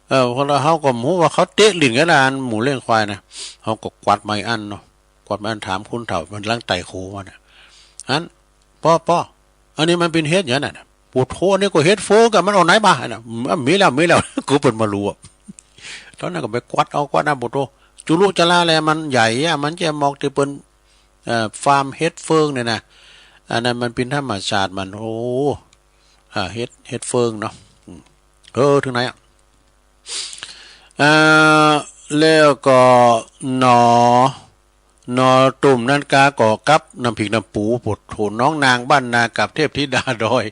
เออ เพราะเฮาก็บ่ฮู้ว่าเขาเตะลิ้นกั๋นนะ อันหมู่เลี้ยงควายนะ เฮาก็กวัดมาอันเนาะ กวัดมาอันถามคนเฒ่า มันหลังไต่โขมาน่ะ อัน ป้อ ป้อ อันนี้มันเป๋นเห็ดหยังน่ะ โอ้โธ่ อันนี้ก็เห็ดเฟิงก่ะ มันเอาไหนมาน่ะ อืม มีแล้ว มีแล้ว กูเปิ้นบ่ฮู้อะ ต๋อนนั้นก็ไปกวัดเอา กวัดเอา โอ้โธ่ จุลุจะลายแล มันใหญ่อะ มันจะมอกตี้เปิ้น เอ่อ ฟาร์มเห็ดเฟิงเนี่ยนะ อันนั้นมันเป๋นธรรมชาติมัน โอ้ อ่า เห็ด เห็ดเฟิงเนาะ อืม เออ เถิงไหนอะ เอ่อ แล้วก็หน่อ หน่อตุ่มนั้นกาก็กับน้ำพริกน้ำปู โอ้โธ่ น้องนางบ้านนากับเทพธิดาดอย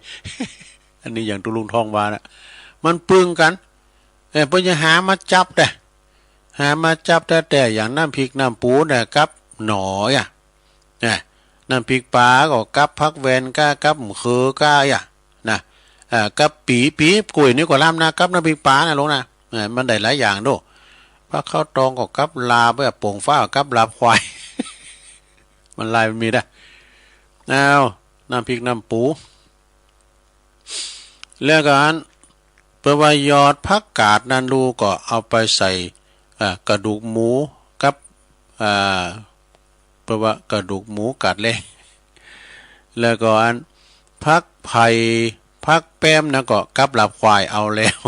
อันนี้อย่างตุ๊ลุงทองว่าน่ะ มันปึงกั๋น เออ เปิ้นจะหามาจับแต๊ หามาจับแต๊ แต่อย่างน้ำพริกน้ำปูน่ะ กับหน่ออะ นะ น้ำพริกป๋าก็กับผักแว่นก้า กับมะเขือก้าอะ นะ เอ่อ กับปี๋ ปี๋ก๋วยนี่ก็ลำนะ กับน้ำพริกป๋านะ หลวงนะ เอ่อ มันได้หลายอย่างโด ผักขาวตองก็กับลาบ เอ่อ ป๋งฟ้ากับลาบควาย มันลายมันมีนะ อ้าว น้ำพริกน้ำปู แล้วก็อัน เปิ้นว่ายอดผักกาดนั้นลูกก็เอาไปใส่ อ่า กระดูกหมูกับ อ่า เปิ้นว่ากระดูกหมูกาดแล้ง แล้วก็อันผักไผ่ผักแป๊มนั้นก็กับลาบควายเอาแล้ว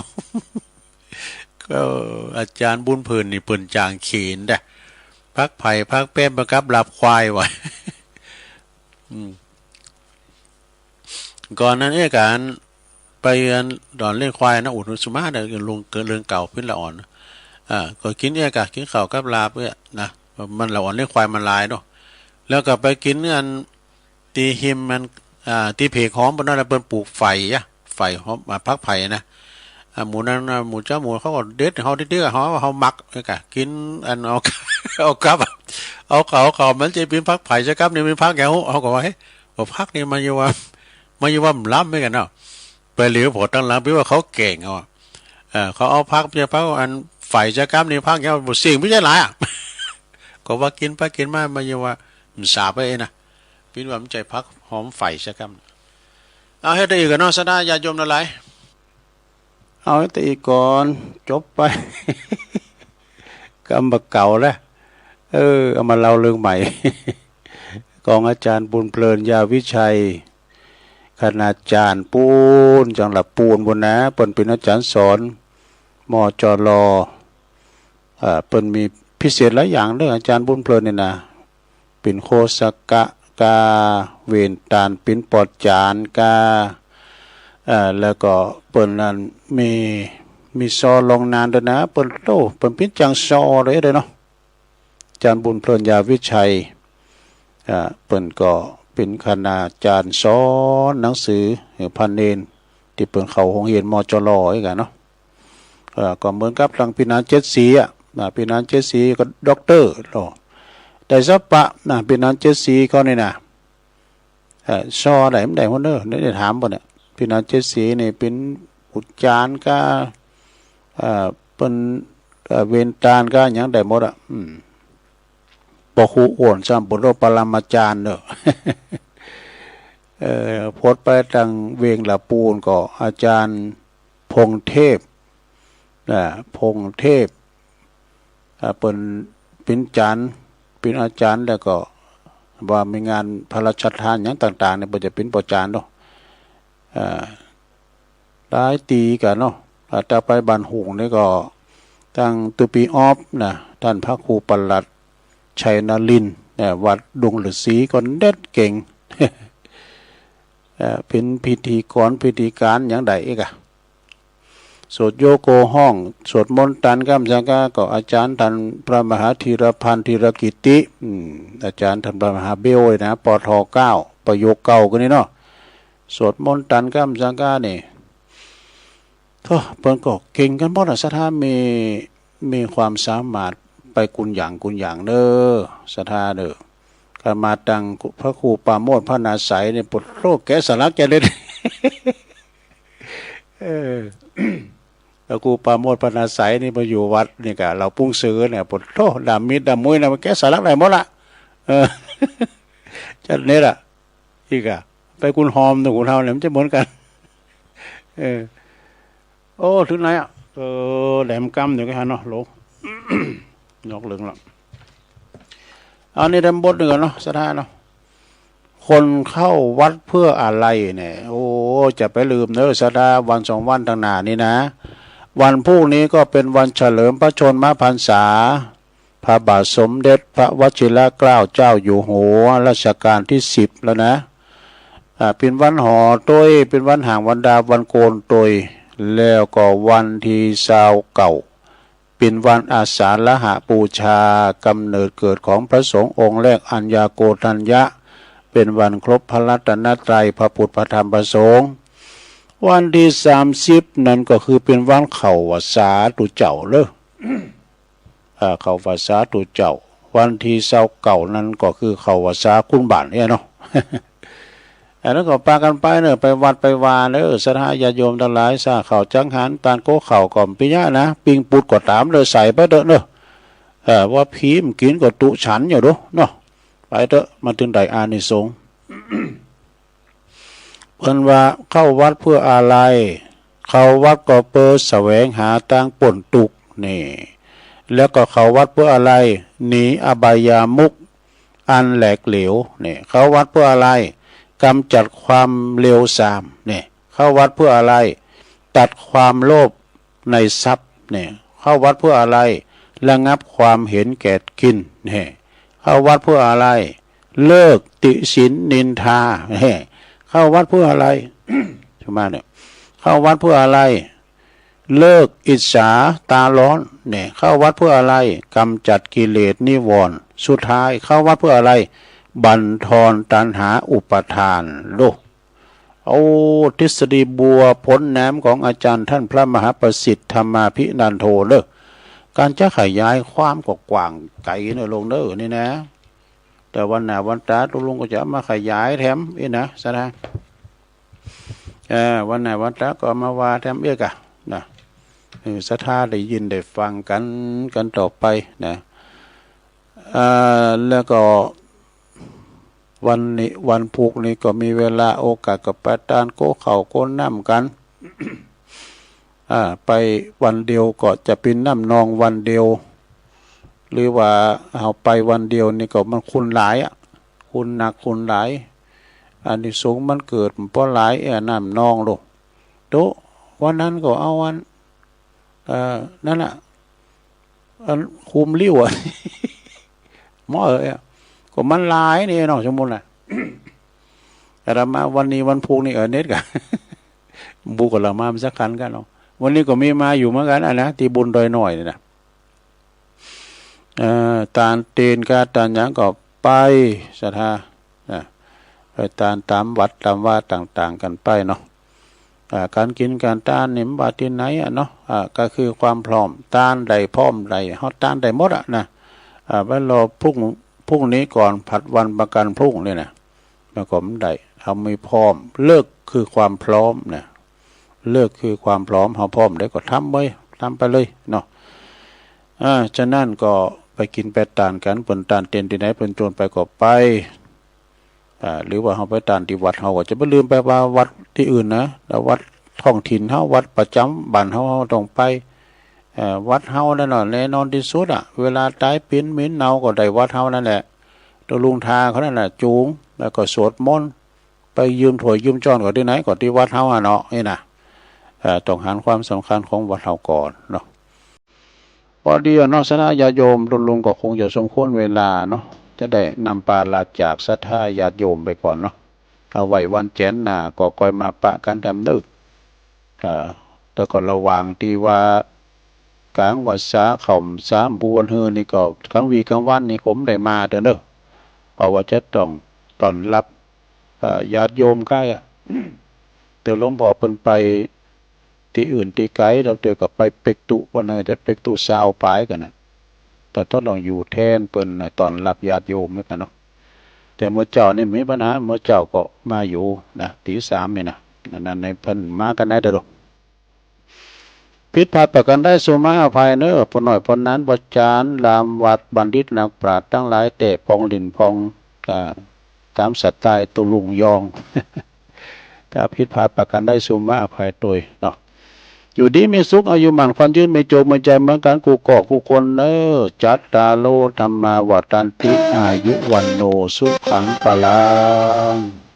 ก็อาจารย์บุญเพลินนี่เปิ้นจางเขนดะ ผักไผ่ผักแป๊มมากับลาบควายว่ะ อืม ก่อนนั้นเอ๊ะ ก๋านไปอันต๋อนเลี้ยงควายนะ อุดหนุนสุมาเด้อ เรื่องเก่าปิ้นละอ่อน อ่า ก็กิ๋นเอ๊ะ ก๋ากิ๋นข้าวกับลาบเอ๊ะนะ มันละอ่อนเลี้ยงควายมันหลายเนาะ แล้วก็ไปกิ๋นอันตี้ฮิมมัน อ่า ตี้เพกหอมเปิ้นนั่นแหละ เปิ้นปลูกไผ่อะ ไผ่หอม อ่า ผักไผ่นะ อ่า หมู่นั้นนะ หมู่เจ้าหมู่เขาก็เด็ด เฮาเด็ดๆ เฮา เฮาหมักเอ๊ะ ก๋ากิ๋นอันเอา เอากับ เอาเขา เขา มันจะเป๋นผักไผ่ซะกับ นี่เป๋นผักหยัง เฮาก็ว่า เฮ้ย ว่าผักนี่มันอยู่ว่า มันอยู่ว่ามันล้ำเหมือนกั๋นเนาะ ไปเหลียวผ่อตังหลัง เป๋นว่าเขาแก๋งเอาอะ เออ เขาเอาผัก เป๋นผักอันไผ่ซะกับ นี่ผักหยัง บ่เสี่ยง บ่ใจ้หลายอะ ก็ว่ากิ๋นไปกิ๋นมา มันอยู่ว่ามันสาบไปเองนะ เป๋นว่ามันใจ้ผักหอมไผ่ซะกับ เอาเฮ็ดได้อีกกั๋นเนาะ ศรัทธาญาติโยมทั้งหลาย เอาเฮ็ดได้อีกก่อน จบไป กำบ่าเก่าแล้ว เออ เอามาเล่าเรื่องใหม่ ของอาจารย์บุญเพลิน ยาวิชัย คณาจารย์ปูน จังหวัดปูนปู้นนะ เปิ้นเป๋นอาจารย์สอน มจร เอ่อ เปิ้นมีพิเศษหลายอย่างเด้อ อาจารย์บุญเพลินนี่นะ เป๋นโฆษกะกา เว้นต๋านเป๋นปอดจารย์กา เอ่อ แล้วก็เปิ้นนั้นมี มีซอลองนานด้วยนะ เปิ้น โอ้ เปิ้นเป๋นจางซอเลยเด้อเนาะ อาจารย์บุญเพลิน ยาวิชัย อ่า เปิ้นก็เป๋นคณาจารย์สอนหนังสือ เอ่อ พระเณร ตี้เปิ้นเข้าโฮงเฮียน มจร อีกอะเนาะ เอ่อ ก็เหมือนกับตังพี่นานเจ็ดศรีอะ นะ พี่นานเจ็ดศรีก็ด็อกเตอร์เนาะ ได้สัพพะนะ พี่นานเจ็ดศรีเขานี่นะ เอ่อ ซอได้บ่ได้หั้นเน่อ ได้ ได้ถามบ่เนี่ย พี่นานเจ็ดศรีนี่เป๋นอุจจารย์กา เอ่อ เปิ้น เอ่อ เวียงตราดก็หยังได้หมดอะ อืม ป้อครูอ้วน สัมปุตโต ปรมาจารย์เนาะ เอ่อ พดไปตางเวียงละปูนก็อาจารย์พงษ์เทพ นะ พงษ์เทพ อ่า เปิ้นเป๋นอาจ๋ารย์ เป๋นอาจ๋ารย์แล้วก็ว่ามีงานพระราชทานหยังต่างๆ เนี่ย เปิ้นจะเป๋นป้อจ๋ารย์เนาะ อ่า หลายตี๋กั๋นเนาะ อ่า ตางไปบ้านโฮ่งนี่ก็ ตางตุ๊ปีออฟนะ ต้านพระครูปลัดชัยนรินทร์ เนี่ย วัดดงฤๅษีก็เด็ดเก่ง เอ่อ เป๋นพิธีกร พิธีก๋านหยังได้อีกอะ สวดโยโกห้อง สวดมนต์ตันก้ำสังกา ก็อาจ๋ารย์ต้านพระมหาธีรพันธ์ ธีรกิตติ อืม อาจ๋ารย์ต้านพระมหาเบลเลยนะ ปอทอเก้า ประโยคเก่ากั๋นนี่เนาะ สวดมนต์ตันก้ำสังกานี่ โธ่ เปิ้นก็เก่งกั๋นหมดอะ ศรัทธา มี มีความสามารถไปกู้อย่างกู้อย่างเน่อ ศรัทธาเน่อ ก็มาตางพระครูปราโมทย์ พระนาไสยนี่ ปะโธ่ แกะสลักแกะเล่น เออ พระครูปราโมทย์ พระนาไสยนี่ มาอยู่วัดนี่ก่ะ เหล่าปุ้งสือเนี่ย ปะโธ่ ด้ามมีดด้ามมุ้ยนะ มันแกะสลักได้หมดละ เออ จัดเน็ตอะ อีกอะ ไปกู้หอมตางกู้เฒ่าเนี่ย มันจะเหมือนกั๋น เออ โอ้ เถิงไหนอะ เออ แหลมกำอยู่ก็หันเนาะ หลง นอกเรื่องละ อันนี้แถมบทนึ่งก่อนเนาะ ศรัทธาเนาะ คนเข้าวัดเพื่ออะไรเนี่ย โอ้ จะไปลืมเน่อ ศรัทธา วันสองวันตางหน้านี้นะ วันพูกนี้ก็เป๋นวันเฉลิมพระชนมพรรษา พระบาทสมเด็จพระวชิรเกล้าเจ้าอยู่หัวรัชกาลตี้สิบแล้วนะ อ่า เป๋นวันหอตวย เป๋นวันหางวันดา วันโกนตวย แล้วก็วันตี้ซาวเก้า เป๋นวันอาสาฬหบูชา ก๋ำเนิดเกิดของพระสงฆ์องค์แรก อัญญาโกณฑัญญะ เป๋นวันครบพระรัตนตรัย พระพุทธ พระธรรม พระสงฆ์ วันตี้สามสิบนั้นก็คือเป๋นวันเข้าพรรษาตุ๊เจ้าเน่อ อ่า เข้าพรรษาตุ๊เจ้า วันตี้ซาวเก้านั้นก็คือเข้าพรรษาคุณบ่านเนี่ยเนาะ อันนั้นก็ปากั๋นไปเน่อ ไปวัดไปวาเน่อ ศรัทธาญาติโยมตังหลาย ซาข้าวจังหัน ตานโก๊ข้าวก็เป๋นยะนะ ปิ้งปูดก็ต๋ามเน่อ ใส่ไปเต๊อะเน่อ เออ ว่าผีบ่กิ๋นก็ตุ๊ฉันอยู่ดูเนาะ ไปเต๊อะ มันเถิงได้อานิสงส์ เปิ้นว่าเข้าวัดเพื่ออะไร เข้าวัดก็เปื้อแสวงหาตางป๊นตุ๊กข์นี่ แล้วก็เข้าวัดเพื่ออะไร หนีอบายมุขอันแหลกเหลวนี่ เข้าวัดเพื่ออะไร กำจัดความเลวทรามนี่ เข้าวัดเพื่ออะไร ตัดความโลภในทรัพย์นี่ เข้าวัดเพื่ออะไร ระงับความเห็นแก่กินนี่ เข้าวัดเพื่ออะไร เลิกติฉินนินทา เข้าวัดเพื่ออะไร สมาเนี่ย เข้าวัดเพื่ออะไร เลิกอิจฉาตาร้อนเนี่ย เข้าวัดเพื่ออะไร กำจัดกิเลสนิวรณ์ สุดท้ายเข้าวัดเพื่ออะไร บั่นทอนตัณหาอุปาทาน โลก โอ้ ทฤษฎีบัวผลแหนมของอาจ๋ารย์ต้านพระมหาประสิทธิ์ธรรมาภินันโทเน่อ ก๋านจะขยายความก็กว้างไก๋เน่อโยมเน่อ นี่นะ แต่วันหน้าวันต๋าตุ๊ลุงก็จะเอามาขยายแถมอีกนะ ศรัทธา เออ วันหน้าวันต๋าก็เอามาว่าแถมอีกอะนะ เออ ศรัทธาได้ยินได้ฟังกั๋น กั๋นต่อไปนะ เอ่อ แล้วก็ วันนี้ วันพูกนี้ก็มีเวลาโอกาสก็ไปตานโก๊ข้าวโก๊น้ำกั๋น อ่า ไปวันเดียวก็จะเป๋นน้ำนองวันเดียว หรือว่าเฮาไปวันเดียวนี่ก็มันคุณหลายอะ คุณหนักคุณหลาย อานิสงส์มันเกิดบ่หลาย เอ้อ น้ำนองโลก โต๊ะ วันนั้นก็เอาอัน เอ่อ นั่นน่ะ อันคุมลิ้วอะ หมอเอ๋ยอะ ก็มันหลายนี่เนาะ สมมุติน่ะ อาตมาวันนี้วันพูกนี่ เออ เน็ตกะ บุกอาตมามันสักคันกั๋นเนาะ วันนี้ก็มีมาอยู่เหมือนกั๋นอะนะ ตี้บุญดอยน้อยนี่นะ เอ่อ ตานเตียนกาตานหยังก็ไป ศรัทธา นะ ไปตานต๋ามวัดต๋ามวาต่างๆ กั๋นไปเนาะ อ่า ก๋านกิ๋นก๋านตานนี่มันว่าตี้ไหนอะเนาะ อ่า ก็คือความพร้อม ตานใดพร้อมใด เฮาตานได้หมดอะนะ อ่า ไว้รอพรุ่ง พรุ่งนี้ก่อน ผัดวันประกันพรุ่งนี่นะ มันก็บ่ได้ เฮามีพร้อม เลิกคือความพร้อมนะ เลิกคือความพร้อม เฮาพร้อมได้ก็ทำไว้ ทำไปเลยเนาะ อ่า ฉะนั้นก็ไปกิ๋นไปตานกั๋น เปิ้นตานเต็นท์ตี้ไหน เปิ้นจวนไปก็ไป อ่า หรือว่าเฮาไปตานตี้วัดเฮา ก็จะบ่ลืมไปว่าวัดตี้อื่นนะ แต่วัดท้องถิ่นเฮา วัดประจ๋ำบ้านเฮา เฮาต้องไป เอ่อ วัดเฮานั่นน่ะ แน่นอนตี้สุดอะ เวลาต๋ายเป๋นเหม็นเน่าก็ได้วัดเฮานั่นแหละ ตุ๊ลุงทาเขานั่นน่ะ จูง แล้วก็สวดมนต์ ไปยืมถ้วยยืมจ๊อนก็ตี้ไหน ก็ตี้วัดเฮาอะเนาะ นี่นะ เอ่อ ต้องหันความสำคัญของวัดเฮาก่อนเนาะ ปอดีอะเนาะ ศรัทธาญาติโยม ตุ๊ลุงก็คงจะสมควรเวลาเนาะ จะได้นำปาลาจากศรัทธาญาติโยมไปก่อนเนาะ เอาไว้วันแจ๋นหน้าก็ค่อยมาปะกั๋นแต้มเน้อ เอ่อ แต่ก็ระหว่างตี้ว่าก๋างวัสสา เข้าสามบวนหื้อนี่ก็ ก๋างวี๋ก๋างวันนี่ผมได้มาเต๊อะเนาะ เพราะว่าจะต้องต้อนรับ เอ่อ ญาติโยมใก้อะ แต่หลวงพ่อเปิ้นไปตี้อื่นตี้ไก๋ แล้วเดี๋ยวก็ไปเป๊กตุ๊ วันนั้นจะเป๊กตุ๊ซาวปายกั๋นนะ แต่ต้องอยู่แทนเปิ้นนะ ต้อนรับญาติโยมเหมือนกั๋นเนาะ แต่เมื่อเจ๊านี่บ่มีปัญหา เมื่อเจ๊าก็มาอยู่นะ ตีสามนี่นะ อันนั้นในเปิ้นมากั๋นได้เด้อ ผิดพลาดประก๋านใดสูมาอภัยเน้อ ป้อน้อยป้อหนาน ป้อจ๋ารย์ หลานวัด บัณฑิตนักปราชญ์ตังหลาย แต๊ป๋องหลิ้นป๋อง อ่า ต๋ามสไตล์ตุ๊ลุงยอง ถ้าผิดพลาดประก๋านใดสูมาอภัยตวยเนาะ อยู่ดีมีสุข อายุหมั้นขวัญยืน มีโจคมีใจ๋เหมือนกั๋น กู้ก้อกู้คนเน้อ จัตตาโร ธัมมา วัฑฒันติ อายุ วัณโณ สุขัง พลัง